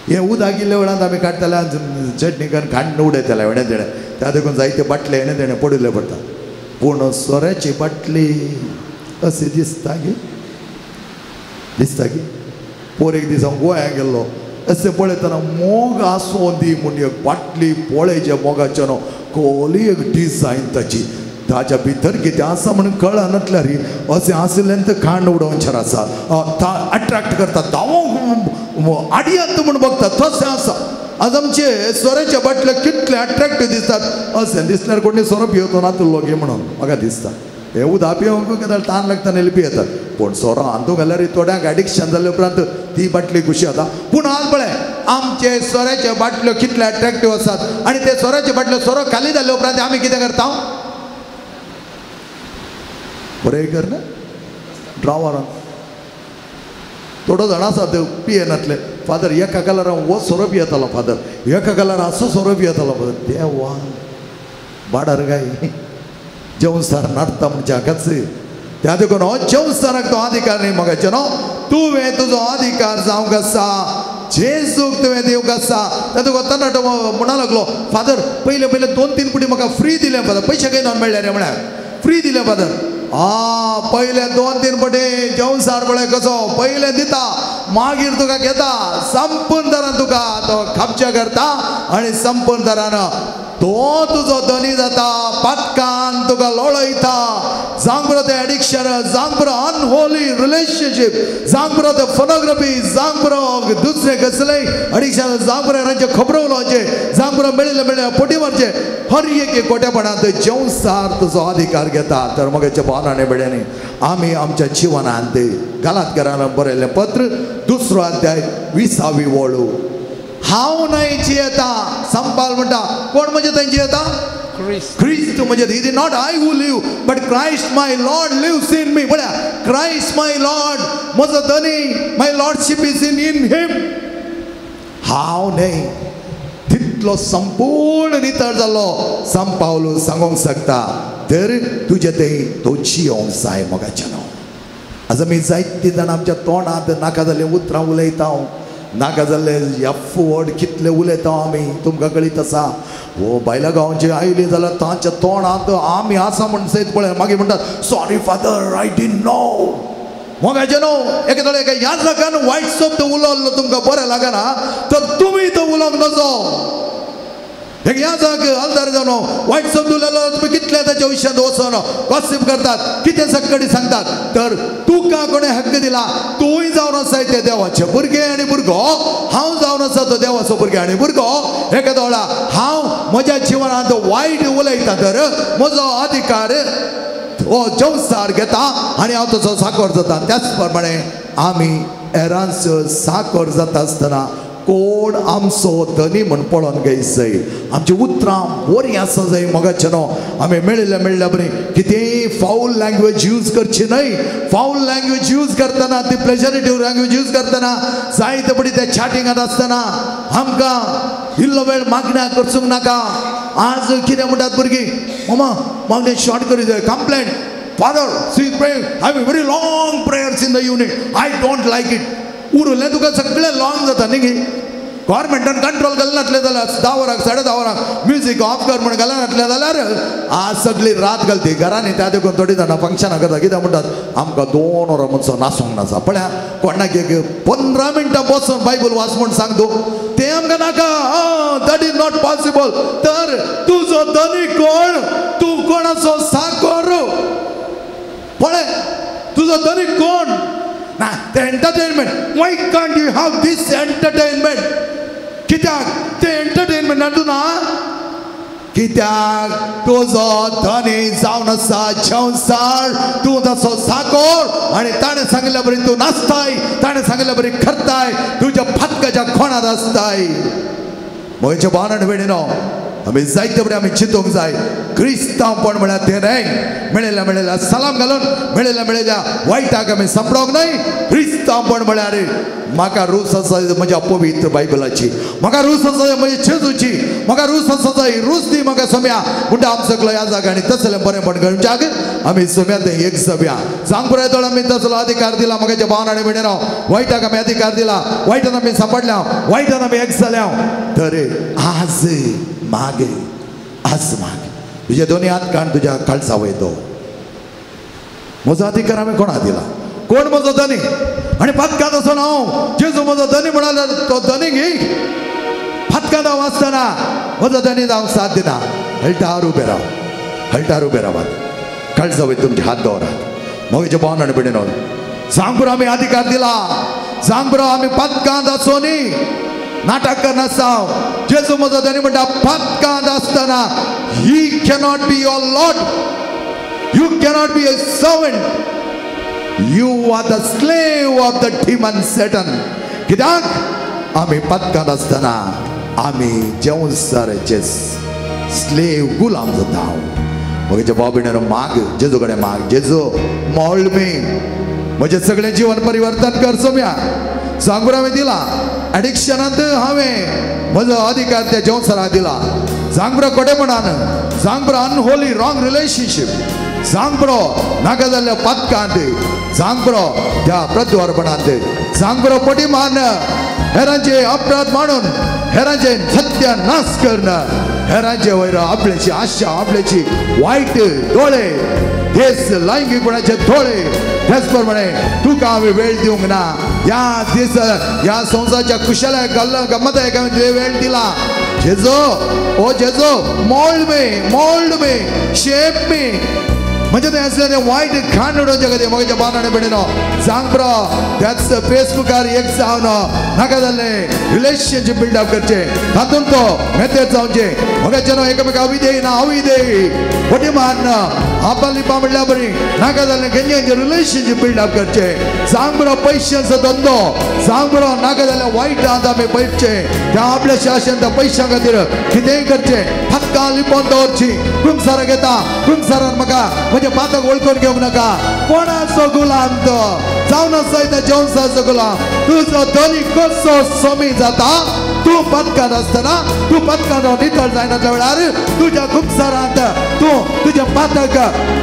हें उदक इल्ले वेळान आमी काडटले आनी चटणी करून काडून उडयतले हेणें तेणें. त्या देखून जायते बाटले हेणें तेणें पडिल्ले पडटा. पूण सोऱ्याची बाटली अशी दिसता की दिसता की पोर एक दीस हांव गोंया गेल्लो अशें पळयतना मोग आसूं दी म्हूण एक बाटली पळयचे मोगाचें न्हू कोली एक डिजायन ताची ताच्या भितर कितें आसा म्हणून कळनातल्यार अशें आशिल्ल्यान तें खांड उडोवचें आसा, अट्रॅक्ट करता, धांवोंक आडयत म्हूण बगता तशें आसा. आज आमचे सोऱ्याचे बाटले कितले अट्रॅक्टीव दिसतात. अशें दिसल्यार कोणी सोरो पिवतो नातलो गे म्हणून म्हाका दिसता. हे उदक पिवंक केन्ना तान लागता न्ही पियेतात, पूण सोरो अंदू घाल्यार थोड्यांक एडिक्शन जाले उपरांत ती बाटली खुशी जाता. पूण आज पळय आमचे सोऱ्याचे बाटल्यो कितले अट्रॅक्टीव आसात आनी ते सोऱ्याचे बाटल्यो सोरो खाली जाले उपरांत आमी कितें करता? बरें कर न्हय ड्रावरान थोडो जाण आसा ते पियेनातले फादर एका कलरान हो सोरो पियेतालो फादर, एका कलरान असो सोरो पियेतालो फादर. देवा बाडार काय जेवसार नाडटा म्हणजे हाकाच. त्या देखून हो जेवसाराक तो अधिकार न्ही मगाचें न्हू तुवें तुजो अधिकार जावंक आसा, जेजूक तुवें दिवंक आसा. त्या तुका तरणाटो म्हणा लागलो फादर पयले पयले 2-3 पुटी म्हाका फ्री दिलें फादर, पयशे खंय नॉन मेळ्ळे रे म्हळ्यार फ्री दिलें फादर. आं पयले 2-3 पटी जेवसार पळय कसो पयले दिता मागीर तुका घेता संपूर्ण तरान तुका तो कब्जा करता आनी संपूर्ण तरान तो तुजो धनी जाता, पातकान तुका लोळयता. जावंक पुरो तें एडिक्शन, जावंक पुरो अनहोली रिलेशनशीप, जावंक पुरो तें फोनोग्राफी, जावंक पुरो दुसरें कसलेंय एडिक्शन, जावंक पुरो हेरांचें खबरो उलोवचें, जावंक पुरो मेळिल्लें मेळिल्लें पोटी मारचें, हर एक कोट्यापणांत जेवसार तुजो अधिकार घेता. तर मगेच्या भावन आनी भयणींनी आमी आमच्या जिवनांत गालातकारान बरयल्लें पत्र 2 अध्याय 20वी वळ. हांव न्हय जियेता संपाल म्हणटा कोण म्हणजे थंय जियेता? क्रिस्त म्हणजे it is not I who live but Christ my Lord lives in me. म्हळ्यार क्रायस्ट my Lord म्हजो धनी, my lordship is in in him. हांव न्हय तितलो संपूर्ण नितळ जाल्लो संत पावलो सांगूंक शकता. तर तुजे ते तो जियोंक जाय मोगाच्यानो. आज आमी जायते जाण आमच्या तोंडांत नाका जाल्लीं उतरां उलयता, नाका जाल्ले एफ वर्ड कितले उलयता आमी, तुमकां कळीत आसा. हो बायला गांवचे आयली जाल्यार तांच्या तोंडांत आमी आसा म्हण सयत पळय मागीर म्हणटात sorry father I didn't know. मोगाचें न्हू एके थोडे एका ह्या जाग्यान वायट शब्द उलयल्लो तुमकां बरें लागना तर तुमी तो उलोवंक नजो. एक ह्या जाग हलदार जावन वायट शब्द उलयलो तुमी कितले ताच्या विशयांत वचोन गॉसीप करतात, कितें सगळी सांगतात. तर तुका कोणें हक्क दिला? तूंय जावन आसाय ते देवाचे भुरगे आनी भुरगो, हांव जावन आसा तो देवाचो भुरगे आनी भुरगो. एका दोळा हांव म्हज्या जिवनांत वायट उलयता तर म्हजो अधिकार हो जंवसार घेता आनी हांव तसो साकोर जाता. त्याच प्रमाणे आमी हेरांचो साकोर जाता आसतना कोण आमचो धनी म्हण पळोवन घेयसय. आमची उतरां बरीं आसा जाय मोगाचें न्हू. आमी मेळिल्ल्या मेळिल्ल्या बरी कितेंय फावल लँग्वेज यूज करची न्हय. फावल लँग्वेज यूज करतना, ती प्लेजरेटीव लँग्वेज यूज करतना, जायते पडी त्या चॅटिंगांत आसतना आमकां इल्लो वेळ मागण्या करचूंक नाका. आज कितें म्हणटात भुरगीं, मामा मागणें शॉर्ट करी जाय, complaint father see pray have a very long prayers in the unit, I don't like it. उरलें तुका सगळें लॉंग जाता न्ही गे. गव्हर्मेंटान कंट्रोल घालनासलें जाल्यार 10 वरांक 10:30 वरांक म्युजीक ऑफ कर म्हण घालनासलें जाल्यार आज सगळी रात घालती घरांनी. त्या देखून थोडीं जाणां फंक्शनां करता, कितें म्हणटात आमकां 2 वरां म्हणसो नाचोंक नासा. पळया कोणाक एक 15 मिनटां बसून बायबल वाच म्हण सांग तूं, तें आमकां नाका. That is not possible. तर तुजो धनी कोण? तूं कोणाचो साकोर? पळय तुजो धनी कोण? ना ते entertainment, why can't you have this entertainment? कित्याक ते एंटरटेनमेंट ना ना? कित्याक तुजो धनी जावन आसा संवसार, तूं ताचो साकोर आनी ताणें सांगिल्ल्या बरी तूं नाचताय, ताणें सांगिल्ल्या बरी करताय, तुज्या फातकाच्या खोणांत आसताय. म्हजें भावन आनी भयणीनो, आमी जायते बरें आमी चिंतूंक जाय. क्रिस्तांवपण म्हळ्यार तें न्हय मेळिल्ल्या मेळिल्ल्या सलाम घालून मेळिल्ल्या मेळिल्ल्या वायटाक आमी सांपडोंक न्हय. क्रिस्तांवपण म्हळ्यार म्हाका रूच आसा म्हज्या पवित्र बायबलाची, म्हाका रूच आसा म्हज्या जेजूची, म्हाका रूच आसा जाय, रूच दी म्हाका सोम्या म्हणटा आम सगळो ह्या जागा आनी तसलें बरेंपण घेवच्याक आमी सोम्या तें एक सव्या सांगपुराय दोळ आमी तसलो अधिकार दिला. म्हाका भावन आनी भयणीनो, वायटाक आमी अधिकार दिला, वायटान आमी सांपडल्या, वायटान आमी एक जाल्या. तर आज मागे, आज मागे तुजे दोनी हात काण तुज्या काळजा वयतो. म्हजो अधिकार आमी कोणा दिला? कोण म्हजो धनी? आनी फातकांत आसून हांव जेजू म्हजो धनी म्हणाल्यार तो धनी घे. फातकांत हांव आसतना म्हजो धनी जावंक साथ दिना. हळटार उबे राव, हळटार उबे रावात, काळजा वयर तुमचे हात दवरात. म्हजे भावन आनी भयणीनो, सांग आमी अधिकार दिला, सांग आमी पातकांत आसून नाटक करनासता. जेजू म्हजो धनी म्हणटा पातकांत आसतना he cannot be your lord, you cannot be a servant, you are the slave of the demon Satan. कित्याक आमी पातकांत आसतना आमी जेवसाराचे स्लेव, गुलाम जाता. म्हज्या भाव भयणीनो, माग जेजू कडेन माग, जेजू मोल्ड मी, म्हजें सगळें जिवन परिवर्तन कर सोम्या. सांगून हांवें दिला एडिक्शनांत, हांवें म्हजो अधिकार त्या जेवसाराक दिला. सांग कोटेपणान, सांग अनहोली रॉंग रिलेशनशीप, सांग बरो नाका जाल्ल्या पातकांत, सांग बरो त्या प्रद्वारपणांत, सांग बरो पटी मारन, हेरांचे अपराध मांडून हेरांचे सत्य नाश करण, हेरांचे वयर आपल्याची आशा, आपल्याची वायट दोळे, देश लैंगिकपणाचे दोळे. त्याच प्रमाणे तुका हांवें वेळ दिवंक ना. ह्या दीस ह्या संवसाराच्या कुशलाय गम्मत हांवें तुवें वेळ दिला. जेजो, ओ Jeju, mould me, mould me, shape me. म्हणजे तें आसलें तें वायट खाण उडोवचे खातीर म्हज्या भावन आनी भयणीनो, सांग बरो त्याच फेसबुकार एक जावन नाका जाल्लें रिलेशनशीप बिल्डअप करचें, तातूंत तो मेतेर जावचें. म्हज्या न्हू एकामेका अविदेय ना अविदेय फटी मारन आपा लिपा म्हणल्यार बरी नाका जाल्लें केन्ना रिलेशनशीप बिल्डअप करचें. सांग बरो पयशांचो धंदो, सांग बरो नाका जाल्यार वायट आतां आमी पळचें, त्या आपल्या शासन त्या पयशां खातीर कितेंय करचें. हक्कां लिपोवन दवरची, कुमसाराक येता, कुमसारान म्हाका म्हजें पातक वळखून घेवंक नाका. कोणाचो गुलाम तो जावन आसा त्या जेवसाचो गुलाम. तुजो धनी कसो समी जाता तूं पदकांत आसतना तूं पदकांत नितळ जायना त्या वेळार तुज्या कुमसारांत तूं तुजें पातक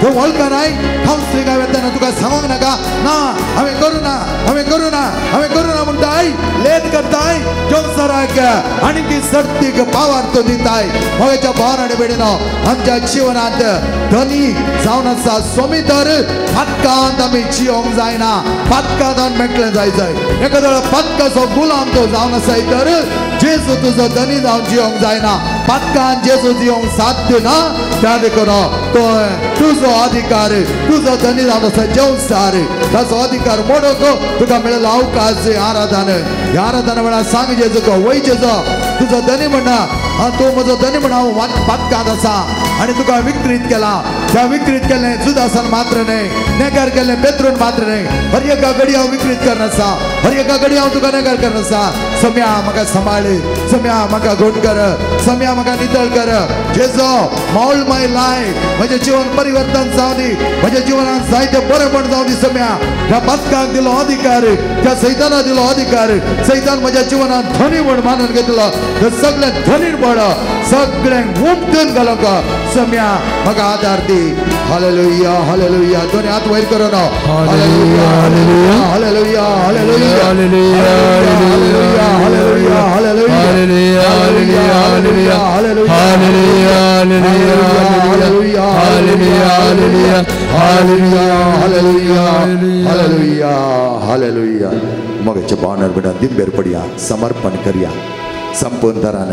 तूं वळखनाय. कावन्सिलिंगा वेतना तुका सांगूंक नाका ना हांवें करूं ना हांवें करूं ना हांवें करूं ना म्हणटाय लेट करताय जोमसराक आनी सर्तीक पावर तूं दिताय. मोगाच्या भावान आनी भयणीनो आमच्या जिवनांत धनी जावन आसा सोमी तर पातकांत आमी जियोंक जायना. पातकांत आमी मेकळें जाय जाय. एखादो पातकाचो गुलाम तो जावन आसाय तर जेजू तुजो धनी जावन जियोंक जायना. पातकान जेजू जियोंक साध्य ना. त्या देखून तो तुजो अधिकार तुजो धनी जावन आसा जेवसार ताचो अधिकार मोडोक तुका मेळिल्लो अवकाश आराधन. ह्या आराधना वेळार सांग जेजूक वय जेजो तुजो धनी म्हणा तूं म्हजो धनी म्हणा हांव पातकांत आसा आनी तुका विक्रीत केला. त्या विक्रीत केलें जुदासान मात्र न्हय, नेगार केलें पेत्रून मात्र न्हय, हर एका घडी हांव विक्रीत करना आसा, हर एका घडी हांव तुका नेगार करना आसा. सम्या म्हाका सांबाळ, सम्या म्हाका गोड कर, सम्या म्हाका नितळ कर. जेजो मॉल my life, म्हजें जीवन परिवर्तन जावं दी, म्हज्या जिवनात जायते बरेपण जावं दी. सम्या ह्या पातकाक दिलो अधिकार, त्या सैताना दिलो अधिकार, सैतान म्हज्या जिवनात धनी म्हण मानून घेतलो तर सगळें धनी पड सगळें उमटून घालूंक सम्या म्हाका आदार दी. Hallelujah hallelujah. दोनी हात वयर करून hallelujah hallelujah hallelujah hallelujah hallelujah hallelujah hallelujah hallelujah hallelujah hallelujah hallelujah hallelujah hallelujah hallelujah. मगाच्या भावनार बेटा दिंबेर पडया, समर्पण करया संपूर्ण तरान.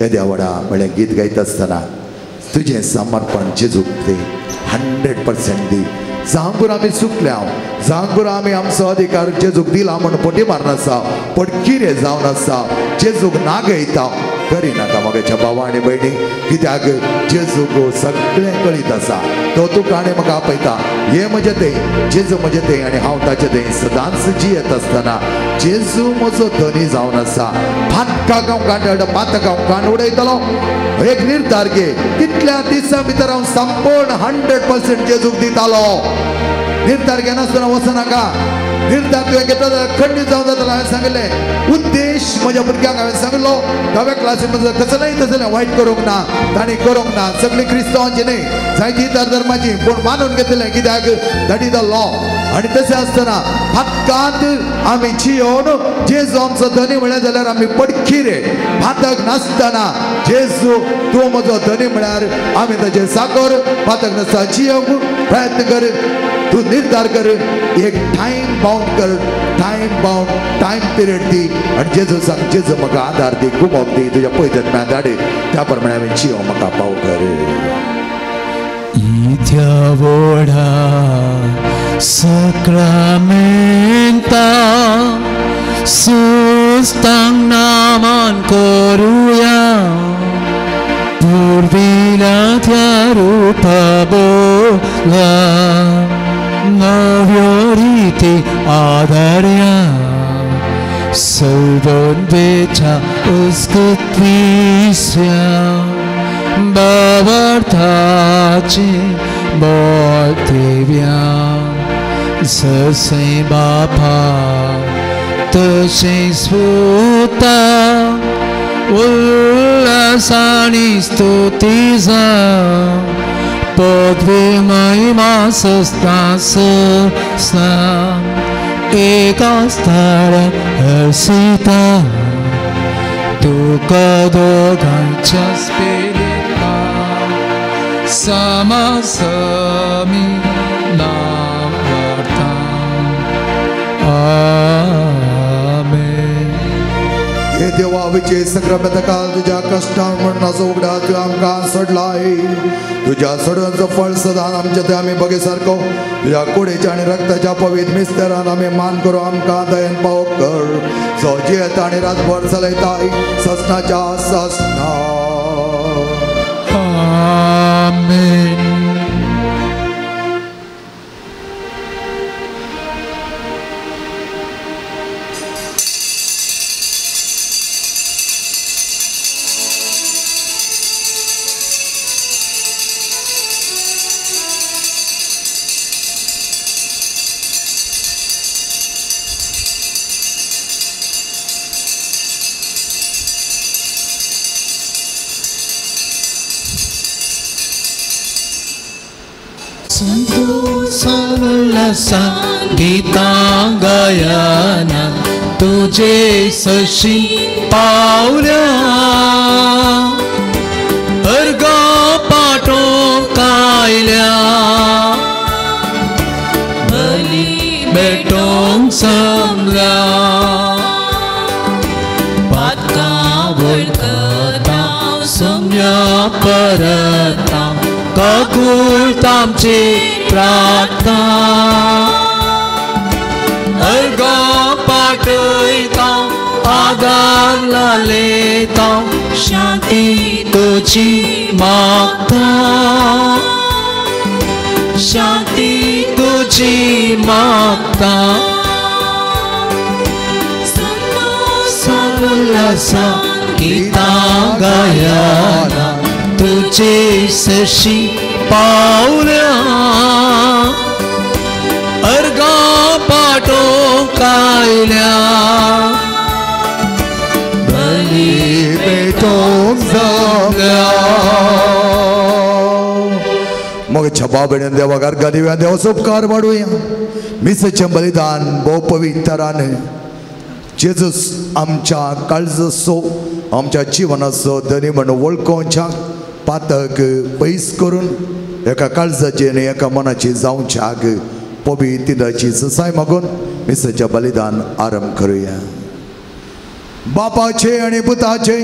येद्या व्हडा म्हळ्यार गीत गायता आसतना तुजें समर्पण जेजूक दी, 100% दी. जांगूर आमी चुकल्या, जांगूर आमी आमचो अधिकार जेजूक दिला म्हूण पोटी मारनासा, पण कितें जावन आसा जेजूक नागयता करिनाका. मगाच्या भावा आनी भयणी, कित्याक जेजूक सगळें कळीत आसा. तो तुका आनी म्हाका आपयता, हे म्हजें तें जेजू म्हजें तें आनी हांव ताचें तें सदांच जियेत आसतना जेजू म्हजो धनी जावन आसा. पातकाक हांव कांड पातक हांव कांड उडयतलो. एक निर्धार घे, कितल्या दिसां भितर हांव संपूर्ण 100% जेजूक दितालो. निर्धार घेनासतना वचनाका. निर्धार तुवें घेतलो जाल्यार खंडीत जावन जातलो. हांवें सांगिल्लें उद्देश म्हज्या भुरग्यांक हांवें सांगिल्लो धाव्या क्लासी म्हजो कसलेंय तसलें वायट करूंक ना, तांणी करूंक ना. सगळीं क्रिस्तांवांची न्हय, जायती इतर धर्माची, पूण मानून घेतलें कित्याक that is the law. आनी तशें आसतना पातकांत आमी जियोवन जेजू आमचो धनी म्हळ्यार जाल्यार आमी पडखिरे. पातक नासतना जेजू तूं म्हजो धनी म्हळ्यार आमी ताचे साकर. पातक नासतना जियोवंक प्रयत्न कर, तूं निर्धार कर, एक टायम बाउंड कर, टायम बाउंड टायम पिरियड दी आनी जेजू सांग जेजू म्हाका आदार दी, गुमोक दी, तुज्या पयत्यात म्हाका धाड, त्या प्रमाणे हांवें जियो म्हाका पाव कर. इत्या व्हडा सक्रामेंता सुस्तांग नामान करुया, पुर्विल्या त्या रुपा बोला नव्यो रिती आदार्या, सौबंदेच्या उस्कुत्विस्या बाबार्थाची बोलतेव्या, जशें बापा तशें स्फुता उल्हासानी स्तुती जा, पदवी महिमा सस्ता सस्ना एका स्थारा हर्षिता, तुका दोगांच्या स्पिरिता समासमी नाम वार्ता. आमेन. हे देवा विजय संग्राम तुज्या कश्टां म्हणून उगडा तुवें आमकां सोडलाय. तुज्या सोडण्याचो फळ सदां आमच्या ते आमी बगे सारको तुज्या कुडीच्या आनी रक्ताच्या पवित्र मिस्तरान आमी मान करूं. आमकां दयेन पाव कर जो जियेता आनी रातभर चलयताय ससनाच्या ससना. आमेन. उल्हासान गीतां गायना तुजे सशी पावल्या अर्गा पाटोवंक आयल्या बली भेटोवंक जमल्या पातकां वळखता सम्या परता काकूळ आमची प्रार्थना अर्गा पाटयता आदार लायता शांती तुजी मागता शांती तुजी मागता उल्हासान गीतां गायना तुजे सशी पावल्या अर्गा पाटोवंक आयल्या बली भेटोवंक जमल्या. मग छबा बेणेन देवाक अर्घां दिवया, देवाचो उपकार वाडुया. मिसाचें बलिदान भोव पवित्रान जेजूस आमच्या काळजाचो आमच्या जिवनाचो धनी म्हण वळखोवच्याक पातक पयस करून एका काळजाची आनी एका मनाची जावच्याक पवित्रताची ससाय मागून मिसाचें बलिदान आरंभ करुया. बापाचे आनी पुताचे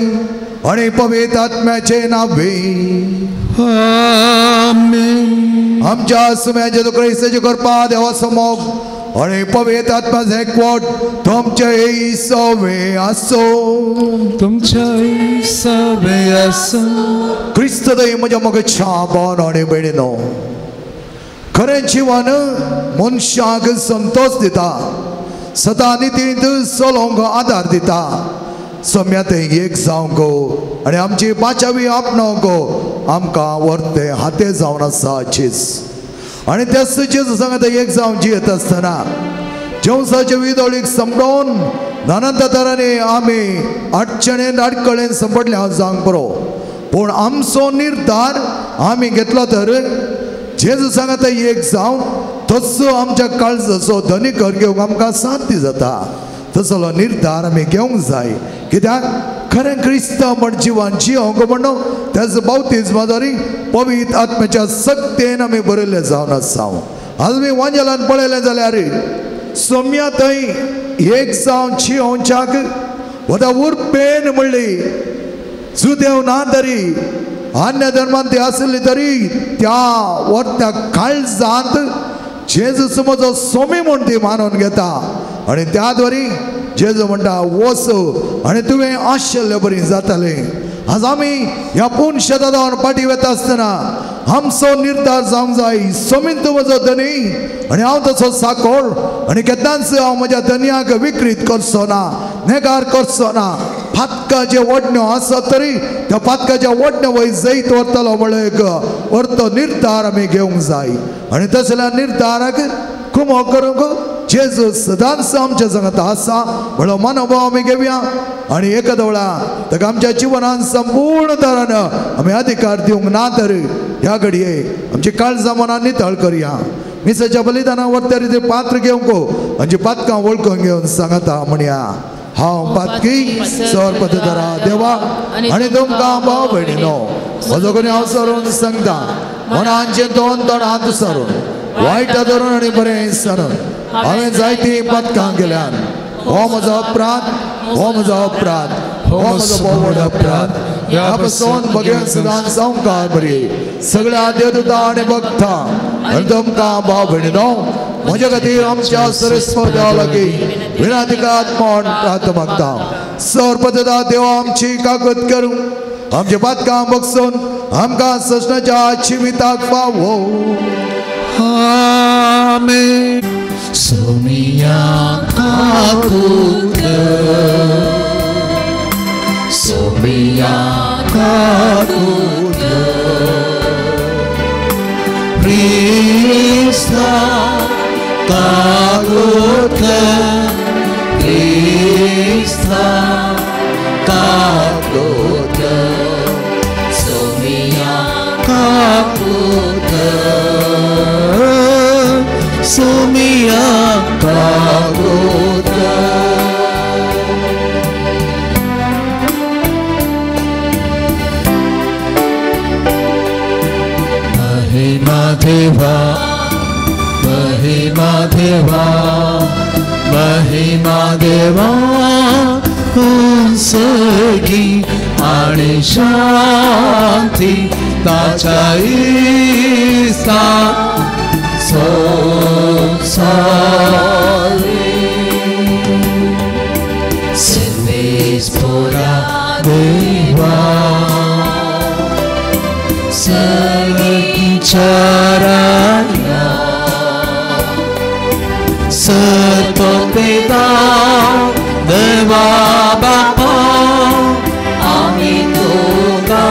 आनी पवित्र आत्म्याचे नावे आमेन. आमच्या सुम्याचे क्रिस्ताचे कृपा देवाचो मोग आनी पवित्र आत्म्याचें एकवट तुमचे सवे आसो तुमच्या सवे आसो. क्रिस्त दय म्हज्या मोगाच्या भावान आनी भयणीनो, खरें जिवन मनशाक संतोष दिता, सदां नितींत चलोवंक आदार दिता, सम्यात एक जावंक आनी आमची बाचावी आपणावंक आमकां व्हरते हाते जावन आसा जेज. आनी त्याच जेजू सांगता एक जावन जियेत आसतना जेवसाचे विदोळीक समजून नानांत तरांनी आमी अडचणेन आडकळेन संपडले जावंक बरो, पूण आमचो निर्धार आमी घेतलो तर जेजू सांगता एक जावन तसो आमच्या काळजाचो धनी कर घेवंक आमकां साध्य जाता. तसलो निर्धार आमी घेवंक जाय. कित्याक खरें क्रिस्तांव म्हण जिवन जियोंक म्हणून त्याच बावतिज्माद्वारे पवित्र आत्म्याच्या सक्तेन आमी बरयल्ले जावन आसा. आज आमी वांजेलान पळयलें जाल्यार सोम्या थंय एक जावन जियोवच्याक वता उर्बेन म्हणली जुदेव ना तरी अन्य धर्मान ती आसली तरी त्या वर्त्या काळजांत जेजू म्हजो सोमी म्हूण ती मानून घेता आनी त्या द्वारे जेजू म्हणटा वच आनी तुवें आशिल्ले बरी जातालें. आज आमी ह्या पूर्ण शेतान फाटीं वता आसतना आमचो निर्धार जावंक जाय, सोमीन तूं म्हजो धनी आनी हांव तसो साकोर आनी केन्नाच हांव म्हज्या धनयाक विक्रीत करचो ना, नेगार करचो ना. पातकाचे ओडण्यो आसत तरी त्या पातकाच्या ओडण्यो वयर जैत व्हरतलो म्हळ्यार एक व्हरतो निर्धार आमी घेवंक जाय आनी तसल्या निर्धाराक कुमो करूंक जेजू सदांच आमच्या सांगता आसा म्हणलो मनोभाव आमी घेवया आनी एकाद वेळा ताका आमच्या जिवनान संपूर्ण तरान आमी अधिकार दिवंक ना तर ह्या घडये आमची काळजां मनां नितळ करया. मिसाच्या बलिदाना वरत्या रिती पात्र घेवंक आमची पातकां वळखून घेवन सांगता म्हणया, हांव पातकी सर्वपतधरा देवा आनी तुमकां भाव भयणीनो म्हजो कोणी हांव सरून सांगता मनांचे दोन तोंड सरून वायट धरून आनी बरें सरून हांवें जायतीं पातकां केल्यान. हो म्हजो अपराध, हो म्हजो अपराध, हो म्हजो भोव अपराध. ह्या पसून भगेन सदां संवकार बरी सगळ्या देवदूतां आनी भक्तां आनी तुमकां भाव भयणीनो म्हज्या खातीर आमच्या सरस्वत देवा लागीं विनाधिकात म्हण प्रार्थना मागता. सर्वपतदा देवा आमची कागद करूं आमच्या पातकां बगसून आमकां ससनाच्या जिविताक पावो. आमेन. सोमिया काकूत सोमिया काकूत क्रिस्ता काकूत क्रिस्ता काकूत सोमिया काकूत महिमा देवा उंसगी आणि शांती ताच्या इस्ता संसारी सर्वेस्पोरा देवा सगीचरण्या सतपिता देवा बापा आम्ही तुका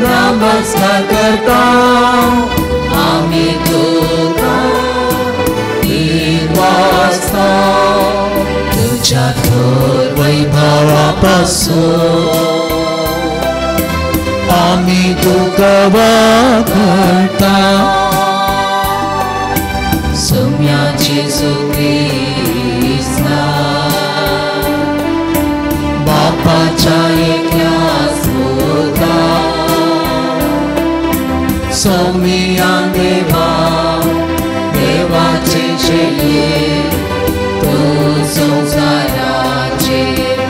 नमस्कार करता आम्ही तुका वाजता तुझ्या थोर वैभवापासून आम्ही तुका वाखणता सोम्या जेजू क्रिस्ता बापाच्या एकल्याच पुता सोम्या देवा देवाचे चेले तू संसाराचे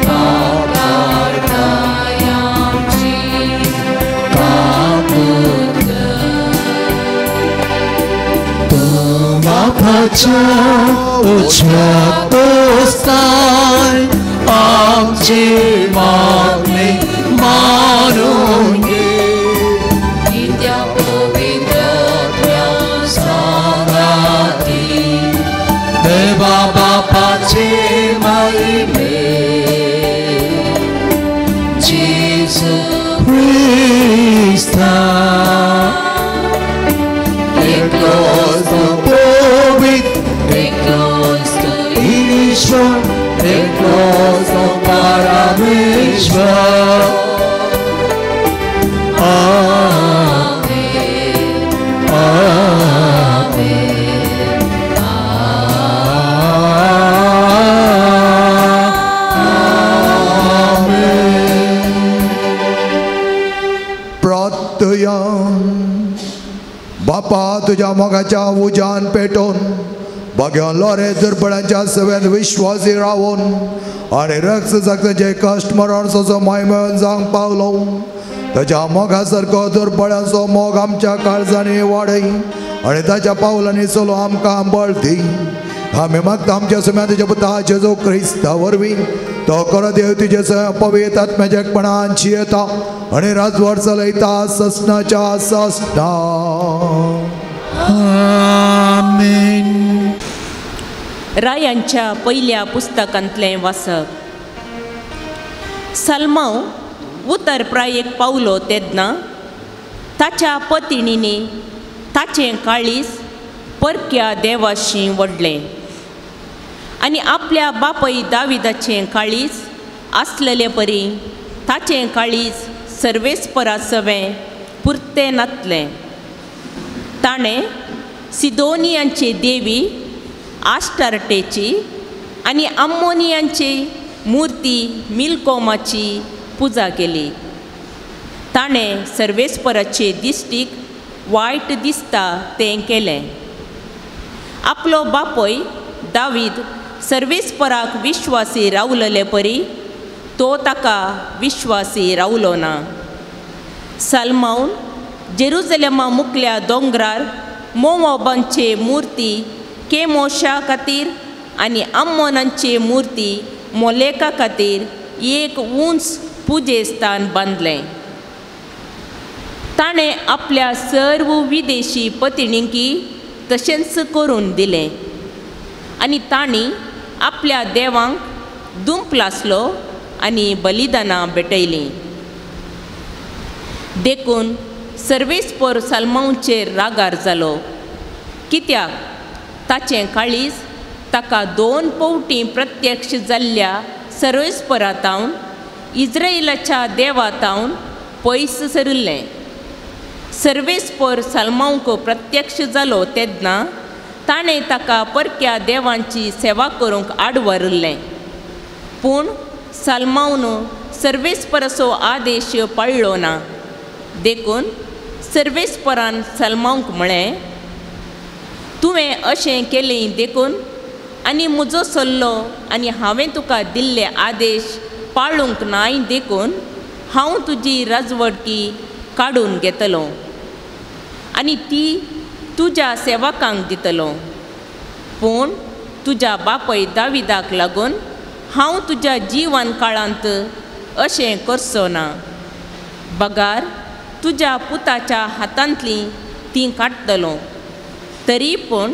पाप काडताय आमची काकूत तू बापाच्या उजव्या बसताय आमची मागणी मानून घे नित्या पवित्रत्या सांगाती देवा बापाचे महिमे जेजू क्रिस्ता एकलोच तो पवित्र एकलोच तो ईश्वर एकलोच तो परमेश्वर आमेन आमेन प्रार्थया. बापा तुझ्या मोगाच्या उज्यान पेटोवन भाग्यान लोरे दुर्बळांच्या सव्यान विश्वासी रावून आनी रक्त जगताचे कश्ट मरण सोसो माय मेळोवन जावंक पावलो. ताच्या मोगा सारको दुर्बळांचो मोग आमच्या काळजांनी वाडय आनी ताच्या पावलांनी चलो आमकां बळ दी. आमी मागता आमच्या सुम्या तुज्या पुता जेजू क्रिस्ता वरवीं तो खरो देव तुजे पवित्र आत्म्याच्या एकपणान जियेता आनी राजवट चलयता ससनाच्या ससना. आमेन. रायांच्या पयल्या पुस्तकांतलें वाचप. सलमांव उतर प्रायेक पावलो तेन्ना ताच्या पतिणींनी ताचें काळीज परक्या देवाशी वडलें आनी आपल्या बापय दाविदाचें काळीज आसलेले परी ताचें काळीज सर्वेस्परा सवें पुरतें नातलें. ताणें सिदोनियांची देवी आस्टार्टेची आनी आम्मोनियांची मुर्ती मिलकोमाची पुजा केली. ताणें सर्वेस्पराचे दिश्टीक वायट दिसता तें केलें. आपलो बापय दावीद सर्वेस्पराक विश्वासी रावलेले परी तो ताका विश्वासी रावलो ना. सलमावन जेरुजलेमा मुकल्या दोंगरार मोवाबांचे मुर्ती केमोशा खातीर आनी आम्मोनांचे मुर्ती मोलेका खातीर एक उंच पुजेस्थान बांदलें. ताणें आपल्या सर्व विदेशी पतिणींकी तशेंच करून दिलें आनी तांणी आपल्या देवांक दुंप लासलो आनी बलिदानां भेटयलीं. देखून सर्वेस्पर सलमांवचेर रागार जालो कित्याक ताचें काळीज ताका दोन पवटी प्रत्यक्ष जाल्ल्या सर्वेस्परातावन इज्रायलाच्या देवातावन पयस सरिल्लें. सर्वेस्पर सलमांवक प्रत्यक्ष जालो तेन्ना ताणें ताका परक्या देवांची सेवा करूंक आडवारिल्लें. पूण सलमावन सर्वेस्पराचो आदेश पाळ्ळो ना. देखून सर्वेस्परान सलमांवक म्हळें, तुवें अशें केलें देखून आनी म्हजो सल्लो आनी हांवें तुका दिल्ले आदेश पाळूंक नाय देखून हांव तुजी राजवटकी काडून घेतलो आनी ती तुज्या सेवकांक दितलो. पूण तुज्या बापय दाविदाक लागून हांव तुज्या जिवन काळांत अशें करचो ना, बगार तुज्या पुताच्या हातांतली ती काडटलो. तरी पूण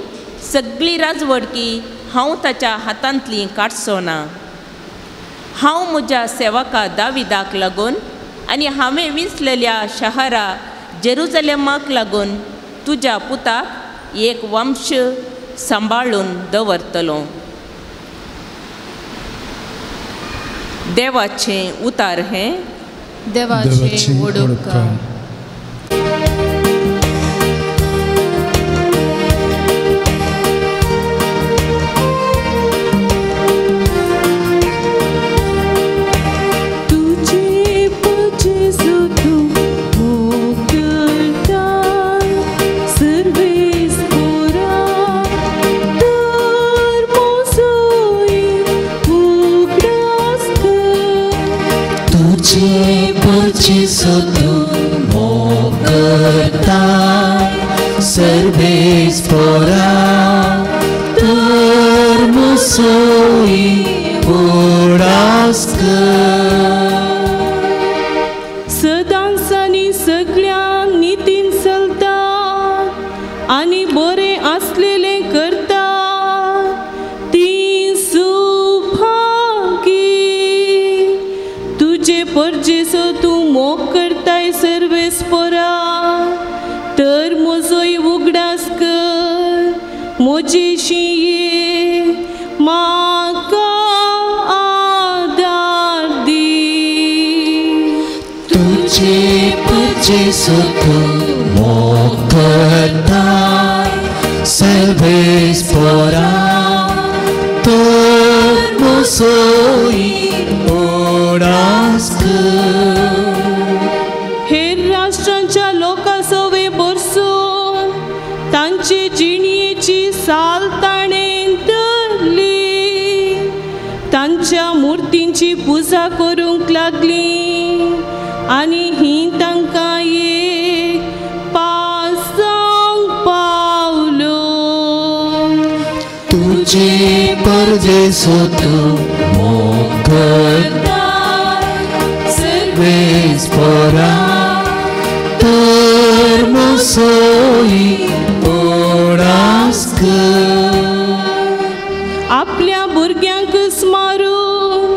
सगळी राजवटकी हांव ताच्या हातांतली काडचो ना. हांव म्हज्या सेवका दाविदाक लागून आनी हांवें विंचलेल्या शहरा जेरुजलेमाक लागून तुज्या पुताक एक वंश सांबाळून दवरतलो. देवाचें उतार हें. देवाचें वडोपकार. सदांसांनी सगळ्या नितीन चलता आनी बरें आसलेलें करता ती सुभागी. तुजे परजेचो तूं मोग करताय सर्वेस्परा, तर म्हजोय उगडास कर म्हजेशी ये म्हाका आदार दी. तुजे परजेचो तूं मोग करताय सर्वेस्परा, तर म्हजोय उगडास कर. हेर राष्ट्रांच्या लोकां सवे बरसून तांचे जिणयेची साल ताणें धरली, तांच्या मुर्तींची पुजा करूंक लागली आनी ही तांकां एक पासांक पावलो. तुजे परजेचो तूं मोग करताय सर्वेस्परा, तर म्हजोय उगडास कर. आपल्या भुरग्यांक स्मारून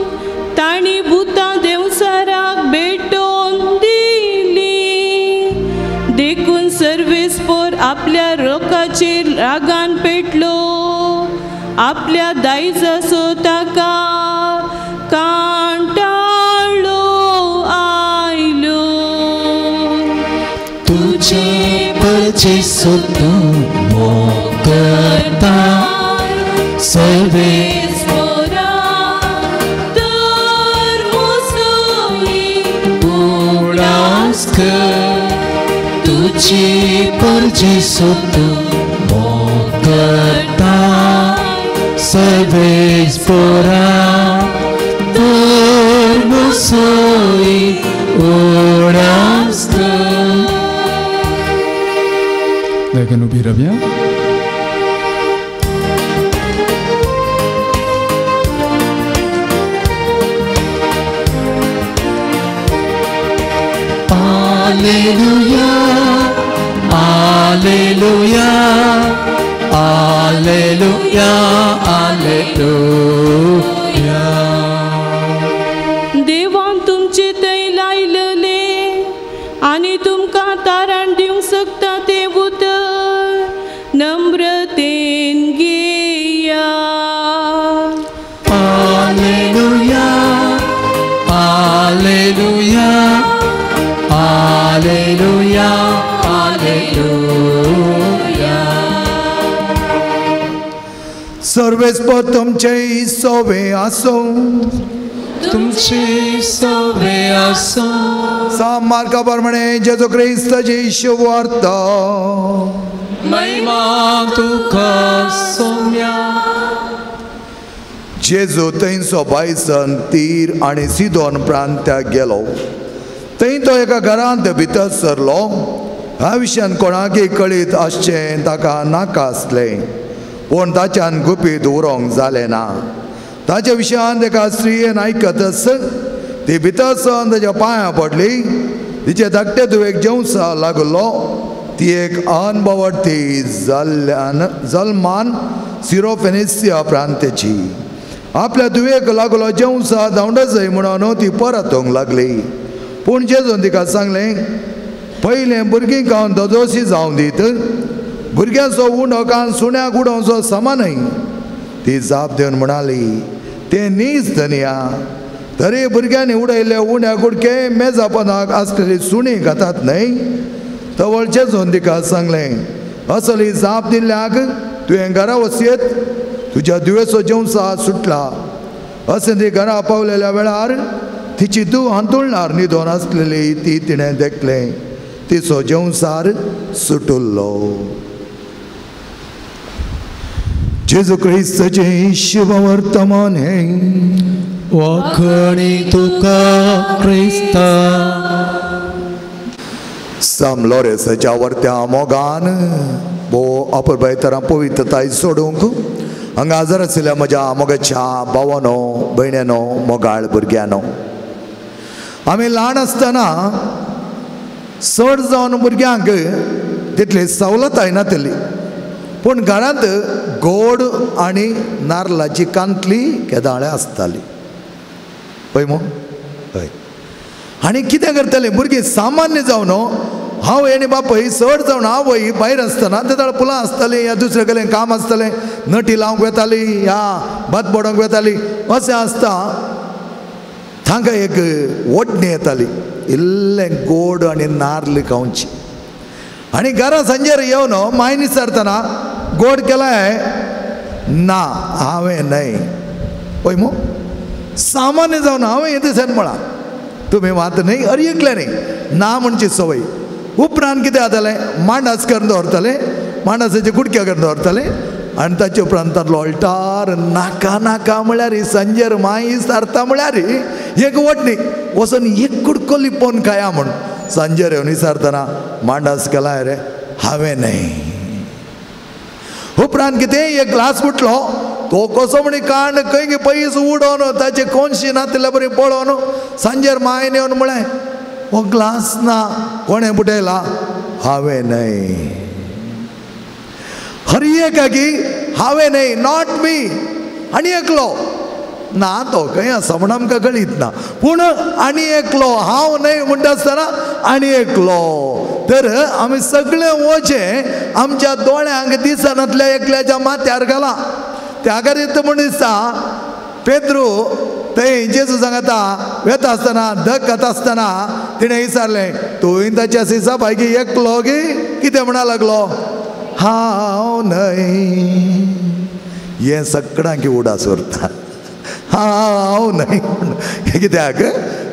तांणी भुतां देवसाराक भेटोवन दिली, देखून सर्वेस्पर आपल्या रोकाचेर रागान पेटलो, आपल्या दायजाचो ताका कांटाळो आयलो. तुजे परजेचो तूं मोग करताय सर्वेस्परा, तर म्हजोय उगडास कर. तुजे परजेचो तूं मोग करताय सर्वेस्परा, तर म्हजोय उगडास कर. लेकिन उभी रव्या. Alleluia, Alleluia, Alleluia, Alleluia. देवान तुमचे थंय लायलेले आनी तुमकां तारण दिवंक शकता तें उतर नम्रतेन घेया. Alleluia, Alleluia, Alleluia, Alleluia. सर्वेस्पर तुमचे सोवे आसूं. तुमचे सोवे आसूं. सा मार्का प्रमाणे जेजू क्रिस्ताची शुभवार्ता. महिमा तुका सोम्या. जेजू थंयचो बायसन तीर आनी सिदोन प्रांत्याक गेलो. थंय तो एका घरांत भितर सरलो. ह्या विशयान कोणाकय कळीत आसचें ताका नाका आसलें, पूण ताच्यान गुपीत उरोंक जालें ना. ताच्या विशयान एका स्त्रियेन आयकतच ती भितर सरून ताच्या पांयां पडली. तिचे धाकटे धुवेक जेवसा लागलो. ती एक अनभवटी जाल्ल्यान जल्मान सिरोफेनिसिया प्रांताची. आपल्या धुवेक लागलो जेवसा धांवडजय म्हणून ती परतूंक लागली. पूण जेजून तिका सांगलें, पयलें भुरगीं खावन ददोशी जावं दीत, भुरग्यांचो उंडो खावन सुण्याक उडोवचो समा न्हय. ती जाप दिवन म्हणाली, तें न्हीच धनया, तरी भुरग्यांनी उडयल्ले उंड्या कुडके मेजा पोंदाक आसलेली सुणीं खातात न्हय. तवळ जेजून तिका सांगलें, असली जाप दिल्ल्याक तुवें घरा वचयेत, तुज्या धुवेचो जेवसा सुटला. अशें ती घरा पावलेल्या वेळार तिची धूव हांतुळणार न्हिदोन आसलेली ती तिणें देखलें. तिचो जेवसार सुटुल्लो. जेजू क्रिस्ताचें शुभवर्तमान हें. वाखणी तुका क्रिस्ता. साम लोरेसाच्या वर्त्या मोगान भो अपुरबाय तरां पवित्रताय सोडूंक हांगा हजर आशिल्ल्या म्हज्या मोगाच्या भावानो, भयण्यानो, मोगाळ भुरग्यांनो, आमी ल्हान आसतना चड जावन भुरग्यांक तितली सवलताय नासली, पूण घरांत गोड आनी नारलाची कांतली केदाळे आसताली. पळय मो हय. आनी कितें करतालीं भुरगीं सामान्य जावन हांव आनी बापूय चड जावन आवय भायर आसतना तेदळ फुलां आसतालीं या दुसरे कडेन काम आसतालें, नटी लावंक वेताली या भात बडोवंक वेताली. अशें आसता तांकां एक ओटणी येताली, इल्लें गोड आनी नार्ल खावची. आनी घरा सांजेर येवन माय विचारतना गोड केलाय ना हांवें न्हय. पळय मो सामान्य जावन हांवें हें दिसान म्हळां, तुमी मात न्हय अरे एकलें न्हय ना म्हणची संवय. उपरांत कितें जातालें, मांडास करून दवरतालें, मांडासाचे कुडके करून दवरतालें आनी ताचे उपरांत तांतलो अल्टार नाका नाका म्हळ्यार सांजेर माय सारता म्हळ्यार एक वटणी वचून एक कुडको लिपोवन खाया म्हूण. सांजेर येवन विचारतना मांडास केलाय रे हांवें न्हय. उपरांत कितें एक ग्लास फुटलो, तो कसो म्हणी कांड खंय पयस उडोवन ताचे कोनशी नातिल्ले बरी पळोवन सांजेर मायन येवन म्हळें, हो ग्लास ना, कोणें बुडयला हांवें न्हय. हर एकाकी हांवें न्हय, not me. आनी एकलो ना तो खंय आसा म्हण आमकां कळीत ना, पूण आनी एकलो हांव न्हय म्हणटा आसतना आनी एकलो. तर आमी सगळे वचें आमच्या दोळ्यांक दिसनातल्या एकल्याच्या माथ्यार घाला. त्या खातीर म्हण दिसता पेद्रू थंय जेजू सांगता वेता आसतना धक खाता आसतना तिणें विचारलें, तुवें ताच्या सिसा भायकी एकलो गी कितें म्हणा लागलो हांव न्हय. हें सगळ्यांक उडास उरता, हांव न्हय. कित्याक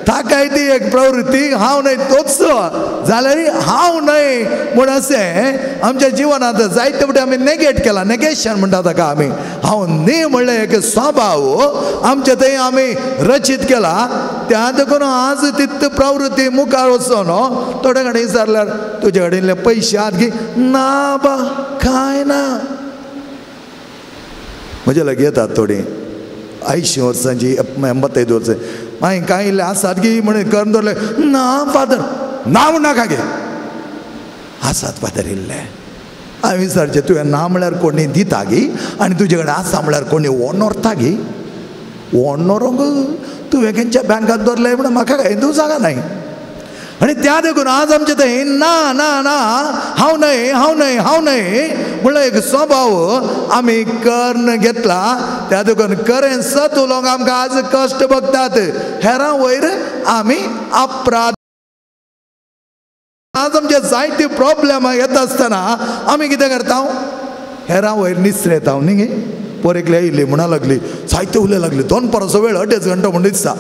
ताकाय ती एक प्रवृत्ती हांव न्हय तोच जाल्यार हांव न्हय म्हूण अशें आमच्या जिवनांत जायते फावटी आमी नेगेट केला, नेगेशन म्हणटा ताका आमी. हांव न्हय म्हणलें एक स्वभाव आमच्या थंय आमी रचीत केला. त्या देखून आज तित प्रवृत्ती मुखार वचून थोडे कडेन विचारल्यार तुजे कडेन पयशे आहात की ना बा कांय ना. म्हजे लागीं येतात थोडीं 80 वर्सांची 85 वर्सां, मागीर कांय इल्लें आसात की म्हणून करून दवरलें ना फादर ना म्हणनाका गे आसात फादर इल्लें. हांवें विचारचें तुवें ना म्हळ्यार कोणी दिता गी आनी तुजे कडेन आसा म्हळ्यार कोणी ओनोरता गी? ओनोरोंक तुवें खंयच्या बँकांत दवरलें म्हणून म्हाका कांय तूं सांगा न्हय. आनी त्या देखून आज आमचें थंय ना ना ना हांव न्हय हांव न्हय हांव न्हय म्हणल्यार एक स्वभाव आमी कर्ण घेतला. त्या देखून खरें सत उलोवंक आमकां आज कश्ट भोगतात. हेरां वयर आमी अपराध. आज आमचे जायते प्रॉब्लेम येता आसतना आमी कितें करता, हेरां वयर निसरेता न्ही गे. पोर एकली आयिल्ली म्हणा लागली, जायते उलय लागली, 2 परसो वेळ 2.5 घंटो म्हण दिसता.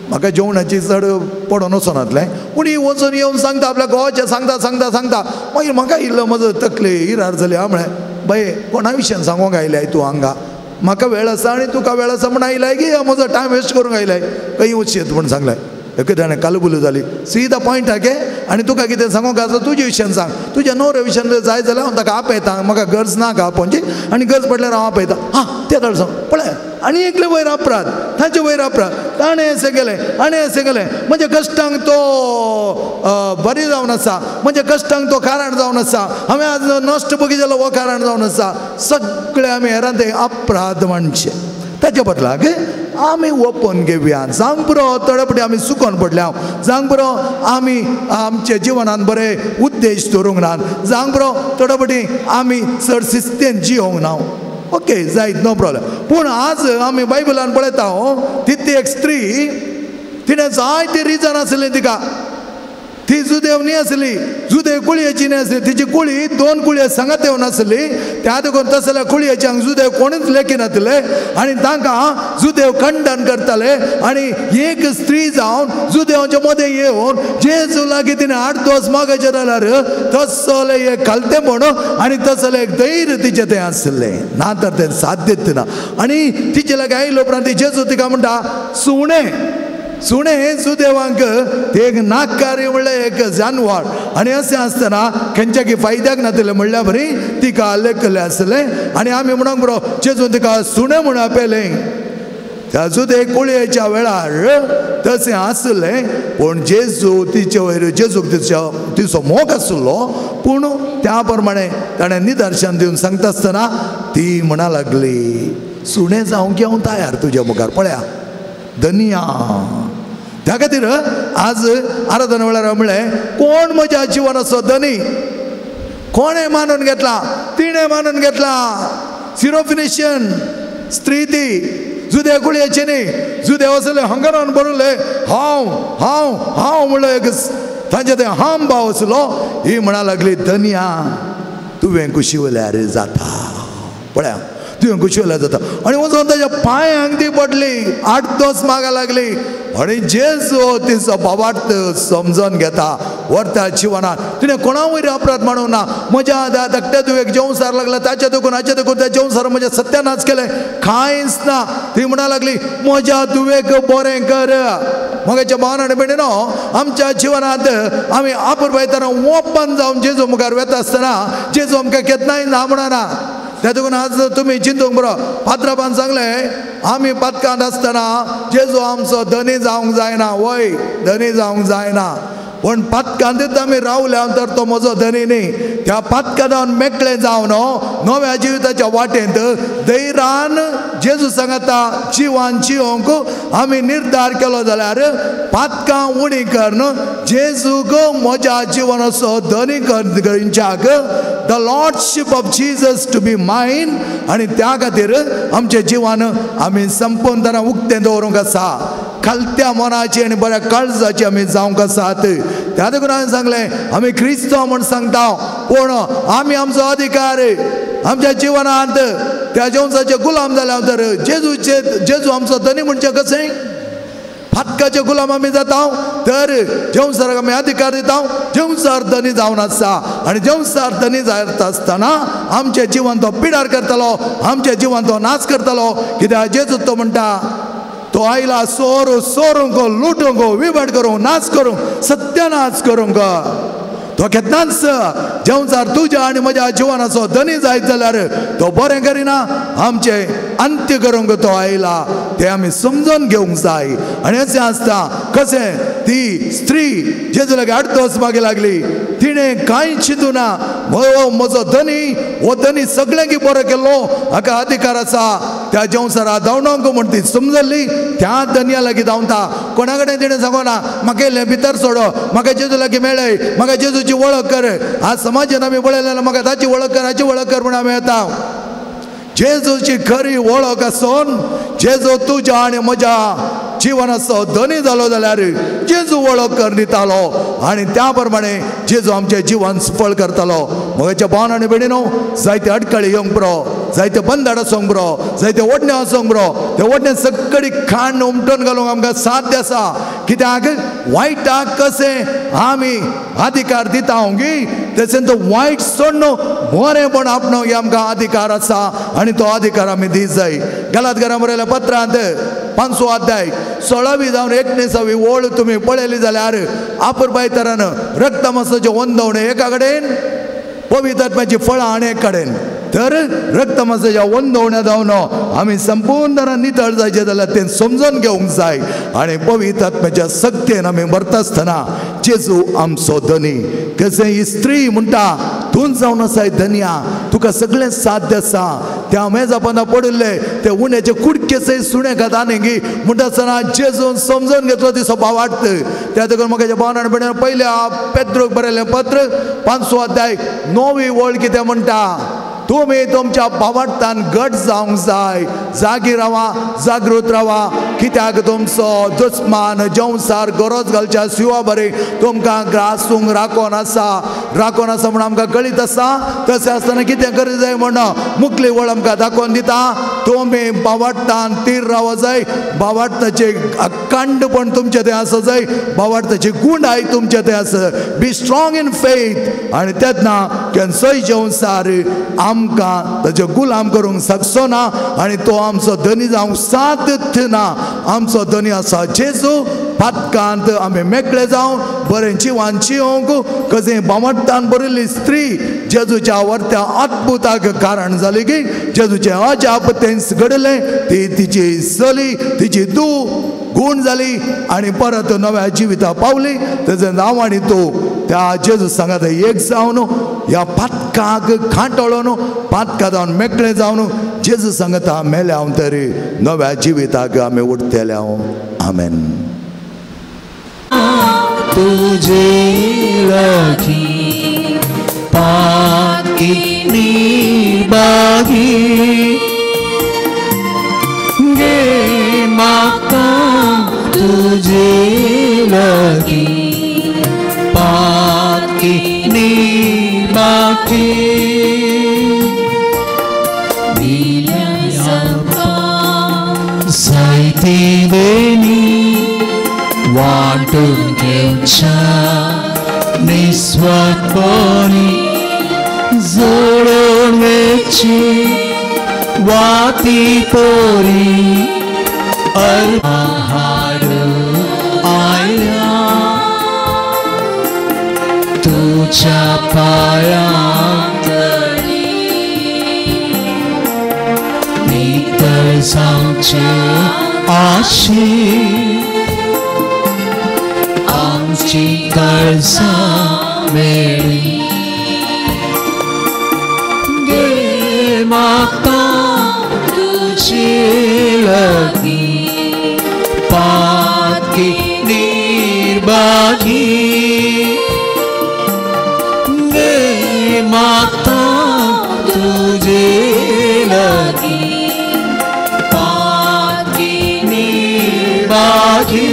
म्हाका जेवणाची चड पडोन वचनातलें, पूण ही वचून येवन सांगता आपल्या गोवाचें सांगता सांगता सांगता. मागीर म्हाका इल्लो म्हजो तकली इरार जाली. हांव म्हळें, बाये कोणा विशयान सांगूंक आयले तूं हांगा? म्हाका वेळ आसा आनी तुका वेळ आसा म्हूण आयलाय की म्हजो टायम वेस्ट करूंक आयलाय खंय वचयेत म्हूण सांगलें. एक ताणें कालबुलू जाली सी the point आगे आनी तुका कितें सांगूंक आसा तुजे विशयान सांग, तुज्या नवऱ्या विशयान जाय जाल्यार हांव ताका आपयता, म्हाका गरज ना का आपोवची आनी गरज पडल्यार हांव आपयता. हां तें धाड सांग पळय आनी एकले वयर अपराध ताचे वयर अपराध ताणें अशें केलें आनी अशें केलें, म्हज्या कश्टांक तो बरी जावन आसा, म्हज्या कश्टांक तो कारण जावन आसा, हांवें आज नश्ट बगी जालो हो कारण जावन आसा. सगळे आमी हेरां ते अपराध म्हणचे ताच्या बदलाक आमी ओपन घेवया. जावंक पुरो थोडे फावटी आमी सुकोन पडल्या, जावंक पुरो आमी आमच्या जिवनान बरे उद्देश दवरूंक ना, जावंक पुरो थोडे फावटी आमी चड शिस्तेन जियोंक ना. ओके जायत नो प्रॉब्लम. पूण आज आमी बायबलान पळयता ती एक स्त्री तिणें जायते रिजन आसलें तिका, ती जुदेव न्ही आसली, जुदेव कुळयेची न्ही आसली, तिची कुळी दोन कुळये सांगात येवन आसली, त्या देखून तसल्या कुळयेची हांगा जुदेव कोणूच लेखिनातले आनी तांकां जुदेव खंडन करताले. आनी एक स्त्री जावन जुदेवाच्या मदें येवन जेजू लागीं तिणें आठ दोस मागायचे जाल्यार तसलें एक खालतें म्हण आनी तसलें एक धैर्य तिचें तें आसलें ना तर तें साध्य ना. आनी तिचे लागीं आयले उपरांत जेजू तिका म्हणटा सुणें सुणें हें सुदेवांक एक नाकारी म्हणल्यार एक जानवर आनी अशें आसतना खंयच्या फायद्याक नातिल्लें म्हणल्या बरी तिका लेखलें आसलें. आनी आमी म्हणूंक बरो जेजून तिका सुणें म्हूण आपयलें. त्या जुदे कुळयेच्या वेळार तशें आसलें पूण जेजू तिचे वयर जेजूक तिचो तिचो मोग आसलो पूण त्या प्रमाणे ताणें निदर्शन दिवन सांगता आसतना ती म्हणा लागली सुणें जावंक हांव तयार तुज्या मुखार पळया धनिया. त्या खातीर आज आराधना वेळार म्हणलें कोण म्हज्या जिवनाचो धनी, कोणें मानून घेतला, तिणें मानून घेतला. सिरोफिनिशियन स्त्री ती जुदे कुळयेची न्ही, जुदे वसले हंगरान बरयलें हांव हांव हांव म्हणलें एक तांचे तें हांव भाव आसलो. ही म्हणा लागली धनिया तुवें कुशिवल्यार जाता, पळया तुवें कुशिवल्यार जाता. आनी वचून ताच्या पांयांक ती पडली, आठ दोस मागा लागली. आनी जेजू तिचो भावार्थ समजून घेता व्हरता जिवनान. तिणें कोणा वयर अपराध मांडूंक ना, म्हज्या धाकट्या तुवें जेवसार लागला ताच्या देखून हाच्या देखून त्या जेवसार म्हज्या सत्यानाश केलें कांयच ना. ती म्हणा लागली म्हज्या तुवेक बरें कर. म्हज्या भावान आनी भयणीनो आमच्या जिवनांत आमी आपुरबायतना ओपन जावन जेजू मुखार वेता आसतना जेजू आमकां केन्नाय ना म्हणना. त्या देखून आज तुमी चिंतूंक बरो पात्राबान सांगलें आमी पातकांत आसतना जेजू आमचो धनी जावंक जायना, वय धनी जावंक जायना, पूण पातकांतच आमी रावल्या तर तो म्हजो धनी न्ही. त्या पातकांत मेकळें जावन नव्या जिविताच्या वाटेंत धैर्यान जेजू सांगता जिवान जिवंक आमी निर्धार केलो जाल्यार पातकां उणी करून जेजूक म्हज्या जिवनाचो धनी करच्याक the lordship of Jesus to be mine. आनी त्या खातीर आमचें जिवन आमी संपूर्ण उक्तें दवरूंक आसा, खालत्या मनाची आनी बऱ्या काळजाची आमी जावंक आसात. त्या देखून हांवें सांगलें आमी क्रिस्तांव म्हूण सांगता पूण आमी आमचो अधिकार आमच्या जिवनांत त्या जेवणाचे गुलाम जाल्या तर जेजूचे जेजू आमचो धनी म्हणचें कशें? फातकाचे गुलाम आमी जाता तर जेवसाराक आमी अधिकार दिता, जेवसार धनी जावन आसा. आनी जेवसार धनी जायत आसतना आमचें जिवन तो पिडार करतलो, आमचें जिवन तो नाच करतलो. कित्याक जेजू तो म्हणटा तो आयला सोरू सोरूंक लुटूंक विभट करूंक नाच करूंक सत्यानाच करूंक. तो केन्नाच जेवसार तुज्या आनी म्हज्या जिवनाचो धनी जायत जाल्यार तो बरें करिना, आमचें अंत्य करूंक तो आयला तें आमी समजून घेवंक जाय. आनी अशें आसता कशें ती स्त्री जेजू लागीं आडतोस मागीर लागली, तिणें कांय चिंतू ना म्हजो धनी हो धनी सगळ्यांक बरो केल्लो हाका अधिकार आसा त्या जेवसारा धांवणोंक म्हण ती समजली. त्या धनया लागीं धांवता, कोणा कडेन तिणें सांगना म्हाका इल्लें भितर सोडो, म्हाका जेजू लागीं मेळय, म्हाका जेजूची वळख कर. आज समाजान आमी पळयलें जाल्यार म्हाका ताची वळख कर हाची वळख कर म्हण आमी येता. जेजूची खरी वळख आसून जेजू तुज्या आनी म्हज्या जिवनाचो धनी जालो जाल्यार जेजू वळख कर दितालो आनी त्या प्रमाणे जेजू आमचें जिवन सफळ करतालो. म्हज्या भावान आनी भयणीनो जायते अडकळी येवंक पुरो, जायते बंदाड आसूंक बरो, जायते ओडणे आसूंक बरो, ते ओडणे सगळी खाण उमटून घालूंक आमकां साध्य आसा. कित्याक वायटाक कशें आमी अधिकार दिता गी तशें तो वायट सोडून बरेंपण आपणो आमकां अधिकार आसा आनी तो अधिकार आमी दी जाय. गलात घरा बरयल्या पत्रांत 5 अध्याय 16वी जावन 19वी ओळ तुमी पळयली जाल्यार आपुरबाय तरान रक्तमासाचें वंदवणें एका कडेन, पवित्र फळां आनी एक कडेन. तर रक्तमासाच्या वंदवण्या जावन आमी संपूर्ण तरान नितळ जायचें जाल्यार तें समजून घेवंक जाय आनी पवित्र आत्म्याच्या सक्तेन आमी मरता आसतना जेजू आमचो धनी. कशें ही स्त्री म्हणटा तूं जावन आसाय धनया, तुका सगळें साध्य आसा. त्या मेजा पोंदा पडिल्ले ते उण्याचे कुडकेचे सुणे खाता न्ही गी म्हणटा आसतना जेजून समजून घेतलो ती स्वभाव वाडत. त्या देखून म्हाका भावना आनी भयणींनो पयल्या पेद्रूक बरयलें पत्र 5 अध्याय 9वी ओळ कितें म्हणटा, तुमी तुमच्या भावार्थान घट जावंक जाय, जागी रावा, जागृत रावा, कित्याक तुमचो दुस्मान जंवसार गरज घालच्या शिवा बरी तुमकां ग्रासूंक राखोन आसा, राखोन आसा म्हूण आमकां कळीत आसा. तशें आसतना कितें करीत जाय म्हूण मुखली वळ आमकां दाखोवन दिता, तुमी भावार्थान तीर रावो जाय, भावार्थाचे अखंडपण तुमचें तें आसा जाय, भावार्थाची गुणाय तुमचें तें आसा. Be strong in faith. आनी तेन्ना केन्नाय जंवसार आमकां ताचे गुलाम करूंक शकचो ना आनी तो आमचो धनी जावंक साध्य ना. आमचो धनी आसा जेजू. पातकांत आमी मेकळे जावन बरें जिवान जिवंक कशें भावार्थान बरिल्ली स्त्री जेजूच्या वर्त्या अद्भुताक कारण जाली की जेजूचें अजाप तेंच घडलें. ती तिची चली तिची धूव गूण जाली आनी परत नव्या जिविता पावली. तेजें नांव आनी तूं त्या जेजू सांगात एक जावन ह्या पातकाक खांटोळोन पातका जावन मेकळें जावन जेजू सांगता मेल्या हांव तरी नव्या जिविताक आमी उठतले हांव. आमेन. तुझे लगी पाकी निर्बागी गे माका तुझे लगी पाकी निर्बागी जायती वेणी वांटून घेवच्या निस्वार्थपणी जोडून वेची वाती पोरी हाडून आयल्या तुझ्या पांयां तली नितळ जावचे आशी आमची काळजां मेळ्ळी गे म्हाका तुजे लागीं पाकी निर्बागी गे म्हाका तुजे लागीं पाकी निर्बागी.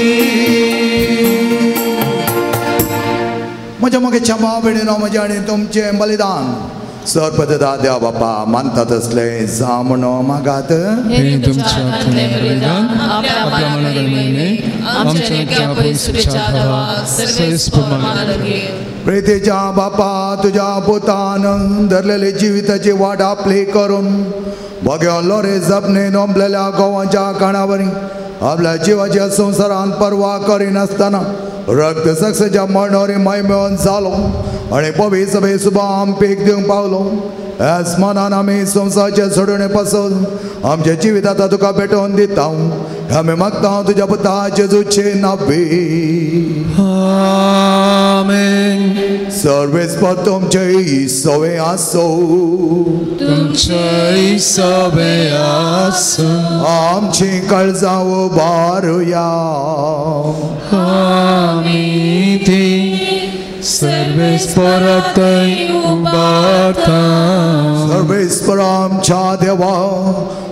म्हज्या मोगेच्या भाव भयणींनो, म्हजें आनी तुमचें बलिदान सर्वपदा देव बापा मानता तसलें जावं म्हणून मागात. हे तुमच्या बलिदान आपल्या मनाक महिमे आमच्या पयसुच्या देवाक सर्वेस्पर मानाक. प्रितीच्या बापा तुज्या पुतान धरलेली जिविताची वाट आपली करून बग्यो लोरे जपने नोंबलेल्या गोवाच्या काणावरी आपल्या जिवाच्या संवसारान पर्वा करिनासतना रक्त सक्सेच्या मरणोरी महिमेवन जालो आनी पवित्र सभे सुबाम पीक दिवंक पावलो. ह्याच मनान आमी संवसाराचे सोडणे पासून आमच्या जिवितात तुका भेटोवन दिता. आमी मागता तुज्या पुता जेजूचे नावे. आमेन. सर्वेस्पर तुमचे सवे आसो, तुमचे सवे आसो. आमची काळजां उबारुया. आमी ती सर्वेस्पराक उबारता. सर्वेस्पर आमच्या देवा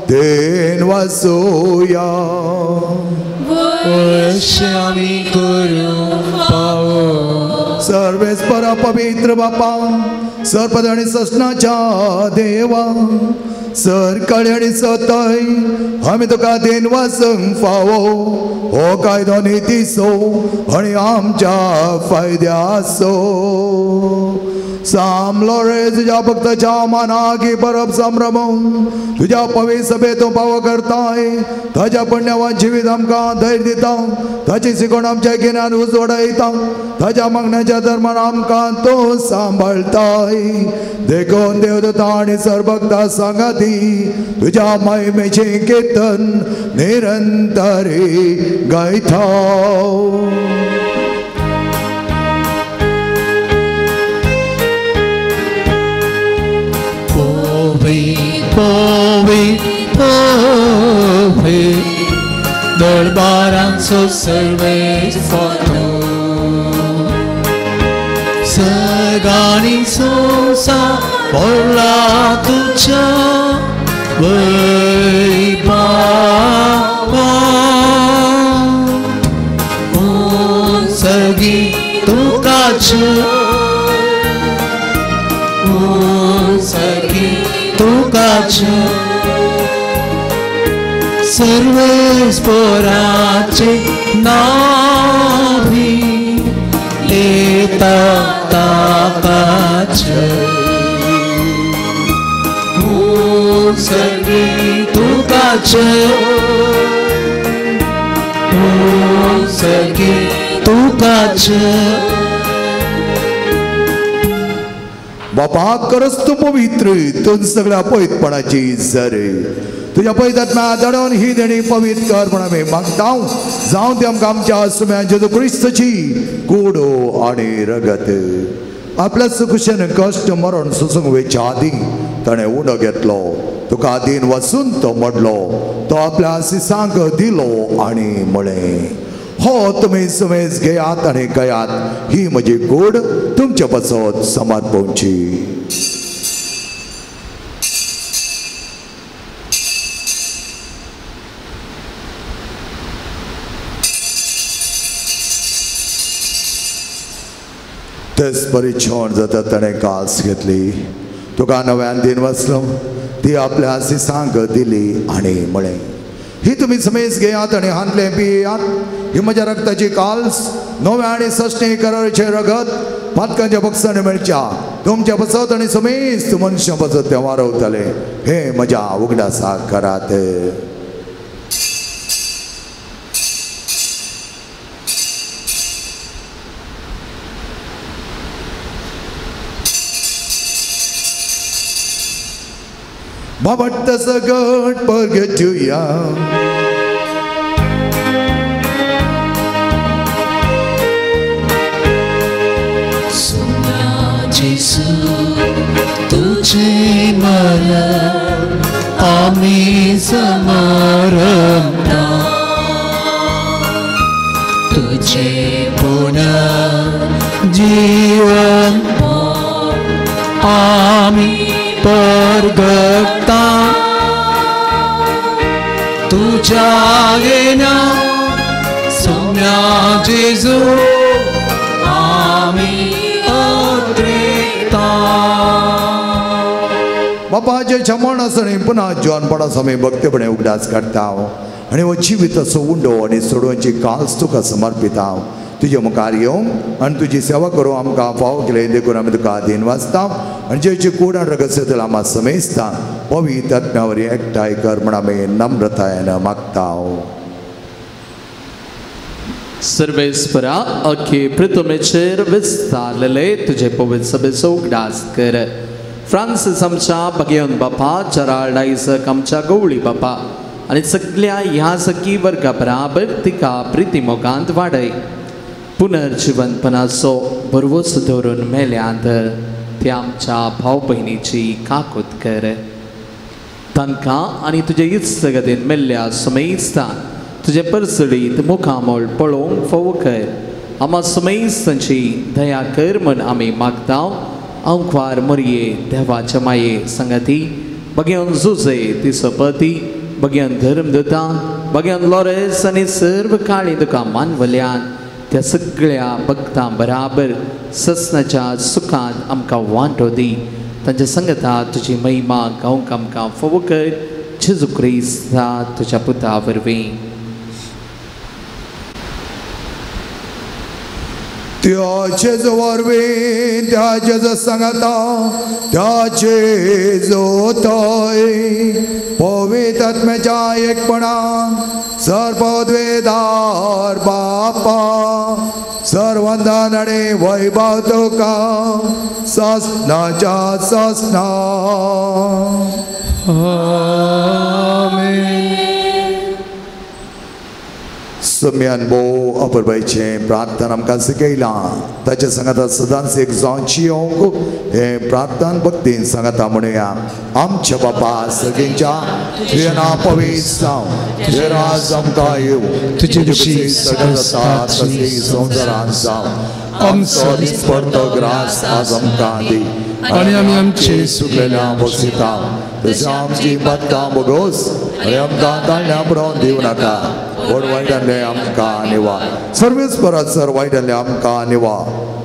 then वाचोया. आमी करूं पावो. सर्वेस्पर पवित्र बापा, सर्पद आनी ससनाच्या देवा, सरकाळी आनी सताय आमी तुका then वासूंक फावो हो कायदो नितीचो आनी आमच्या फायद्याचो. सामलो रे तुज्या भक्ताच्या मनाक ही परब संभ्रमूंक तुज्या पवित्र सभेंत तूं पावो करताय. ताज्या पुण्यवान जिवीत आमकां धैर्य दिता, ताची शिकवण आमच्या गिन्यान उजवाडायता, ताज्या मागण्याच्या धर्मान आमकां तूं सांबाळताय. देखून देवदूता आनी सर्वभक्ता सांगाती तुज्या महिमेचें कीर्तन निरंतरी गायता. पोवी पोवी दरबारांचो सर्वेस्पर सगानी सोसा पडला तुज्या वैभवा सगी तुकाच सगी तुकाच सर्वेस्पराचे नाभी येता ताकाच सगी तुकाच सगी तुकाच. बापा करस तूं पवित्र तूं सगळ्या पवित्रपणाची जर तुज्या पवित्र दडोवन ही देणी पवित्र कर म्हण आमी मागता. जावं ते आमकां आमच्या सुम्या जेजू क्रिस्ताची कूड आनी रगत. आपल्या सुकुशेन कश्ट मरण सोसूंक वयच्या आदीं ताणें उणो घेतलो, तुका आदीन वचून तो मोडलो, तो आपल्या आसिसांक दिलो आनी म्हळें, हो तुमी सुमेज घेयात आनी गयात, ही म्हजी कूड तुमचे पासत समर्पणची. तेच बरी छण जाता ताणें कास घेतली, तुका नव्यान दिन वाचलो, ती आपल्या आसिसांक दिली आनी म्हळें, ही तुमी समेज घेयात आनी हांतलें पियात, ही म्हज्या रक्ताची काल्स नव्या आनी सश्टी कराराचें रगत पातकांच्या बक्षांनी मेळच्या तुमच्या पसत आनी समेस्त मनशां पसत तें वारवतलें. हें म्हज्या उगडासाक करात. बाबट सगट परगटुया सुना जेसू तुझे मरण आमी समरता तुझे पुनः जीवन आमी परगटा तुझ्या येण्या सोम्या जेजू आमी अद्रेता. बापाचे छमण आसणे पुन्हा जिवनपणा आमी भक्तीपणे उगडास काडटा आनी हो जिविताचो उंडो आनी सोडोवची काल्स तुका समर्पिता. तुजे मुखार येवंक आनी तुजी सेवा करूं आमकां फावो केलें देखून आमी तुका आदीन वाचता आनी जेची कूड आनी रगत आमकां समेजता पवित्र आत्म्या वरवीं एकठांय कर म्हण आमी नम्रतायेन मागता. सर्वेस्परा अखे पृथ्वीचेर विस्तारलेले तुजे पवित्र सभेचो उगडास कर. फ्रांसीस आमच्या भगेवन बापा, जेराल्ड आयजक आमच्या गवळी बापा आनी सगल्या ह्या सखी वर्गा बराबर तिका प्रिती मोगांत वाडय. पुनर्जिवनपणाचो भरवोस धरून मेल्यांत ते आमच्या भाव भयणीची काकूत कर. तांकां आनी तुजे इत्सगतीन मेल्ल्या सुमेस्तान तुजें परसळीत मुखामळ पळोवंक फावो कर. आमा सुमेस्तांची दया कर म्हण आमी मागता. अंकवार मोरये देवाच्या माये संगती बगेवन जुजे तिसपती बगेवन धर्मदूता बगेवन लॉरेस आनी सर्व काळी तुका मानवल्यान त्या सगळ्या भक्तां बराबर ससनाच्या सुखांत आमकां वांटो दी. तांच्या संगता तुजी महिमा गावंक आमकां फावो कर जेजू क्रिस्ता तुज्या पुता वरवीं. त्याचे वरवीं त्याचे सांगता त्याचे जोतय पवित्र आत्म्याच्या एकपणान सर्वद्वेदार बापा सर्वंदन आनी वैभव तुका ससनाच्या ससना. आमेन. सम्यान भोव अपुरबायचें प्रार्थना आमकां शिकयलां ताच्या सांगाता सदांच एक जावची येवंक हें प्रार्थना भक्तीन सांगाता म्हणुया. आमच्या बापा सगळ्यांच्या तुजें नांव पवित्र जावं, तुजें राज आमकां येवं, तुजी इत्सा सगळ्या जाता तशी संवसारांत जावं. आमचो दिसपडतो ग्रास आज आमकां दी आनी आमी आमचे सुकलेल्या बसयता तशें आमची पातकां बोगोस आनी आमकां ताळ्या पडोवन दिवं नाका, पूण वायटांतलें आमकां निवा. सर्वेस परत सर वायटांतलें आमकां निवा.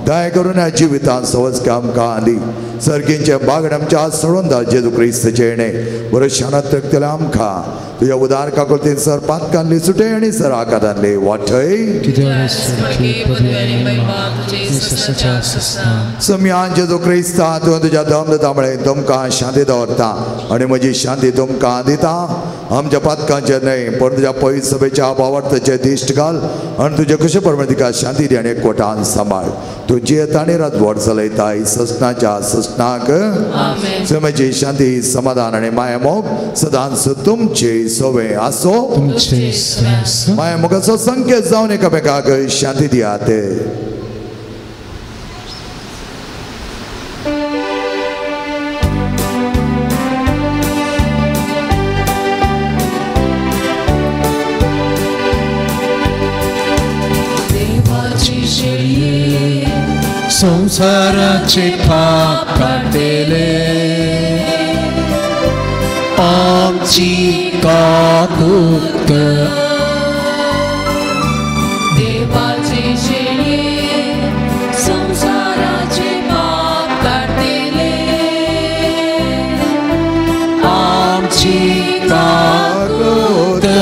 दया करून ह्या जिवितांत सवस्की आमकां दी. सर्गींचे बागड आमच्या सोडून दा जेजू क्रिस्ताचें येणें बरें शाणात रकतलें आमकां तुज्या उदार काकुळतीन सर पातकांतली सुटे आनी सर आकारांतली वाटय. सम्यान जेजू क्रिस्ता तुवें तुज्या दम दिता म्हळें तुमकां शांती दवरता आनी म्हजी शांती तुमकां दिता. आमच्या पातकांचेर न्हय पूण तुज्या पवित्र सभेच्या भावार्थाचेर दिश्ट घाल आनी तुजे कशें प्रमाणे तिका शांती दी आनी एकवटान सांबाळ. तूं जियेता आनी राजवट चलयताय ससनाच्या ससनाक. समेची शांती समाधान आनी मायामोग सदांच तुमचे सोवे आसो. मायामोगाचो संकेत जावन एकामेकाक शांती दियात. संसाराचे पाप काडटले आमची काकूत कर. देवाचे शेळये संसाराचे पाप काडटले आमची काकूत कर.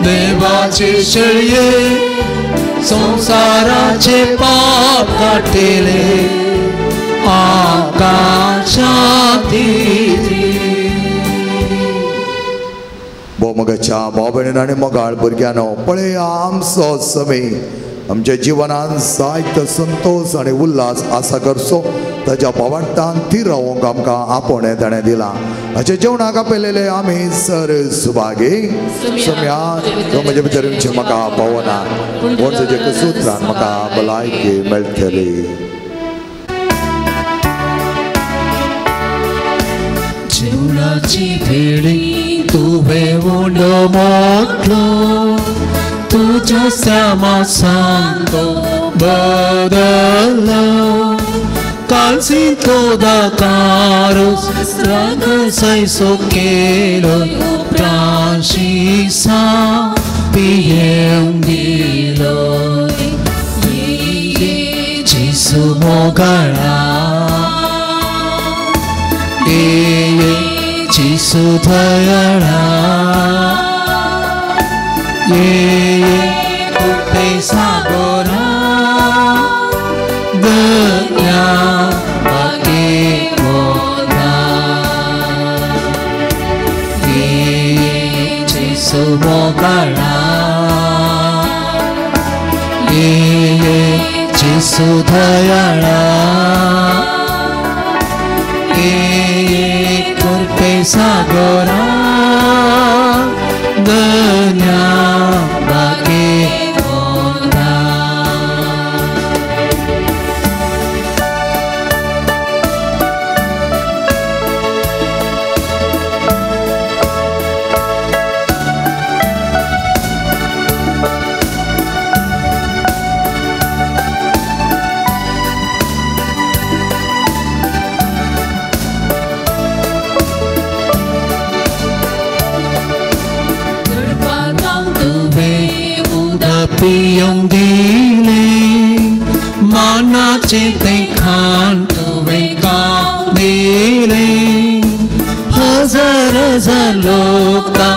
देवाचे शेळये संसाराचे पाप काडटले आमकां शांती दी. भोवमोगाच्या भाव भयणीन आनी मोगाळ भुरग्यांनो, पळया आमचो समी आमच्या जिवनान जायतो संतोश आनी उल्हास आसा करचो ताच्या भावार्थान थीर रावंक आमकां आपोवणें ताणें दिलां. हाचे जेवणाक आपयलेले आमी सर सुभागी. सम्या तो म्हजे भितर येवचें म्हाका पावना, पूण तुजे कसूत्रान म्हाका भलायकी मेळटली. जेवणाची भेळी तुवें उंडो मोडलो तुज्या श्यामासान तो बदल्लो. कालसिंतो दाकारोस रगसैसो केलो प्रांशिसा पियेवंक दिलो. जेजू मोगाळा जेजू दयाळा कृपे सागोरा दया बागे मोरा. जेजू मोगाळा जेजू दयाळा कृपे सागोरा दया बागे मोरा. पियंग दिले मानाचे ते खान हजार हजार लोका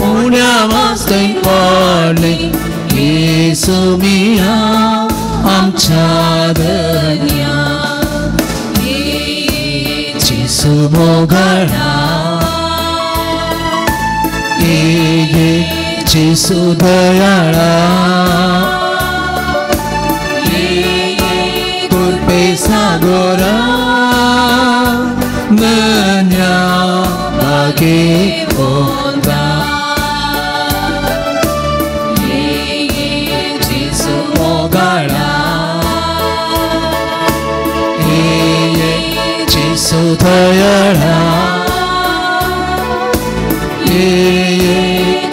उण्या वास्तय पडले येसू मिया आमच्या धन्या जेसू मोगाळा ये जेसू दयाळा कृपे सागोरा धन्या भागे पोंदा जेसू मोगाळा जेसू दयाळा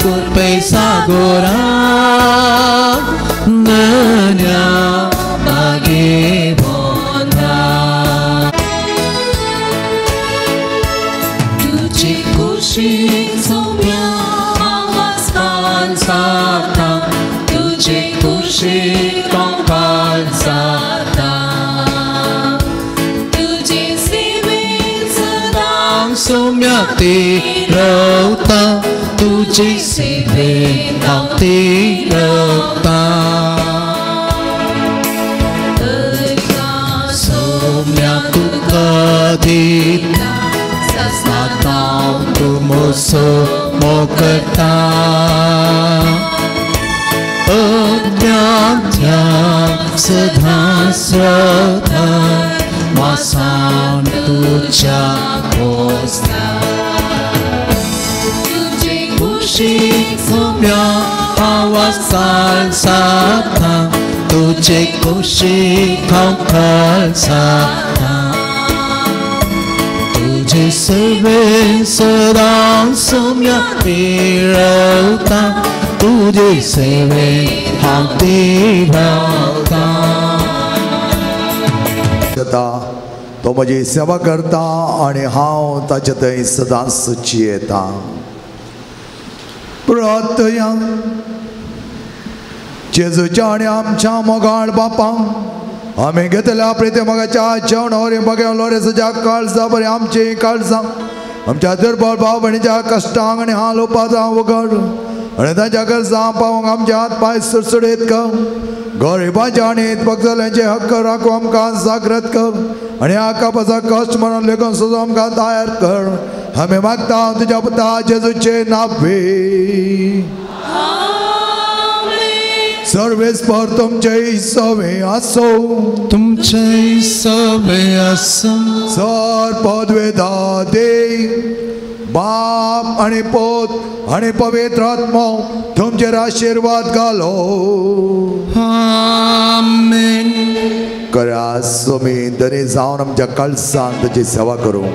कृपे सागोरा धन्या भागे पोंदा तुझी खुशी सोम्या आवाज जाता तुझी खुशी कंकाल जाता तुझे सेवेन सदां सोम्या ते रवता तुझे सेवेन हांव ते रवता सोम्या तुका दिता सदां तूं म्हजो मोग करता अज्ञात्या सदां श्रद्धा वासान तुझ्या पोसता तुझे खुशी सोम्या आवाज जाता तुझे खुशी हांव जाता तुझे सेवेन सदां सोम्या पिळवता तुझे सेवेन हांव तिरवता तो म्हजी सेवा करता आनी हांव ताचे थंय सदांच येता. प्रार्थया जेजूच्या आनी आमच्या मोगाळ बापांक आमी घेतल्या प्रिती मोगाच्या जेवणा वरवीं बघ्या लोरेसाच्या काळजा बरी आमची काळजां आमच्या दुर्बळ भाव भयणीच्या कश्टांक आनी हाल उपाद्रां उगड आनी तांच्या गरजां पावोवंक आमचे हात पांय सुडसुडीत कर. गरिबांचे आनी भक्तल्यांचे हक्क राखू आमकां जागृत कर आनी ह्या कापाचा कश्ट म्हणून लेखून सुद्दां आमकां तयार कर. आमी मागता तुज्या पुता जेजूचे नावे. सर्वेस्पर तुमचे सवे आसो तुमचे सवे आसो. सर पदवेदा दे बाप आनी पोत आनी पवित्र आत्मो तुमचेर आशिर्वाद घालो. आमेन. करा स्वामी दनी जावन आमच्या कळसान तुजी सेवा करूं.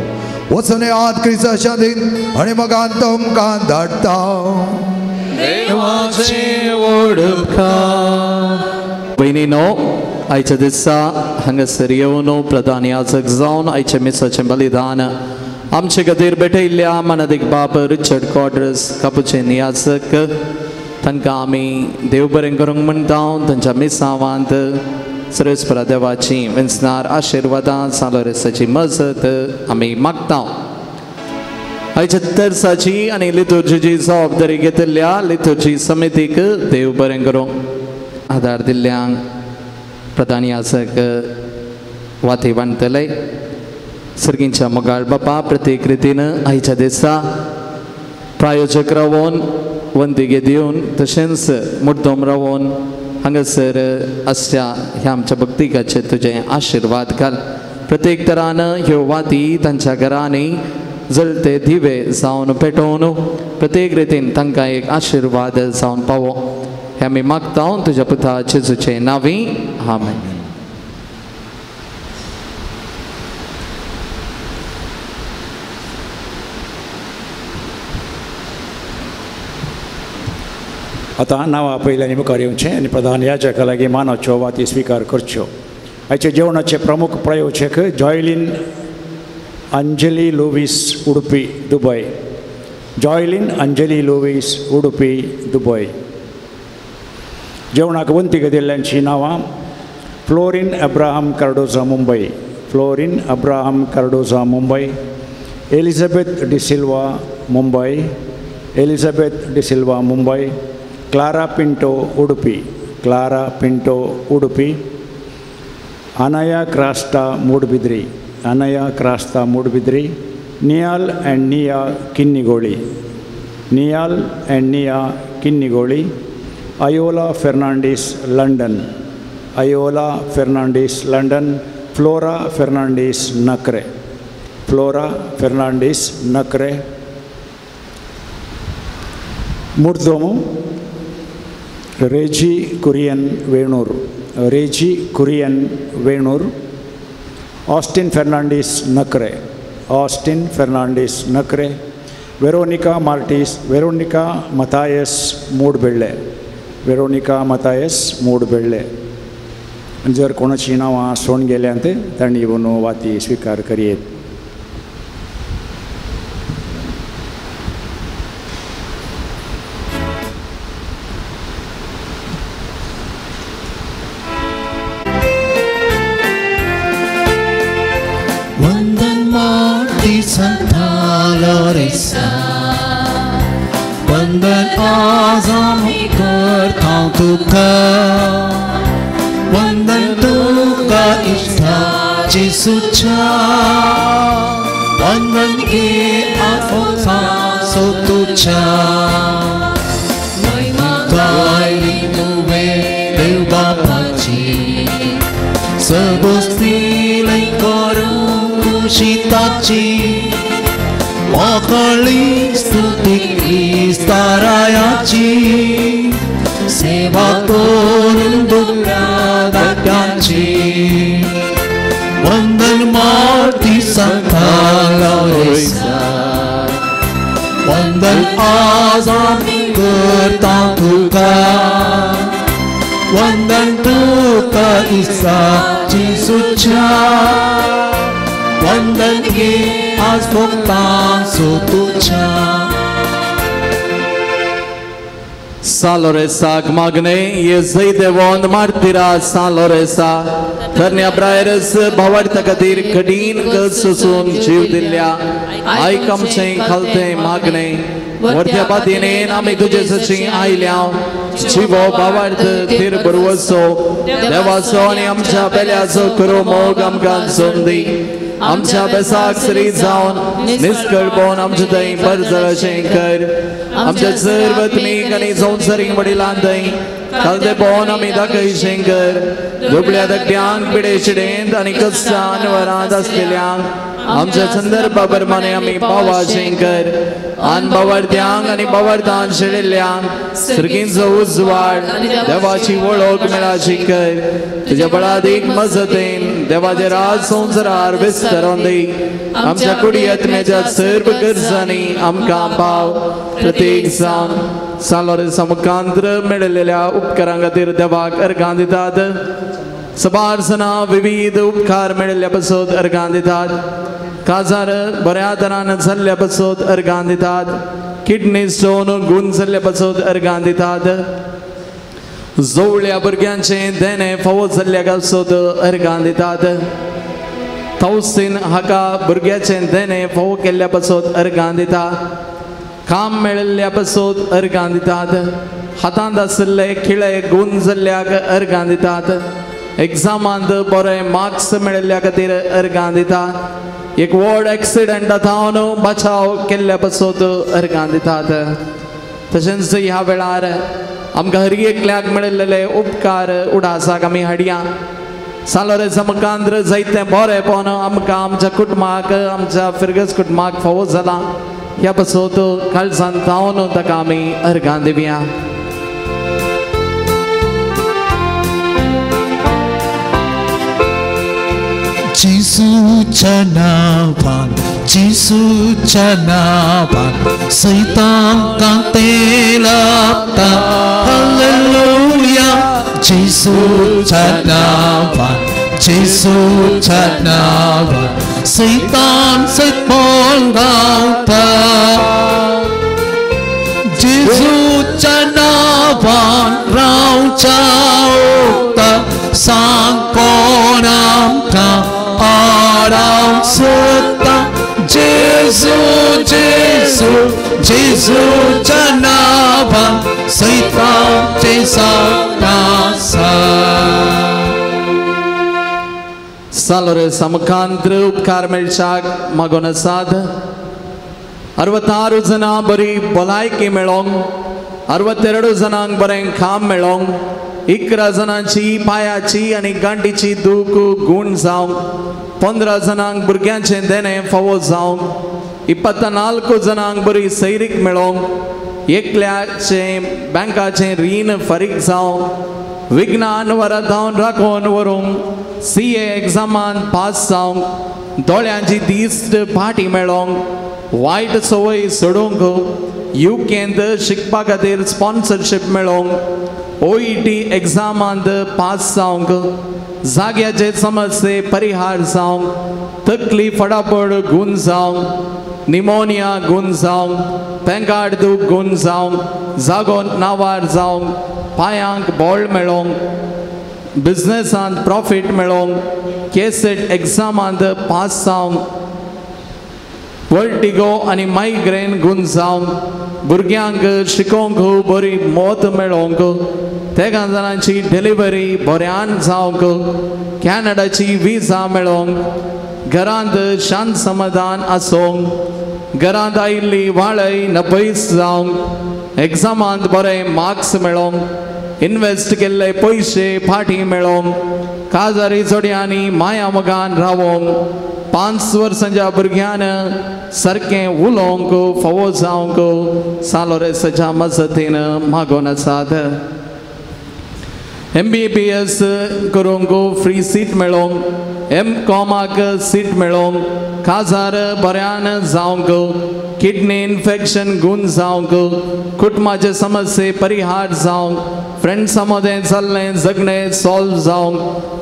वचून याद क्रिस्ताच्या दिन आनी मगान तुमकां धाडटा. देवाचे वडकार भयणीनो आयच्या दिसा हांगासर येवन प्रधान याजक जावन आयच्या मिसाचें बलिदान आमचे खातीर भेटयल्ल्या मानादीक बाप रिचर्ड क्वाड्रस कापुचेन याजक तांकां आमी देव बरें करूंक म्हणटा. तांच्या मिसावांत सर्वेस्परा देवाची वेंचणार आशिर्वादां सालोरेसाची मजत आमी मागता. आयच्या तरसाची आनी लितुर्जीची जबाबदारी घेतिल्ल्या लितुर्जी समितीक देव बरें करूं. आदार दिल्ल्यांक प्रधान याजक वाती बांदतले. सर्गींच्या मोगाळ बापा प्रत्येक रितीन आयच्या दिसा प्रायोजक रावोन वंदिगे दिवन तशेंच मुद्दम रावोन हांगासर आसच्या ह्या आमच्या भक्तिकाचेर तुजे आशिर्वाद घाल. प्रत्येक तरान ह्यो वाती तांच्या घरांनी जळते दिवे जावन पेटोवन प्रत्येक रितीन तांकां एक आशिर्वाद जावन पावो हें आमी मागता तुज्या पुता जेजूचे नांवी. आमेन. आतां नांवां पयल्यान मुखार येवचें आनी प्रधान याजका लागीं मानाच्यो वाती स्विकार करच्यो. आयचे जेवणाचे प्रमुख प्रायोजक Joylin Anjali Luis Udupi Dubai. Joylin Anjali Luis Udupi Dubai. जेवणाक वंतीक दिल्ल्यांचीं नांवां Florin Abraham Cardoza Mumbai, Florin Abraham Cardoza Mumbai, Elizabeth D'Silva Mumbai, Elizabeth D'Silva Mumbai, Clara Pinto Udupi, Clara Pinto Udupi, Anaya Crasta Moodbidri, Anaya Crasta Moodbidri, Nial and Nia Kinnigoli, Nial and Nia Kinnigoli, Ayola Fernandes London, Ayola Fernandes London, Flora Fernandes Nakre, Flora Fernandes Nakre, Murdomo Reji Kurian Venur, Reji Kurian Venur, Austin Fernandes Nakre, Austin Fernandes Nakre, Veronica Martis, Veronica Matthias Moodbelle, Veronica Matthias Moodbelle. जर कोणाची नांवां सोडून गेल्यांत तांणी येवन वाती स्विकार करयेत. वंदन माती संता लोरेसा, वंदन आज आमी करता तुका, वंदन तुका इश्टा जेसूच्या, वंदन गे आफोसा सोतुच्या, गायली तुवें देव बापाची, सबस्तीलय करूं खुशी ताची, मोकळी स्तुती क्रिस्तारायाची, सेवा करून दुबळ्या धाकट्यांची, वंदन माती संता लोरेसा, वंदन आज आमी करता तुका, वंदन तुका इसा जेसूच्या, वंदन गे आज भोगता सोतुच्या. सालोरेसाक मागणे ये जैदेवोन मार्तिरा सालोरेसा, तरण्या ब्रायरस भावार्था खातीर कठीण कसून जीव दिल्ल्या आयक आमचें खालतें मागणे. वर्त्या पातीनेन आमी तुजे सची आयल्या जिवो भावार्थ थीर बरवसो देवाचो आनी आमच्या पेल्याचो करो मोग आमकां संदी. आमच्या बेसाक सरी जावन निस्कळपोवन आमचे थंय बरजळशें कर. आमच्या सर्वत्मीक आनी संवसारीक वडिलां थंय खालते पोवन आमी दाखयशें कर. दुबळ्या धकट्यांक पिडे शिडेंत आनी कस्सान वरांत आसलेल्यांक आमच्या संदर्भा प्रमाणे आमी पावाशें कर. आन बावडत्यांक आनी बावडतान शेळिल्ल्यांक सर्गींचो उजवाड देवाची वळख मेळाशी कर. तुज्या बळादीक मजतीन देवाचे राज संवसारार विस्तारून दी. आमच्या कुडयत्मेच्या सर्व गरजांनी आमकां पाव. प्रत्येक जावन सालोरेसा मुखांत्र मेळिल्ल्या उपकारां खातीर देवाक अर्गां दितात. सबार सना विविध उपकार मेळिल्ल्या पासत अर्गां दितात. काजार बऱ्या तरान जाल्ल्या पासत अर्गां दितात. किडनी स्टोन गूण जाल्ल्या पासत अर्गां दितात. जोवळ्या भुरग्यांचें देणें फावो जाल्ल्या पासत अर्गां दितात. तौसीन हाका भुरग्याचें देणें फावो केल्ल्या पासत अर्गां दिता. काम मेळिल्ल्या पासत अर्गां दितात. हातांत आशिल्ले खिळे गूण जाल्ल्याक अर्गां दितात. एग्जामांत बरे मार्क्स मेळिल्ल्या खातीर अर्गां दिता. एक व्हड एक्सिडंटा थावन बचाव केल्ल्या पासत अर्गां दितात. तशेंच ह्या वेळार आमकां हर एकल्याक मेळिल्ले उपकार उडासाक आमी हाडया. सालोरेसा मुखांत्र जायतें बरेंपण आमकां आमच्या कुटुंबाक आमच्या फिरगज कुटुंबाक फावो जालां. ह्या पासत काळजान थावन ताका आमी अर्गां दिवया. जेसूच्या नांवान, जेसूच्या नांवान, सैतान ते लाभता. हालेलुया. जेसूच्या नांवान, जेसूच्या नांवान, सैतान सैतान गावता. जेसूच्या नांवान रावच्या उक्ता, सांग कोण आमकां आडावंक सोदता. जेजू जेजू जेजू जेजूच्या नांवान सैतानाचें सावट आसा. सालोरे समकांत्र उपकार मेळच्याक मागोन आसात. 66 जणां बरी भलायकी मेळोंक, 62 जणांक बरें काम मेळोंक, 11 जणांची पांयाची आनी गांठीची दूख गूण जावंक, 15 जणांक भुरग्यांचें देणें फावो जावंक, 24 जणांक बरी सैरीक मेळोंक, एकल्याचें बँकाचें रीण फारीक जावंक, विज्ञान वरादावन राखोवन व्हरूंक, CA एग्जामान पास जावंक, दोळ्यांची दिश्ट फाटी मेळोंक, वायट संवय सोडूंक, युकेंत शिकपा खातीर स्पॉन्सरशीप मेळोंक, OET एग्जामांत पास जावंक, जाग्याचे समस्ये परिहार जावंक, तकली फटाफट गूण जावंक, निमोनिया गूण जावंक, पेंगाड दूख गूण जावंक, जागो नावार जावंक, पांयांक बोळ मेळोंक, बिजनेसांत प्रॉफीट मेळोंक, केसेट एग्जामांत पास जावंक, वर्टिगो आनी मायग्रेन गूण जावंक, भुरग्यांक शिकोवंक बरी मौत मेळोंक, तेगां जाणांची डिलिव्हरी बऱ्यान जावंक, कॅनडाची विजा मेळोंक, घरांत शांत समाधान आसूंक, घरांत आयिल्ली वाळय नपयस जावंक, एग्जामांत बरे मार्क्स मेळोंक, इन्वेस्ट केल्ले पयशे फाटीं मेळोंक, काजारी जोडयांनी माया मोगान रावोंक, 5 वर्सांच्या भुरग्यान सारकें उलोवंक फावो जावंक सालोरेसाच्या मजतीन मागोन आसात. MBBS करूंक फ्री सीट मेळोंक, MCOMाक सीट मेळोंक, काजार बऱ्यान जावंक, किडनी इन्फेक्शन गूण जावंक, कुटुंबाचे समस्ये परिहार जावंक, फ्रेंड्सां मदें जाल्लें झगडें सॉल्व जावंक,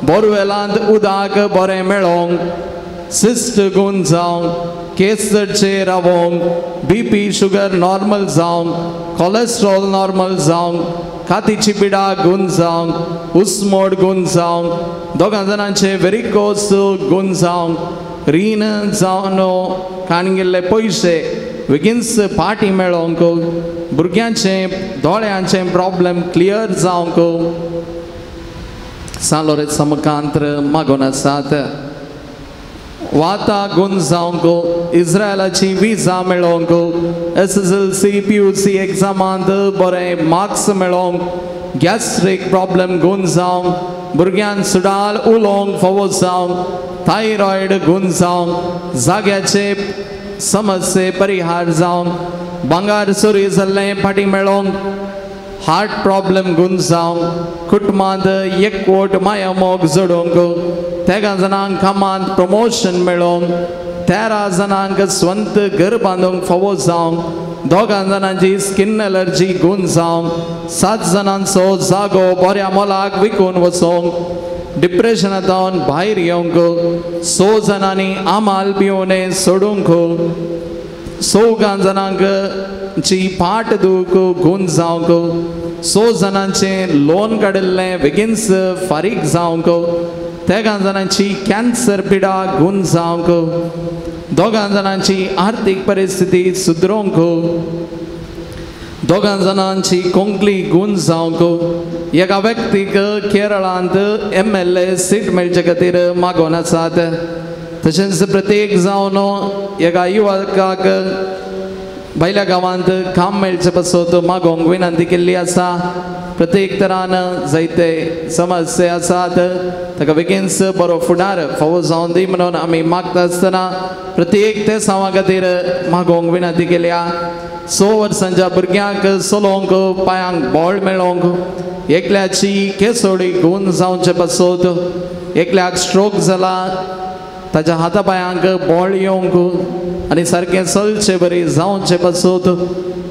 बोरवेलांत उदक बरें मेळोंक, सिस्ट गूण जावंक, केस चडशे रावोंक, BP sugar normal जावंक, कॉलेस्ट्रॉल नॉर्मल जावंक, कातीची पिडा गूण जावंक, उस्मोड गूण जावंक, दोगां जाणांचे वेरिकोस गूण जावंक, रीण जावन काण गेल्ले पयशे बेगीनच पाटी मेळोंक, भुरग्यांचे दोळ्यांचे प्रॉब्लम क्लियर जावंक सालोरे समकांत्र मागोन आसात. वाता गूण जावंक, इस्रायलाची विजा मेळोंक, SSLC PUC एग्जामांत बरे मार्क्स मेळोंक, गॅस्ट्रीक प्रॉब्लम गूण जावंक, भुरग्यांक सुडाल उलोवंक फावो जावंक, थायरॉयड गूण जावंक, जाग्याचे समस्ये परिहार जावंक, भांगर चोरी जाल्लें फाटीं मेळोंक, हार्ट प्रॉब्लम गूण जावंक, कुटुंबांत एकवट माया मोग जोडूंक, 13 जाणांक कामांत प्रमोशन मेळोंक, 13 जाणांक स्वंत घर बांदूंक फावो जावंक, 2 जाणांची स्किन एलर्जी गूण जावंक, 7 जाणांचो जागो बऱ्या मोलाक विकून वचोंक, डिप्रेशनांतल्यान भायर येवंक, 6 जाणांनी आमाल पिवणे सोडूंक, 4 जाणांक ची फाट दूख गूण जावंक, 6 जाणांचें लोन काडिल्लें बेगीनच फारीक जावंक, 13 जाणांची कॅन्सर पिडा गूण जावंक, 2 जाणांची आर्थीक परिस्थिती सुदरोवंक, 2 जाणांची कोंकली गूण जावंक, एका व्यक्तीक केरळांत MLA seat मेळचे खातीर मागोन आसात. तशेंच प्रत्येक जावन एका युवकाक भायल्या गांवांत काम मेळचे पासत मागोवंक विनंती केल्ली आसा. प्रत्येक तरान जायते समस्या आसात ताका बेगीनच बरो फुडार फावो जावन दी म्हणून आमी मागता आसतना प्रत्येक ते सावा खातीर मागोवंक विनंती केल्या. 6 वर्सांच्या भुरग्यांक चलोवंक पांयांक बळ मेळोवंक, एकल्याची केसोडी गूण जावचे पासत, एकल्याक स्ट्रोक जाला ताच्या हाता पांयांक बळ येवंक आनी सारकें चलचे बरी जावचे पासत,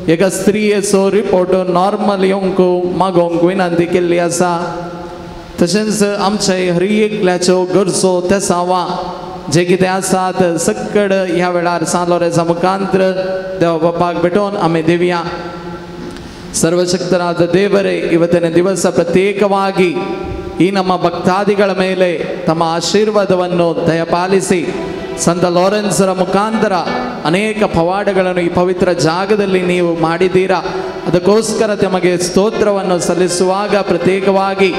एका स्त्रियेचो रिपोर्ट नॉर्मल येवंक मागोवंक विनंती केल्ली आसा. तशेंच आमचे हर एकल्याच्यो गरजो तेसांवा जे कितें आसात सक्कड ह्या वेळार सान लोरेजा मुखांत्र देव बापाक भेटोवन आमी दिवया. ಸರ್ವಶಕ್ತನಾದ ದೇವರೇ, ಇವತ್ತಿನ ದಿವಸ ಪ್ರತ್ಯೇಕವಾಗಿ ಈ ನಮ್ಮ ಭಕ್ತಾದಿಗಳ ಮೇಲೆ ತಮ್ಮ ಆಶೀರ್ವಾದವನ್ನು ದಯಪಾಲಿಸಿ ಸಂತ ಲಾರೆನ್ಸರ ಮುಖಾಂತರ ಅನೇಕ ಪವಾಡಗಳನ್ನು ಈ ಪವಿತ್ರ ಜಾಗದಲ್ಲಿ ನೀವು ಮಾಡಿದ್ದೀರಾ. ಅದಕ್ಕೋಸ್ಕರ ತಮಗೆ ಸ್ತೋತ್ರವನ್ನು ಸಲ್ಲಿಸುವಾಗ ಪ್ರತ್ಯೇಕವಾಗಿ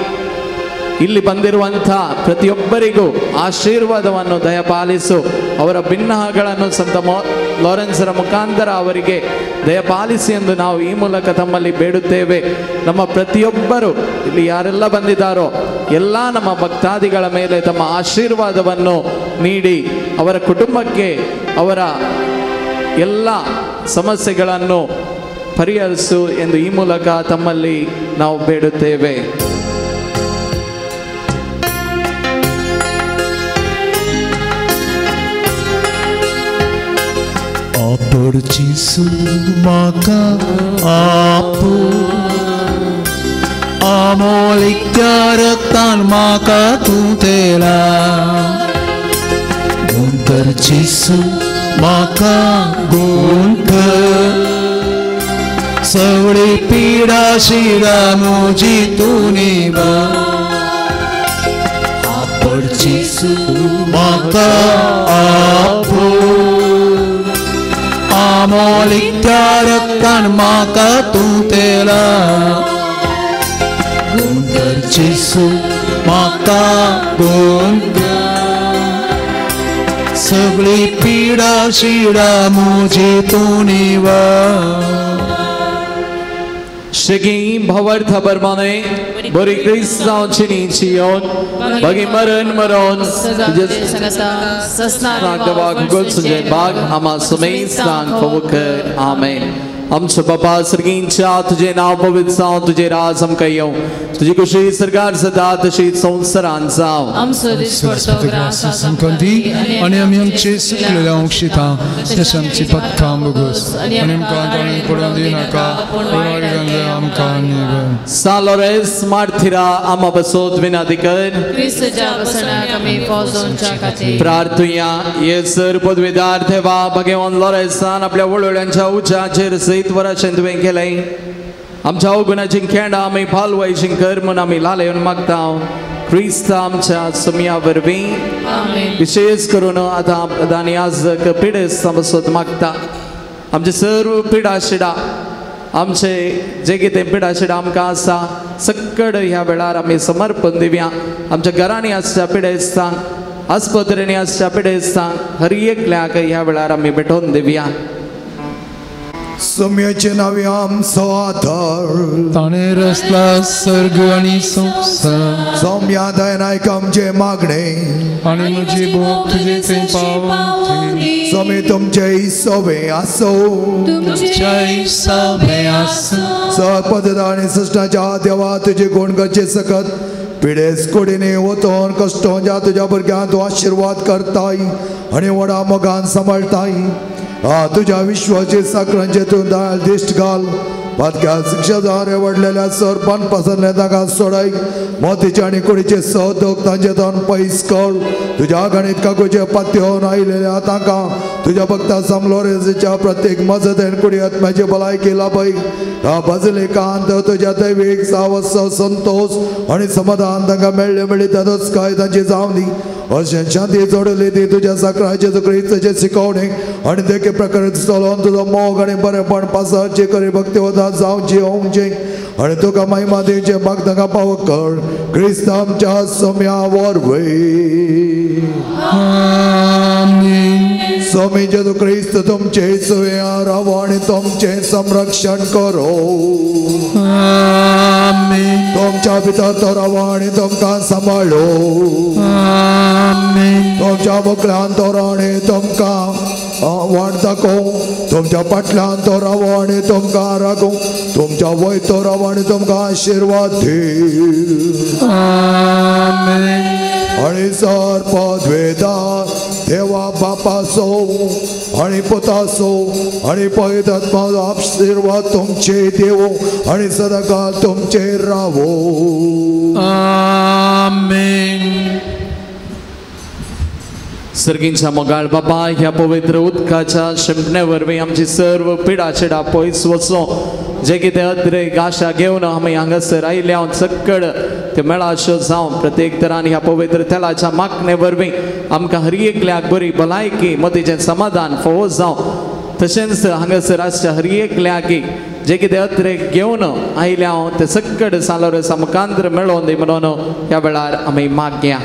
ಇಲ್ಲಿ ಬಂದಿರುವಂಥ ಪ್ರತಿಯೊಬ್ಬರಿಗೂ ಆಶೀರ್ವಾದವನ್ನು ದಯಪಾಲಿಸು. ಅವರ ಭಿನ್ನಹಗಳನ್ನು ಸಂತ ಲಾರೆನ್ಸರ ಮುಖಾಂತರ ಅವರಿಗೆ ದಯಪಾಲಿಸಿ ಎಂದು ನಾವು ಈ ಮೂಲಕ ತಮ್ಮಲ್ಲಿ ಬೇಡುತ್ತೇವೆ. ನಮ್ಮ ಪ್ರತಿಯೊಬ್ಬರು ಇಲ್ಲಿ ಯಾರೆಲ್ಲ ಬಂದಿದ್ದಾರೋ ಎಲ್ಲ ನಮ್ಮ ಭಕ್ತಾದಿಗಳ ಮೇಲೆ ತಮ್ಮ ಆಶೀರ್ವಾದವನ್ನು ನೀಡಿ ಅವರ ಕುಟುಂಬಕ್ಕೆ ಅವರ ಎಲ್ಲ ಸಮಸ್ಯೆಗಳನ್ನು ಪರಿಹರಿಸು ಎಂದು ಈ ಮೂಲಕ ತಮ್ಮಲ್ಲಿ ನಾವು ಬೇಡುತ್ತೇವೆ. Jesu maka apu amolikya raktan maka tutela Guntar Jesu maka guntar सगळी पीडा शिरा मुजी तुनिवा आपण जेसू माका आपू आमोलिक्या रक्तान माका तुतेला गुंतर जेसू माका गुंतर सगळी पीडा शिरा मुजी तुनिवा शेगी भवर्थ बरमाने बरी क्रिस्तांची निचियोन बगी मरण मरण तुझे बाग आमा सुमेस्तान फवकर आमेन. आमचो बापा सर्गींच्या तुझे नाव पवित्र जावं, तुझे राज आमकां येवं, तुजी खुशी सरकार सदा तशी संवसारांत जावं. आमचो दिसपडतो ग्रास आमकां दी आनी आमी आमचे सुकलेल्या अंशिता तशें आमची पथकां भोगोस आनी आमकां ताणें पडून दिनाका पूण आमकां निवळ. सा लॉरेन्स मार्थिरा आमा बसोत विनंती कर क्रिस्तच्या बसण्याक आमी पोजोवच्या खातीर प्रार्थुया. येसर पदवीदार देवा भगवान लॉरेन्सान आपल्या वडवड्यांच्या उच्चाचेर सयत वराशें तुवें केलें. आमच्या अवगुणाची खेंडा आमी पालवायची कर म्हूण आमी लालेवन मागता क्रिस्त आमच्या सुमया वरवीं. विशेष करून आतां प्रधान याजक पिडेस्तां बसत मागता आमचे सर्व पिडा शिडा आमचे जे कितें पिडा शिडा आमकां आसा सक्कड ह्या वेळार आमी समर्पण दिवया. आमच्या घरांनी आसच्या पिडेस्तांक, आस्पत्रेंनी आसच्या पिडेस्तांक हर एकल्याक ह्या वेळार आमी भेटोवन दिवया. सुम्याचे नावे आमचो आधार ताणें रचला सर्ग आनी संवसार. सौम्या दयनायक आमचे मागणे आनी म्हजी भोग तुजे थंय पावोवची. स्वामी तुमचे सवे आसो तुमचे सवे आसूं. सपदता आनी सृष्टाच्या देवा तुजे गुण गरजे सकत पिडेस कुडीने वतोन कश्टोन ज्या तुज्या भुरग्यांक तूं आशिर्वाद करताय आनी व्हडा मोगान सांबाळटाय. तुज्या विश्वाचे साकरांचे तूं दयाळ दिश्ट घाल. पातक्या शिक्षा जारे वाडलेल्या सरपान पसरले तांकां सोडाय. मोतीचे आनी कुडीचे सदोक तांचे तोंड पयस कर. तुज्या गणीत काकूचे पात्योन आयिल्ल्या तांकां तुज्या भक्ता समलोरेच्या प्रत्येक मजतेन कुडी आत्म्याची भलायकी लाभय. ह्या बजलिकांत तुज्या दैवीक सावस संतोष आनी समाधान तांकां मेळ्ळे मेळ्ळी तातूंत काय तांची जावं दी. अशें शांती जोडली ती तुज्या साकराचे क्रिस्ताचे शिकवणे आनी देखे प्रकारे चलोवन तुजो मोग आनी बरेपण पासाचे करी भक्ती वता जावची होवचें आनी तुका महिमा दिवचें भाग तांकां पावो कर क्रिस्त आमच्या सोम्या वरवीं. स्वामी जेजू क्रिस्त तुमचे सुया रावो आनी तुमचें संरक्षण करो. तुमच्या भितर तो रावो आनी तुमकां सांबाळो. तुमच्या मुखल्यान तो राव आनी तुमकां वाट दाखोवं. तुमच्या फाटल्यान तो रावो आनी तुमकां राखूं. तुमच्या वयर तो रावो आनी तुमकां आशिर्वाद दी. आनी सर पदवेदा देवा बापाचो आनी पुताचो आनी पवित्र आत्म्याचो आशिर्वाद तुमचे देवो आनी सदांकाळ तुमचेर रावो. आमेन. सर्गींच्या मोगाळ बापा ह्या पवित्र उदकाच्या शिंपणे वरवीं आमची सर्व पिडा चिडा पयस वचो जे कितें अद्रेक आशा घेवन आमी हांगासर आयिल्ले सक्कड ते मेळाश्यो जावं प्रत्येक तरान ह्या पवित्र तेलाच्या मागणे वरवीं आमकां हर एकल्याक बरी भलायकी मतीचें समाधान फावो जावं. तशेंच हांगासर आसच्या हर एकल्याक जे कितें अद्रेक घेवन आयिल्ले हांव ते सक्कड सालोरसा मुखांतर मेळोवन दी म्हणून ह्या वेळार आमी मागया.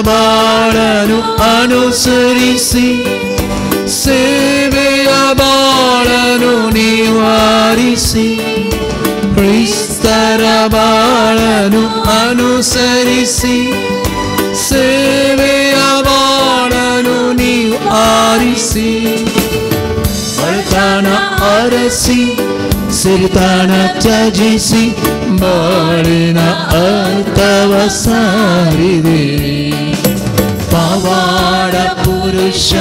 ಬಾಳನು ಅನುಸರಿಸಿ ಸೇವೆಯ ಬಾಳ ಬಾಳನು ನಿವಾರಿಸಿ, ಕ್ರಿಸ್ತರ ಬಾಳನು ಅನುಸರಿಸಿ, ಸೇವೆಯ ಬಾಳನು ನೀವು ಆರಿಸಿ, ಬಡತನ ಅರಸಿ, ಸಿರಿತನ ತ್ಯಜಿಸಿ, ಬಾಳಿನ ಅರ್ಥವ ಸಾರಿದೆ. ಪವಾಡ ಪುರುಷ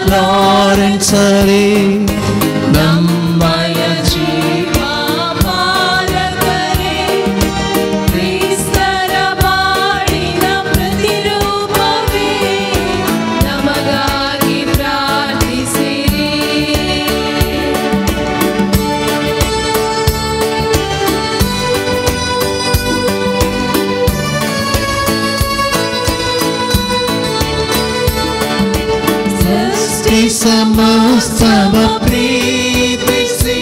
ಲಾರೆನ್ಸರೇ, ನಮ್ಮಯ ಜೀವ ಪಾಲಕರೇ, ಕ್ರಿಸ್ತರ ಬಾಳಿನ ಪ್ರತಿರೂಪವೇ, ನಮಗಾಗಿ ಪ್ರಾರ್ಥಿಸಿರಿ. ಸೃಷ್ಟಿ ಸಮಸ್ತವ ಪ್ರೀತಿಸಿ,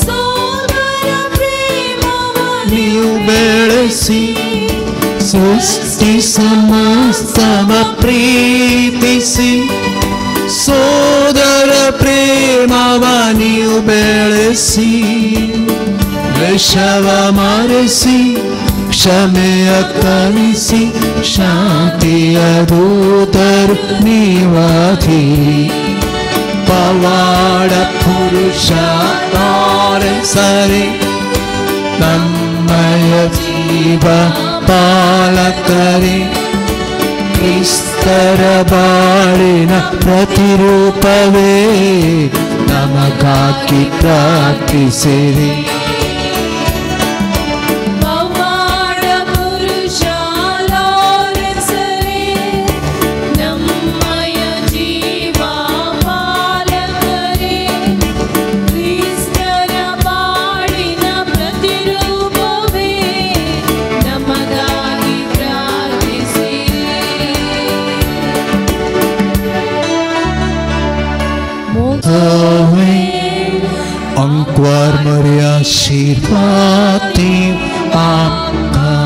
ಸೋದರ ಪ್ರೇಮವ ನೀವು ಬೆಳೆಸಿ, ಸೃಷ್ಟಿ ಸಮಸ್ತವ ಪ್ರೀತಿಸಿ, ಸೋದರ ಪ್ರೇಮವ ನೀವು ಬೆಳೆಸಿ, ದ್ವೇಷವ ಮರೆಸಿ, ಕ್ಷಮೆಯ ಕಲಿಸಿ, ಶಾಂತಿಯ ದೂತರು ನೀವಾಧಿ. ಪವಾಡ ಪುರುಷ ಲಾರೆನ್ಸರೇ, ನಮ್ಮಯ ಜೀವ ಪಾಲಕರೇ, ಕ್ರಿಸ್ತರ ಬಾಳಿನ ಪ್ರತಿರೂಪವೇ, ನಮಗಾಗಿ ಪ್ರಾರ್ಥಿಸಿರಿ. ಪವಾಡ ಪುರುಷ ಲಾರೆನ್ಸರೇ, ನಮ್ಮಯ ಜೀವ ಪಾಲಕರೇ, ಕ್ರಿಸ್ತರ ಬಾಳಿನ ಪ್ರತಿರೂಪವೇ, ನಮಗಾಗಿ ಪ್ರಾರ್ಥಿಸಿರಿ. अंकवार मर्याशीर्वादी आमकां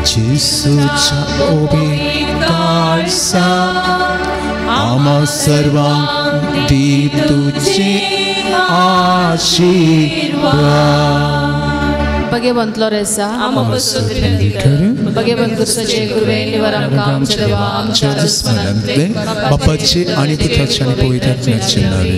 जेसूच्या ओबेकाळसा आम्हा सर्वांक दी तुझे आशीर्वाद. भगवंत लोरेसा, भगवंत क्रिस्ताचे कृपेन निवार आमकां आमच्या देवा आमच्या स्मरणांतले बापाचे आणि पुत्राचे आणि पवित्र आत्म्याचे नावे.